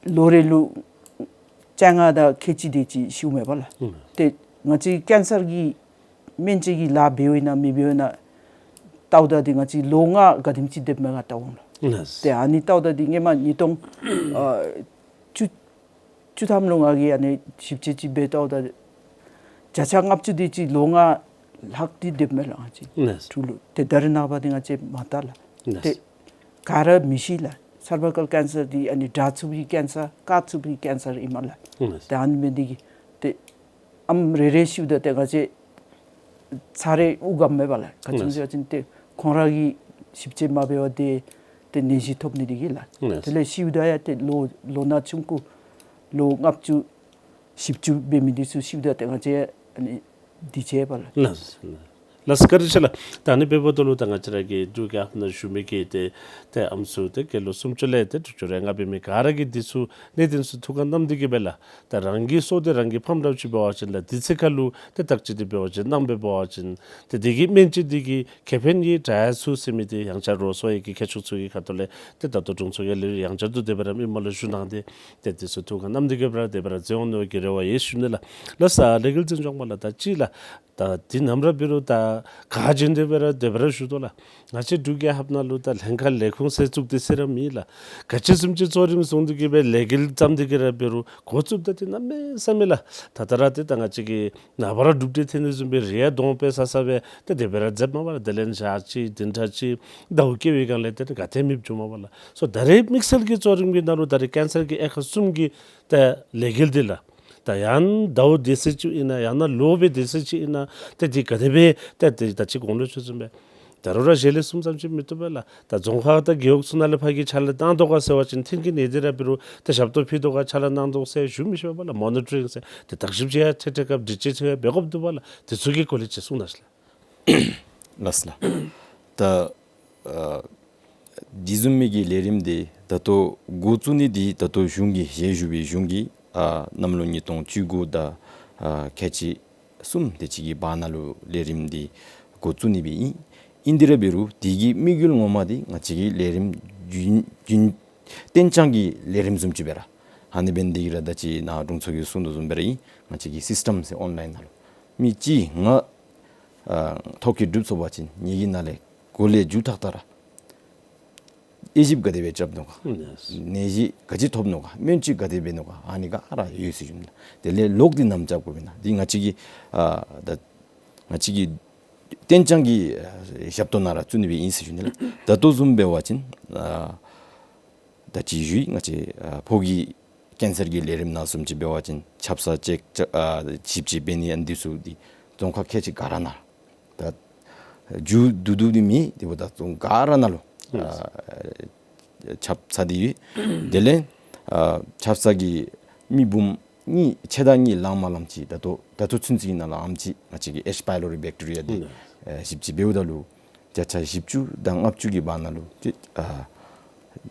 ལོ་རེ་ལུ་བཅོ་ལྔ་དང་ཁལ་གཅིག་དེ་ཅིག་ཤིཝ་མས་པ་ལགས། ཨུམ། ཏེ་ང་བཅས་ཀེན་སར་གྱི་སྨན་བཅོས་ཀྱི་ལཱ་འབདཝ་ཨིན་ན་མི་འབདཝ་ཨིན་ན་བལྟཝ་ད་འདི་ང་བཅས་ལོ་ལྔ་ག་དེམ་ཅིག་འདེབས་མས་ག་བལྟ་འོང་ལགས། ལགས། ཏེ་ཨ་ནི་བལྟཝ་ད་འདི་སྔོན་མ་ཉིས་སྟོང་ཨ་བཅུ་བཅུ་ཐམ་ལུ་ང་གིས་ཨ་ནི་ཞིབ་དཔྱད་ཅིག་འབད་བལྟཝ་ད་བརྒྱ་ཆ་ལྔ་བཅུ་དེ་ཅིག་ལོ་ལྔ་ལྷག་སྟེ་འདེབས་མས་ལགས། ང་བཅས་ལགས། འབྲུག་ལུ་ཏེ་ད་རེས་ནངས་པ་འདི་ང་བཅས་མ་བལྟ་ལགས། ལགས། ཏེ་ག་ར་མི་ཤི་ལགས། སར་བའི་ཀལ་ཀེན་སར་འདི་ཨ་ནི་དྲག་ཚུགས་པའི་ཀེན་སར་བཀག་ཚུགས་པའི་ཀེན་སར་ཨིན་མས་ལགས། ལགས། ཏེ་ཨ་ནི་འབད་ནི་འདི་གིས་ཏེ་ཨམ་རེ་རེ་ཤིཝ་ད་ཏེ་ང་བཅས་ཚར་རེ་དབུགས་འགམ་མས་པ་ལགས། ག་ཅི་སྨོ་ཟེར་བ་ཅིན་ཏེ་ཁོང་ར་གིས་ཞིབ་དཔྱད་མ་འབད་བར་ཏེ་ཏེ་ནད་གཞི་ཐོབ་ནི་འདི་གིས་ལགས། ལགས། དེ་ལས་ཤིཝ་ད་ཡང་ཏེ་ལོ་ལོ་ན་ཆུང་ཀུ་ལོ་ལྔ་བཅུ་བཞི་བཅུ་འབད་མི་འདི་ཚུ་ཤིཝ་ད་ཏེ་ང་བཅས་ཨ་ནི་འདི་བྱས་པ་ལགས། ལགས། ལགས་བཀའ་དྲིན་ཆེ་ལགས། ད་ཨ་ནི་འབདཝ་ད་ལུ་ད་ང་བཅས་ར་གི་འབྲུག་རྒྱལ་ཁབ་ནང་བཞུགས་མི་གི་ཏེ་ཏེ་ཨམ་སྲུ་ཏེ་སྐྱེས་ལོ་སུམ་ཅུ་ལས་ཏེ་དྲུག་ཅུ་རེ་ལྔ་འབད་མི་ག་ར་གིས་འདི་ཚུ་གནད་དོན་ཚུ་ཐུགས་ཁར་བསྣམས་ཏེ་གིས་སྦེ་ལགས། ད་རང་གི་སྲོག་འདི་རང་གིས་ཕམ་འདྲཝ་ཅིག་འབད་བ་ཅིན་ལགས། དེ་ཚེ་ཁ་ལུ་ཏེ་བརྟག་དཔྱད་འདི་འབད་བ་ཅིན་གནང་སྦེ་འབད་བ་ཅིན་ཏེ་དེ་གིས་སྨན་བཅོས་འདི་གིས་ཁེ་ཕན་ཡང་དྲག་ཚུགས་ཟེར་མི་འདི་ཡང་བསྐྱར་རོགས་ཚོགས་ཡི་གི་མཁས་མཆོག་ཚུ་གི་ཁ་ཐུག་ལས་ཏེ་ད་ལྟོ་དྲུང་འཚོ་གིས་ལས་ཡང་བསྐྱར་དུ་དེ་སྦེ་ར་མི་མང་ལུ་ཞུ་གནང་སྟེ་ཏེ་འདི་ཚུ་ཐུགས་ཁར་བསྣམས་ཏེ་གིས་སྦེ་ར་དེ་སྦེ་ར་མཛད་འོང་ནི་གི་རེ་བ་ཡོད་ཞུ་ནི་ལགས། ལགས་སོ་ལས་འགུལ་འཛིན་སྐྱོང་པ་ལགས། ད་ཅི་ལགས། ད་འདི་ནམ་ར་འབད་རུང་ད་ག་བྱོན་ཏེ་སྦེ་ར་དེ་སྦེ་ར་ཞུ་དོ་ལགས། ང་བཅས་འབྲུག་རྒྱལ་ཁབ་ནང་ལུ་ད་ལྷན་ཁག་ལས་ཁུངས་ཟེར་བཙུགས་ཏེ་ཟེར་ར་མེད་ལགས། ག་ཅི་བཟུམ་ཅིག་གཙོ་རིམ་བཟུང་སྟེ་གིས་སྦེ་ལས་འགུལ་བརྩམས་ཏེ་གིས་ར་འབད་རུང་འགོ་བཙུགསཔ་ད་འདི་གནམ་མེད་ས་མེད་ལགས། ད་ད་ར་ཏེ་ད་ང་བཅས་ཀྱི་ནངས་པ་ར་གྲུབ་འབྲས་ཐོན་ནི་བཟུམ་སྦེ་རེ་ཡང་གདོང་དཔེ་ཟ་ས་སྦེ་ཏེ་དེ་སྦེ་ར་མཛདཔ་མས་པ་ལགས། དེ་ལས་ཞག་གཅིག་བདུན་ཕྲག་གཅིག་ཟླཝ་བཀལ་བའི་སྒང་ལས་ཏེ་ག་ཏེ་མེདཔ་བྱུངམ་མས་པ་ལགས། སོ་ད་རེས་དམིགས་བསལ་གྱི་གཙོ་རིམ་གྱི་ནང་ལུ་ད་རེས་ཀེན་སར་གྱི་དབྱེ་ཁག་གསུམ་གྱི་ཏེ་ལས་འགུལ་འདི་ལགས། ད་ཡང་ཟླཝ་དེ་ཚེ་ཅིག་ཨིན་ན་ཡང་ན་ལོ་སྦེ་དེ་ཚེ་ཅིག་ཨིན་ན་ཏེ་འདི་ག་དེ་སྦེ་ཏེ་ཏེ་ད་ཅི་གོང་ལུ་ཞུ་བཟུམ་སྦེ་ད་རུང་ར་གཞི་ལས་གསུམ་ཙམ་ཅིག་མི་བཏུབ་པས་ལགས། ད་རྫོང་ཁག་དང་རྒེད་འོག་ཚུ་ནང་ལས་ཕར་གྱི་ཕྱག་ལཱ་གནང་དོ་ག་ཟེར་བ་ཅིན་ཐོན་གྱི་ནད་འདི་ར་འབད་རུང་ཏེ་ཞབས་ཏོག་ཕུལ་དོ་ག་ཕྱག་ལཱ་གནང་དོ་ག་ཟེར་ཞུ་མི་ཤེས་པས་ལགས། མོ་ནི་ཊ་རིང་ཟེར་ཏེ་བརྟག་ཞིབ་ཅིག་ཡང་ཐད་ཐད་སྐབས་སྒྲིག་ཆས་ཅིག་ཡང་འབད་དགོཔ་འདུག་པ་ལགས། དེ་ཚུ་གི་སྐོར་ལས་ཅིག་གསུང་གནང་ཤིག་ལགས། ལགས་སོ་ལགས། ད་ཨ་དེ་བཟུམ་མའི་གི་ལས་རིམ་འདི་ད་ལྟོ་འགོ་བཙུགས་ནི་འདི་ད་ལྟོ་གཞུང་གིས་ཞལ་བཞུགས་པའི་གཞུང་གིས་ཨ་གནམ་ལོ་ཉིས་སྟོང་བཅུ་དགུ་ཟླ་ཨ་ཁལ་གཅིག་གསུམ་དེ་ཅིག་གི་བར་ན་ལུ་ལས་རིམ་འདི་འགོ་བཙུགས་ནི་སྦེ་ཨིན། ཨིན་དེ་ར་འབད་རུང་དེ་གི་དམིགས་ཡུལ་ངོ་མ་འདི་ང་བཅས་ཀྱི་ལས་རིམ་རྒྱུན་རྒྱུན་གཏན་འཇགས་ཀྱི་ལས་རིམ་བཟུམ་ཅིག་སྦེ་ར་ཨ་ནི་འབད་ནི་འདི་གིས་ར་ད་ཅི་ནཱ་དྲུང་འཚོ་གིས་གསུང་དོ་བཟུམ་སྦེ་ར་ཨིན། ང་བཅས་ཀྱི་སིསི་ཊམ་ཟེར་ཨོན་ལའིན་ནང་ལུ་མི་གཅིག་ང་ ཨ་ཐོ་བཀོད་གྲུབ་སོང་པ་ཅིན་ངེ་གི་ནང་ལས་འགོ་ལས་མཇུག་མཐའ་དག་ར་དབྱེ་ཞིབ་ག་དེ་སྦེ་རྐྱབ་ནུག་ག། ཨུམ་ལགས། ནད་གཞི་ག་ཅི་ཐོབ་ནུག་ག། སྨན་བཅོས་ག་དེ་འབད་ནུག་ག། ཨ་ནི་ག་ར་ཡོད་ཟེར་ཞུ་ནི་ལགས། དེ་ལས་ལོག་སྟེ་ནམ་རྐྱབ་དགོཔ་ཨིན་ན་འདི་ང་བཅས་ཀྱི་ཨ་ད་ང་བཅས་ཀྱི་གཏན་འཇགས་ཀྱི་ཨ་ཞབས་ཏོག་ནང་ར་བཙུགས་ནི་སྦེ་ཨིན་ཟེར་ཞུ་ནི་ལགས། ད་ལྟོ་བཟུམ་འབད་བ་ཅིན་ཨ་ད་ཅི་ཞུ་ཡི། ང་བཅས་ཨ་ཕོ་གི་ཀེན་སར་གྱི་ལས་རིམ་ནང་བཟུམ་ཅིག་འབད་བ་ཅིན་ཆབ་གསང་ཅེཀ་ཨ་ཞིབ་དཔྱད་འབད་ནི་ཨ་ནི་འདི་ཚུ་འདི་རྫོང་ཁག་ཁལ་གཅིག་ག་ར་ནང་ད་མཇུག་བསྡུ་བསྡུ་ནི་མེད། དེ་འབདཝ་ད་རྫོང་ཁག་ག་ར་ནང་ལུ་ཨ་ཆབ་གསང་འདི་ཡོད། དེ་ལས་ཨ་ཆབ་གསང་གི་མི་འབུམ་གཉིས་ཕྱེད་དང་གཉིས་ལང་མ་ལངམ་ཅིག་ད་ལྟོ་ད་ལྟོ་ཚུན་ཚོད་ཀྱི་ནང་ལུ་ཨེམ་ཅིག་ང་བཅས་ཀྱི་ཨེཆ་པའི་ལོ་རི་བེཀ་ཊི་རི་ཡ་འདི་ཨ་ཞིབ་དཔྱད་འབདཝ་ད་ལུ་བརྒྱ་ཆ་བཞི་བཅུ་དང་ལྔ་བཅུ་གི་བར་ན་ལུ་ཅིག་ཨ་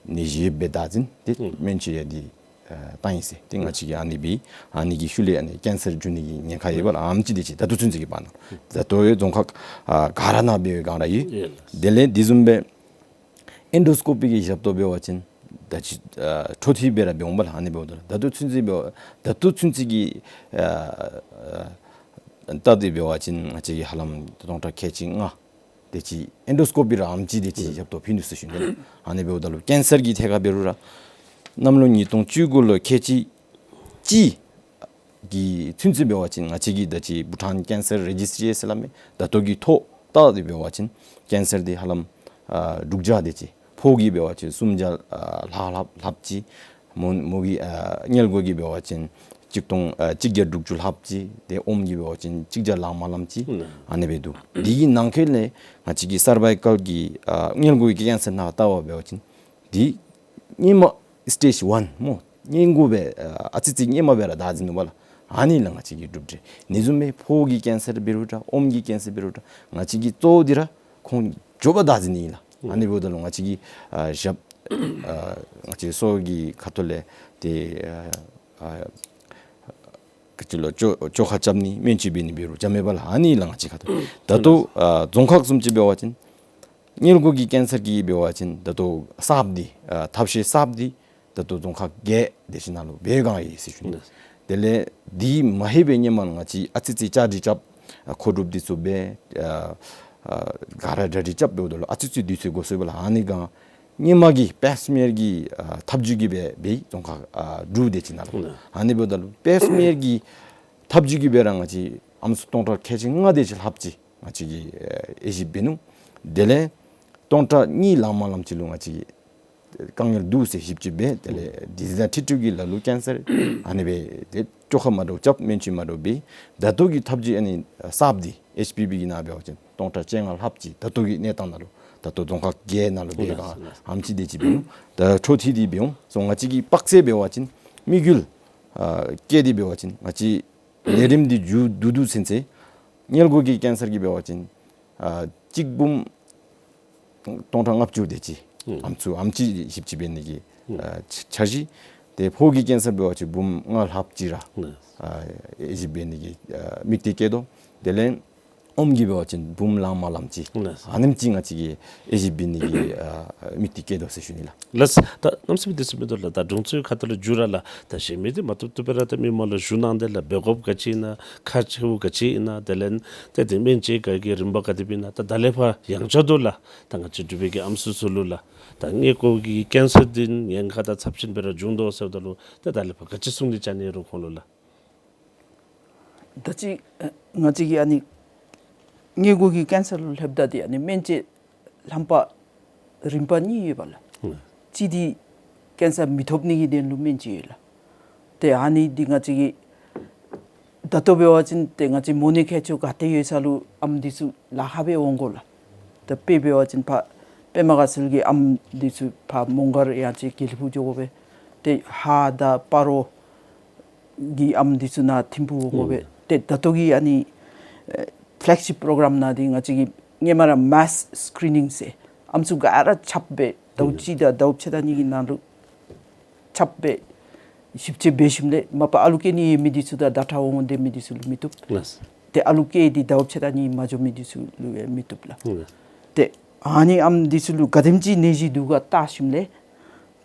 ནད་གཞི་ཡོདཔ་སྦེ་བདའ་འཛིན་ཏེ་སྨན་བཅོས་ཡང་འདི་ཨ་བཏང་ཡི་ཟེར། ཏེ་ང་བཅས་ཀྱིས་ཨ་ནི་འབད་ཨ་ནི་གི་ཤུལ་ལས་ཨ་ནི་ཀེན་སར་འབྱུང་ནི་གི་ཉེན་ཁ་ཡོདཔ་ལགས། ཨེམ་ཅིག་དེ་ཅིག་ད་ལྟོ་ཚུན་ཚོད་ཀྱི་བར་ན་ད་ལྟོ་ཡང་རྫོང་ཁག་ཨ་ག་ར་ནང་འབད་བའི་སྒང་ར་ཡོད། དེ་ལས་དེ་བཟུམ་སྦེ་ཨེན་ཌོ་སི་ཀོ་པི་གི་ཞབས་ཏོག་འབད་བ་ཅིན་ད་ཅི་ཨ་འཕྲོ་མཐུད་སྦེ་ར་འབད་འོང་པ་ལགས། ཨ་ནི་འབདཝ་ད་ད་ལྟོ་ཚུན་ཚོད་འབད་ད་ལྟོ་ཚུན་ཚོད་ཀྱི་ཨ་ཨ་ལྟ་སྟེ་འབད་བ་ཅིན་ང་བཅས་ཀྱིས་ཧ་ལམ་སྟོང་ཕྲག་ཁལ་གཅིག་ལྔ་དེ་ཅིག་ཨེན་ཌོ་སི་ཀོ་པི་ར་ཨེམ་ཅིག་དེ་ཅིག་ཞབས་ཏོག་ཕུལ་ནུག་ཟེར་ཞུ་ནི་ལགས། ཨ་ནི་འབདཝ་ད་ལུ་ཀེན་སར་གྱི་ཐད་ཁར་འབད་རུང་ར་གནམ་ལོ་ཉིས་སྟོང་བཅུ་དགུ་ལོ་ཁལ་གཅིག་གཅིག་གི་ཚུན་ཚོད་འབད་བ་ཅིན་ང་བཅས་ཀྱིས་ད་ཅི་བྷུ་ཊཱན་ཀེན་སར་རེ་ཇིས་ཊི་ཟེར་སླབ་མི་ད་ལྟོ་གི་ཐོ་བལྟ་སྟེ་འབད་བ་ཅིན་ཀེན་སར་འདི་ཧ་ལམ་ཨ་དྲུག་བརྒྱ་དེ་ཅིག་ཕོ་གི་འབད་བ་ཅིན་སུམ་བརྒྱ་ཨ་ལྷག་ལྷག་ལྷགཔ་ཅིག། མོ་མོ་གི་ཨ་མངལ་སྒོ་གི་འབད་བ་ཅིན་གཅིག་སྟོང་ཨ་གཅིག་བརྒྱ་དྲུག་ཅུ་ལྷགཔ་ཅིག། ཏེ་ཨོམ་གྱི་འབད་བ་ཅིན་གཅིག་བརྒྱ་ལང་མ་ལངམ་ཅིག། ཨ་ནི་སྦེ་འདུག། འདི་གི་ནང་འཁོད་ལས་ང་བཅས་ཀྱི་སར་བའི་ཀཱལ་གྱི་ཨ་མངལ་སྒོ་གི་ཀེན་སར་ནང་བལྟ་བར་འབད་བ་ཅིན་འདི་སྔོན་མ་སི་ཊེཇ་ཝན་སྨོ། སྔོན་འགོ་སྦེ་ཨ་ཨ་ཙི་ཙི་སྔོན་མ་སྦེ་ར་བདའ་འཛིན་ནུག་པ་ལགས། ཨ་ནི་ལགས་ང་བཅས་ཀྱི་གྲུབ་འབྲས། དེ་བཟུམ་སྦེ་ཕོ་གི་ཀེན་སར་འབད་རུང་འདྲ་ཨོམ་གྱི་ཀེན་སར་འབད་རུང་འདྲ་ང་བཅས་ཀྱིས་གཙོ་བོ་འདི་ར་ཁོང་མགྱོགས་པ་བདའ་འཛིན་ནི་ཨིན་ལགས། ཨ་ནི་འབདཝ་ད་ལུ་ང་བཅས་ཀྱི་ཨ་ཞབས་ཨ་ང་བཅས་སོ་གི་ཁ་ཐུག་ལས་ཏེ་ཨ་ཨ་ག་ཅི་ལོ་བཅོ་བཅོ་ཁ་རྐྱབ་ནི་སྨན་བཅོས་འབད་ནི་འབད་རུང་འཇམ་མེད་པ་ལགས། ཨ་ནི་ལགས་ང་བཅས་ཁ་ཐུག། ད་ལྟོ་ཨ་རྫོང་ཁག་བཟུམ་ཅིག་འབད་བ་ཅིན་མངལ་སྒོ་གི་ཀེན་སར་གྱི་འབད་བ་ཅིན་ད་ལྟོ་གསརཔ་འདི་ཨ་ཐབས་ཤེས་གསརཔ་འདི་ད་ལྟོ་རྫོང་ཁག་བརྒྱད་དེ་ཅིག་ནང་ལུ་འབད་བའི་སྒང་ཡོད་ཟེར་ཞུ་ནི། དེ་ལས་འདི་མ་ལྷོད་པའི་སྔོན་མ་ང་བཅས་ཨ་ཙི་ཙི་བཅའ་སྒྲིག་རྐྱབ་ཨ་མཁོ་སྒྲུབ་འདི་ཚུ་འབད་ཨ་ཨ་ག་ར་གྲ་སྒྲིག་རྐྱབ་འབདཝ་ད་ལུ་ཨ་ཙི་ཙི་དུས་ཚོད་འགོར་སོང་པ་ལགས། ཨ་ནི་སྒང་སྔོན་མ་གི་པེ་སི་མེ་ཡར་གྱི་ཨ་ཐབས་བྱུས་ཀྱིས་འབད་འབད་རྫོང་ཁག་ཨ་དྲུག་དེ་ཅིག་ནང་ལུ། ཨ་ནི་འབདཝ་ད་ལུ་པེ་སི་མེ་ཡར་གྱི་ཐབས་བྱུས་ཀྱིས་འབད་ར་ང་བཅས་ཨམ་སྲུ་སྟོང་ཕྲག་ཁལ་གཅིག་ལྔ་དེ་ཅིག་ལྷགཔ་ཅིག་ང་བཅས་ཀྱིས་ཨ་དབྱེ་ཞིབ་འབད་ནུག། དེ་ལས་སྟོང་ཕྲག་གཉིས་ལང་མ་ལངམ་ཅིག་ལུ་ང་བཅས་ཀྱིས་དཀའ་ངལ་འདུག་ཟེར་ཞིབ་དཔྱད་འབད། དེ་ལས་དེ་ཚུ་དང་འཁྲིལ་འཁྲིལཝ་གི་ལ་ལུ་ཀེན་སར་ཨ་ནི་སྦེ་ཏེ་བཅོ་ཁ་མ་འདྲཝ་རྐྱབ་སྨན་བཅོས་མ་འདྲཝ་འབད། ད་ལྟོ་གི་ཐབས་བྱུས་ཨ་ནི་གསརཔ་འདི་ཨེཆ་པི་བི་གི་ནང་འབད་བ་ཅིན་སྟོང་ཕྲག་བཅོ་ལྔ་ལྷགཔ་ཅིག་ད་ལྟོ་གི་གནས་སྟངས་ནང་ལུ་ད་ལྟོ་རྫོང་ཁག་བརྒྱད་ནང་ལུ་འབད་བའི་སྒང་ཨེམ་ཅིག་དེ་ཅིག་འབད་འོང་། ད་འཕྲོ་མཐུད་དེ་འབད་འོང་། སོ་ང་བཅས་ཀྱིས་དཔག་ཚད་འབད་བ་ཅིན་དམིགས་ཡུལ་ཨ་བསྐྱེད་དེ་འབད་བ་ཅིན་ང་བཅས་ལས་རིམ་འདི་མཇུག་བསྡུ་བསྡུ་ཚུན་ཚོད་མངལ་སྒོ་གི་ཀེན་སར་གྱི་འབད་བ་ཅིན་ཨ་གཅིག་འབུམ་སྟོང་ཕྲག་ལྔ་བཅུ་དེ་ཅིག་ཨམ་སྲུ་ཨེམ་ཅིག་ཞིབ་དཔྱད་འབད་ནི་གི་ཨ་འཆར་གཞི། ཏེ་ཕོ་གི་ཀེན་སར་འབད་བ་ཅིན་འབུམ་ལྔ་ལྷགཔ་ཅིག་ར་ཨ་དབྱེ་ཞིབ་འབད་ནི་གི་ཨ་དམིགས་གཏད་བསྐྱེད་དོ། དེ་ལས་ཨོམ་གྱི་འབད་བ་ཅིན་འབུམ་ལང་མ་ལངམ་ཅིག། ཨ་ནེམ་ཅིག་ང་བཅས་ཀྱིས་དབྱེ་ཞིབ་འབད་ནི་གི་ཨ་དམིགས་གཏད་བསྐྱེད་དོ་ཟེར་ཞུ་ནི་ལགས། ལགས། ད་གནམ་མེད་ས་མེད་དེ་ཚུ་མིན་འདུག་ལགས། ད་དྲུང་འཚོའི་ཁ་ཐུག་ལས་མཇུག་ར་ལགས། ད་གཞན་མི་འདི་མ་བཏུབ་བཏུབ་སྦེ་ར་ད་མི་མང་ལུ་ཞུ་གནང་སྟེ་ལགས། འབད་དགོཔ་ག་ཅི་ཨིན་ན་ཁག་ཆེཝ་ག་ཅི་ཨིན་ན་དེ་ལས་ཏེ་དེ་སྨན་བཅོས་ག་གི་རིམ་པ་ག་དེ་སྦེ་ཨིན་ན་ད་ད་ལས་ཕར་ཡང་བསྐྱར་དུ་ལགས། ད་ང་བཅས་འབྲུག་པའི་གི་ཨམ་སྲུ་ཚུ་ལུ་ལགས། ད་མངལ་སྒོ་གི་ཀེན་སར་འདི་ཉེན་ཁ་དང་ཚབས་ཆེན་སྦེ་ར་འབྱུང་དོ་ཟེརཝ་ད་ལུ་ད་ད་ལས་ཕར་ག་ཅི་གསུང་ནི་ཅིག་ཨིན་རུང་ཁོང་ལུ་ལགས། ད་ཅི་ཨ་ང་བཅས་ཀྱི་ཨ་ནི་མངལ་སྒོ་གི་ཀེན་སར་ལུ་ལྷོདཔ་ད་འདི་ཨ་ནི་སྨན་བཅོས་ལྷམ་པ་རིམ་པ་གཉིས་ཡོདཔ་ལགས། ཨུམ། གཅིག་འདི་ཀེན་སར་མི་ཐོབ་ནི་གི་དོན་ལུ་སྨན་བཅོས་ཡོད་ལགས། ཏེ་ཨ་ནི་འདི་ང་བཅས་ཀྱི་ད་ལྟོ་འབད་བ་ཅིན་ཏེ་ང་བཅས་མོ་ནད་མཁལ་མཆོག་ག་ཏེ་ཡོད་ས་ལུ་ཨམ་འདི་ཚུ་ལཱ་ཁག་སྦེ་འོང་དགོ་ལགས། ད་དཔེ་འབད་བ་ཅིན་ཕར་པདྨ་དགའ་ཚལ་གྱི་ཨམ་འདི་ཚུ་ཕར་མོང་སྒར་ཡང་ཅིན་དགེ་ལེགས་ཕུག་འགྱོ་དགོ་པས། ཏེ་ཧཱ་དང་སྤ་རོ་གི་ཨམ་འདི་ཚུ་ནང་ཐིམ་ཕུག་འོང་དགོ་པས། ཨུམ། ཏེ་ད་ལྟོ་གི་ཨ་ནི་ཨེ་ཕེ་ལེག་ཤིཔ་པོ་རོ་གརམ་ནང་འདི་ང་བཅས་ཀྱིས་སྔོན་མ་ར་མེསི་སི་ཀི་རི་ནིང་ཟེར་ཨམ་སྲུ་ག་ར་ཁྱབ་སྦེ་ཟླཝ་གཅིག་དང་ཟླཝ་ཕྱེད་དང་གཉིས་ཀྱི་ནང་ལུ་ཁྱབ་སྦེ་ཞིབ་དཔྱད་འབད་ཞིནམ་ལས་མ་པ་ཨ་ལུ་སྐྱེ་ནི་ཡོད་མི་འདི་ཚུ་དང་ཟླ་ཁྲག་འོང་སྟེ་མི་འདི་ཚུ་ལུ་མི་བཏུབ། ལགས། ཏེ་ཨ་ལུ་སྐྱེ་སྟེ་ཟླཝ་ཕྱེད་དང་གཉིས་མ་འགྱོ་མི་འདི་ཚུ་ལུ་ཡང་མི་བཏུབ་ལགས། ལགས། ཏེ་ཨ་ནི་ཨམ་འདི་ཚུ་ལུ་ག་དེམ་ཅིག་ནད་གཞི་འདུག་ག་བལྟ་ཞིནམ་ལས་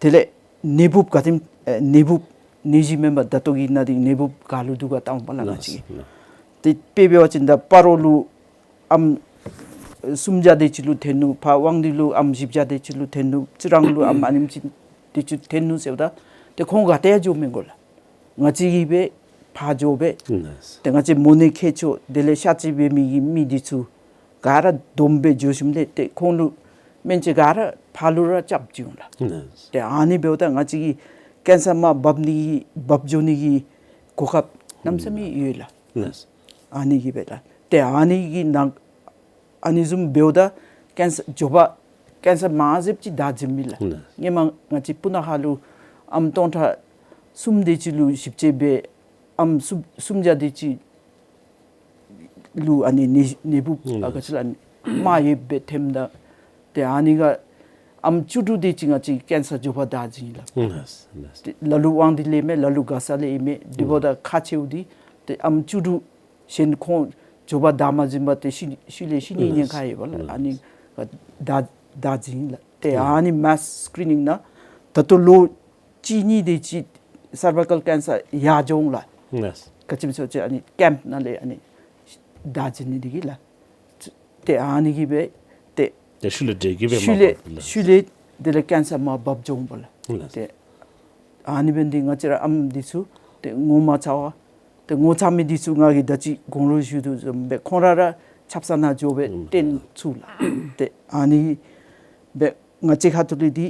དེ་ལས་ནད་འབུབ་ག་དེམ་ཨེ་ནད་འབུབ་ནད་གཞི་མེན་པར་ད་ལྟོ་གི་ནང་འདི་ནད་འབུབ་ག་ལུ་འདུག་ག་བལྟ་འོང་པ་ལགས། ང་བཅས་ཀྱིས། ལགས། ཏེ་དཔེ་འབད་བ་ཅིན་ད་སྤ་རོ་ལུ་ ཨམ་སུམ་བརྒྱ་དེ་ཅིག་ལུ་ཐོན་ནུག། ཕར་དབང་འདུས་ལུ་ཨམ་བཞི་བརྒྱ་དེ་ཅིག་ལུ་ཐོན་ནུག། རྩི་རང་ལུ་ཨམ་ཨ་ནེམ་ཅིག་དེ་ཅིག་ཐོན་ནུག་ཟེརཝ་ད་ཏེ་ཁོང་ག་ཏེ་ཡང་འགྱོ་མི་དགོ་ལགས། ང་བཅས་ཀྱིས་སྦེ་ཕར་འགྱོ་སྦེ། ལགས། ཏེ་ང་བཅས་མོ་ནད་མཁལ་མཆོག་དེ་ལས་གཤགས་བཅོས་འབད་མི་གི་མི་འདི་ཚུ་ག་ར་བསྡོམས་སྦེ་འགྱོ་ཞིནམ་ལས་ཏེ་ཁོང་ལུ་སྨན་བཅོས་ག་ར་ཕར་ལུ་ར་རྐྱབ་བྱིན་འོང་ལགས། ལགས། ཏེ་ཨ་ནི་འབདཝ་ད་ང་བཅས་ཀྱི་ཀེན་སར་མར་འབབ་ནི་འབབ་འགྱོ་ནི་གི་གོ་སྐབས་གནམ་མེད་ས་མེད་ཡོད་ལགས། ལགས། ཨ་ནི་གིས་སྦེ་ལགས། ཏེ་ཨ་ནི་གི་ནང་ཨ་ནི་བཟུམ་འབདཝ་ད་ཀེན་སར་མགྱོགས་པ་ཀེན་སར་མང་ཟེར་ཅིག་བདའ་བྱིན་མི་ལགས། ལགས། སྔོན་མ་ང་བཅས་སྤུ་ན་ཁ་ལུ་ཨམ་སྟོང་ཕྲག་གསུམ་དེ་ཅིག་ལུ་ཞིབ་དཔྱད་འབད་ཨམ་སུམ་སུམ་བརྒྱ་དེ་ཅིག་ལུ་ཨ་ནི་ནད་ནད་འབུཔ་ཨ་ག་ཅི་ལགས་ཨ་ནི་མ་ཡོདཔ་སྦེ་ཐོནམ་ད། ཏེ་ཨ་ནི་ག་ཨམ་བཅུ་དྲུག་དེ་ཅིག་ང་བཅས་ཀེན་སར་མགྱོགས་པ་བདའ་བྱིན་ལགས། ལགས། ལགས། ཏེ་ལ་ལུ་དབང་འདུས་ལས་མས། ལ་ལུ་མགར་ས་ལས་ཨིན་མས། དེ་འབདཝ་ད་ཁག་ཆེཝ་འདི་ཏེ་ཨམ་བཅུ་དྲུག་གཞན་ཁོང་མགྱོགས་པ་བདའ་མ་བྱིན་པ་ཏེ་ཤི་ཤི་ལས་ཤི་ནིའི་ཉེན་ཁ་ཡོདཔ་ལགས། ཨ་ནི་ག་བདའ་བདའ་བྱིན་ལགས། ཏེ་ཨ་ནི་མཱསི་སི་ཀི་རི་ནིང་ནང་ད་ལྟོ་ལོ་གཅིག་གཉིས་དེ་ཅིག་སར་བའི་ཀཱལ་ཀེན་སར་ཡར་འགྱོ་འོང་ལགས། ལགས། ག་ཅི་སྨོ་ཟེར་བ་ཅིན་ཨ་ནི་ཀེམཔ་ནང་ལས་ཨ་ནི་བདའ་བྱིན་ནི་འདི་གིས་ལགས། ཏེ་ཨ་ནི་གིས་སྦེ་ཏེ་ཏེ་ཤུལ་ལས་འདྲེ་གིས་སྦེ་ཤུལ་ལས་མ་འབབ་ལགས། ཤུལ་ལས་དེ་ལས་ཀེན་སར་མར་འབབ་འགྱོ་འོང་པ་ལགས། ལགས། ཏེ་ཨ་ནི་འབད་ནི་འདི་ང་བཅས་ར་ཨམ་འདི་ཚུ་ཏེ་ངོ་མ་ཚ་བ། ཏེ་ངོ་ཚ་མི་འདི་ཚུ་ང་གིས་ད་ཅི་གོང་ལུ་ཞུ་དོ་བཟུམ་སྦེ་ཁོང་ར་ར་ཆབ་གསང་ནང་འགྱོ་སྦེ་བསྟེན་ཚུགས་ལགས། ཏེ་ཨ་ནི་སྦེ་ང་བཅས་ཁ་ཐུག་ལས་འདི་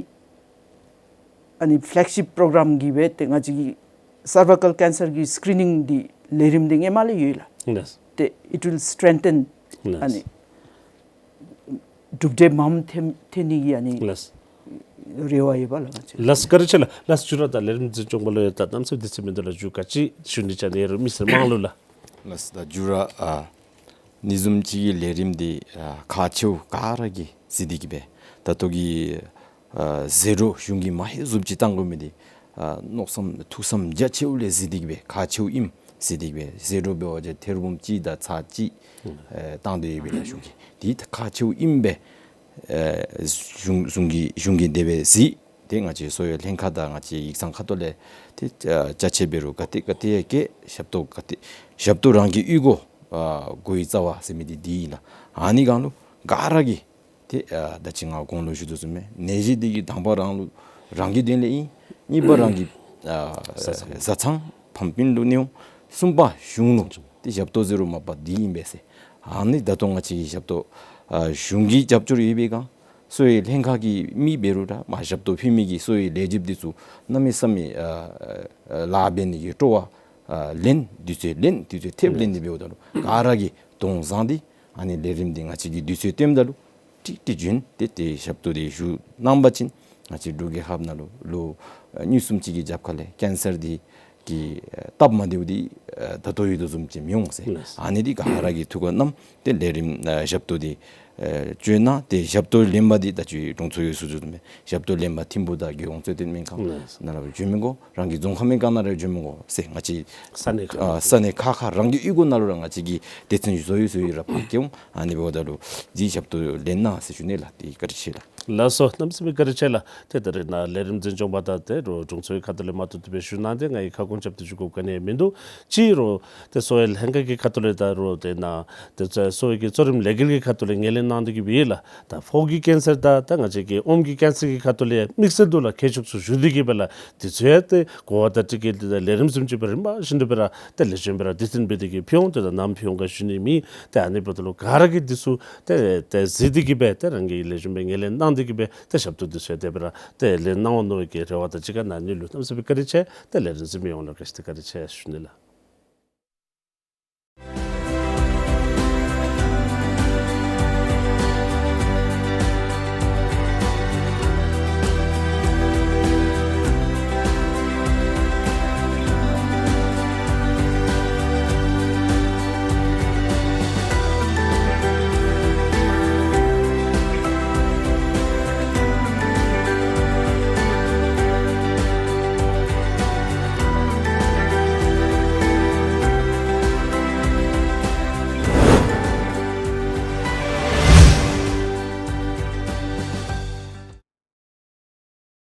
ཨ་ནི་ཕེ་ལེག་ཤིཔ་པོརོ་གརམ་གིས་སྦེ་ཏེ་ང་བཅས་ཀྱི་སར་བའི་ཀཱལ་ཀེན་སར་གྱི་སི་ཀི་རི་ནིང་འདི་ལས་རིམ་འདི་སྔོན་མ་ལས་ཡོད་ལགས། ལགས། ཏེ་it will strengthen། ལགས། ཨ་ནི་གྲུབ་འབྲས་མངམ་ཐོན་ཐོན་ནི་གི་ཨ་ནི་ལགས། རེ་བ་ཡོད་པ་ལགས། ང་བཅས། ལགས་བཀའ་དྲིན་ཆེ་ལགས། ལགས་མཇུག་ར་ད་ལས་རིམ་འཛིན་སྐྱོང་པ་ལུ་ཡང་ད་གནམ་མེད་ས་མེད་དུས་ཚོད་མིན་འདུག་ལགས། མཇུག་ག་ཅི་ཞུ་ནི་ཅིག་ཨ་ནི་ཡོད་རུང་མི་སེར་དམངས་ལུ་ལགས། ལགས་ད་མཇུག་ར་ཨ་ཨ་ནི་བཟུམ་ཅིག་གི་ལས་རིམ་འདི་ཨ་ཁག་ཆེཝ་ག་ར་གིས་གཟིགས་ཏེ་གིས་སྦེ་ད་ལྟོ་གི་ཨ་ཟད་འགྲོ་གཞུང་གིས་མ་ཧེ་བཟུམ་ཅིག་བཏང་དགོ་མི་འདི་ཨ་མནོ་བསམ་ཐུགས་བསམ་རྒྱ་ཆེཝ་ལས་གཟིགས་ཏེ་གིས་སྦེ་ཁག་ཆེཝ་ཨིནམ་གཟིགས་ཏེ་གིས་སྦེ་ཟད་འགྲོ་འབད་བ་ཅིན་ཐེར་འབུམ་གཅིག་དང་ཚག་གཅིག་ཨེ་བཏང་སྟེ་ཡོད་པས་ལགས། གཞུང་གིས་འདི་ཁག་ཆེཝ་ཨིནམ་སྦེ་ཨེ་གཞུང་གཞུང་གིས་གཞུང་གིས་དེ་སྦེ་གཟིགས། ཏེ་ང་བཅས་གསོ་བའི་ལྷན་ཁག་དང་ང་བཅས་ཡིག་ཚང་ཁ་ཐུག་ལས་ཏེ་ཨ་ཅ་ཆས་འབད་རུང་ག་ཏེ་ག་ཏེ་ཡང་བཀལ། ཞབས་ཏོག་ག་ཏེ་ཞབས་ཏོག་རང་གི་གཡུས་སྒོ་ཨ་སྒོ་ཡི་རྩ་བ་ཟེར་མི་འདི་འདི་ཨིན་ལགས། ཨ་ནི་སྒང་ལུ་ག་ར་གིས་ཏེ་ཨ་ད་ཅི་ང་གོང་ལུ་ཞུ་དོ་བཟུམ་སྦེ་ནད་གཞི་འདི་གིས་དང་པ་རང་ལུ་རང་གི་དོན་ལས་ཨིན། གཉིས་པ་རང་གི་ཨ་བཟའ་ཚང་བཟའ་ཚང་ཕམ་སྤུན་ལུ་ནི་འོང་། གསུམ་པ་གཞུང་ལུ་ཏེ་ཞབས་ཏོག་ཟེར་རུང་མ་པ་འདི་ཨིན་པས་ཟེར། ཨ་ནི་ད་ལྟོ་ང་བཅས་ཀྱི་ཞབས་ཏོག་ཨ་གཞུང་གི་རྒྱབ་སྐྱོར་ཡོད་པའི་སྒང་གསོ་བའི་ལྷན་ཁག་གི་མི་འབད་རུང་ར་མར་ཞབས་ཏོག་ཕུལ་མི་གི་གསོ་བའི་ལས་བྱེདཔ་འདི་ཚུ་གནམ་མེད་ས་མེད་ཨ་ཨ་ལཱ་འབད་ནི་གི་སྤྲོ་བ་ཨ་ལེན། དུས་ཚོད་ལེན། དུས་ཚོད་ཐེབས་ལེན་ཏེ་འབདཝ་ད་ལུ་ག་ར་གིས་གདོང་བཟང་སྟེ་ཨ་ནི་ལས་རིམ་འདི་ང་བཅས་ཀྱིས་དུས་ཚོད་བཏོནམ་ད་ལུ་ཀྲིག་ཀྲི་བྱོན་ཏེ་ཏེ་ཞབས་ཏོག་འདི་ཞུ་གནང་པ་ཅིན་ང་བཅས་འབྲུག་རྒྱལ་ཁབ་ནང་ལུ་ལོ་ཨ་གཉིས་གསུམ་ཅིག་གི་རྒྱབ་ཁ་ལས་ཀེན་སར་འདི་གི་ཨ་སྟབས་མ་བདེཝ་འདི་ཨ་ད་ལྟོ་ཡོད་དོ་བཟུམ་ཅིག་མི་འོང་ཟེར། ལགས། ཨ་ནི་འདི་ག་ར་གིས་ཐུགས་ཁར་བསྣམས་ཏེ་ལས་རིམ་ཨ་ཞབས་ཏོག་འདི་ཨ་བྱོན་གནང་། ཏེ་ཞབས་ཏོག་ལེན་པ་འདི་ད་ཅི་དྲུང་འཚོ་གིས་ཞུ་དོ་བཟུམ་སྦེ་ཞབས་ཏོག་ལེན་པ་ཐིམ་ཕུག་དང་རྒྱལ་ཡོངས་རྩོད་ལྡན་སྨན་ཁང་ལགས་ནང་ལུ་བྱོན་མི་དགོ། རང་གི་རྫོང་ཁག་སྨན་ཁང་ནང་ར་བྱོན་མི་དགོ་ཟེར། ང་བཅས་ས་གནས་ཁག་ཨ་ས་གནས་ཁག་ཁག་རང་གི་གཡུས་སྒོ་ནང་ལུ་ར་ང་བཅས་ཀྱིས་སྡེ་ཚན་བཟོ་ཡི་བཟོ་ཡི་ར་ཕར་བསྐྱལ་འོང་། ཨ་ནི་འབདཝ་ད་ལུ་འདི་ཞབས་ཏོག་ལེན་གནང་ཟེར་ཞུ་ནི་ལགས། ཏེ་བཀའ་དྲིན་ཆེ་ལགས། ལགས་སོ། གནམ་མེད་ས་མེད་བཀའ་དྲིན་ཆེ་ལགས། ཏེ་ད་རེས་ནཱ་ལས་རིམ་འཛིན་སྐྱོང་པ་དང་ཏེ་རོགས་དྲུང་འཚོའི་ཁ་ཐུག་ལས་མར་ཐུག་ཏེ་སྦེ་ཞུ་གནང་སྟེ་ང་གིས་ཁ་སྐོང་རྐྱབ་སྟེ་ཞུ་དགོཔ་ག་ནི་ཡང་མིན་འདུག། གཅིག་རོགས་ཏེ་གསོ་བའི་ལྷན་ཁག་གི་ཁ་ཐུག་ལས་དང་རོགས་ཏེ་ནཱ་ཏེ་གསོ་བའི་གི་གཙོ་རིམ་ལས་འགུལ་གྱི་ཁ་ཐུག་ལས་ངོས་ལེན་གནང་སྟེ་གིས་སྦེ་ལགས། ད་ཕོཝ་གི་ཀེན་སར་དང་ད་ང་བཅས་ཀྱི་ཨོམ་གྱི་ཀེན་སར་གྱི་ཁ་ཐུག་ལས་དམིགས་བསལ་དུ་ལགས་མཁས་མཆོག་ཚུ་ཞུ་སྟེ་གིས་སྦེ་ལགས། དུས་ཚོད་ཡང་ཏེ་གོ་བ་དང་འཁྲིལ་གྱི་ཏེ་ད་ལས་རིམ་བཟུམ་ཅིག་སྦེ་རིམ་པ་བཞིན་དུ་སྦེ་ར་ཏེ་ལེགས་ཤོམ་སྦེ་ར་སྡེ་ཚན་འབད་དེ་གིས་ཕུལ་འོང་། ཏེ་ད་ནམ་ཕུལ་འོང་ག་ཞུ་ནི་མེད། ཏེ་ཨ་ནི་འབདཝ་ད་ལུ་ག་ར་གིས་འདི་ཚུ་ཏེ་ཏེ་གཟིགས་ཏེ་གིས་སྦེ་ཏེ་རང་གིས་ལེགས་ཤོམ་སྦེ་ངོས་ལེན་གནང་སྟེ་གིས་སྦེ་ཏེ་ཞབས་ཏོག་འདི་ཚུ་ཡང་དེ་སྦེ་ར་ཏེ་ལེན་གནང་འོང་མནོ་བའི་གི་རེ་བ་དང་གཅིག་ཁར་ནཱ་ནཱ་ལུ་གནམ་མེད་ས་མེད་བཀའ་དྲིན་ཆེ། ཏེ་ལས་རིམ་གཟིགས་མི་ཡོངས་ལུ་ག་ཅི་ཏེ་བཀའ་དྲིན་ཆེ་ཞུ་ནི་ལགས།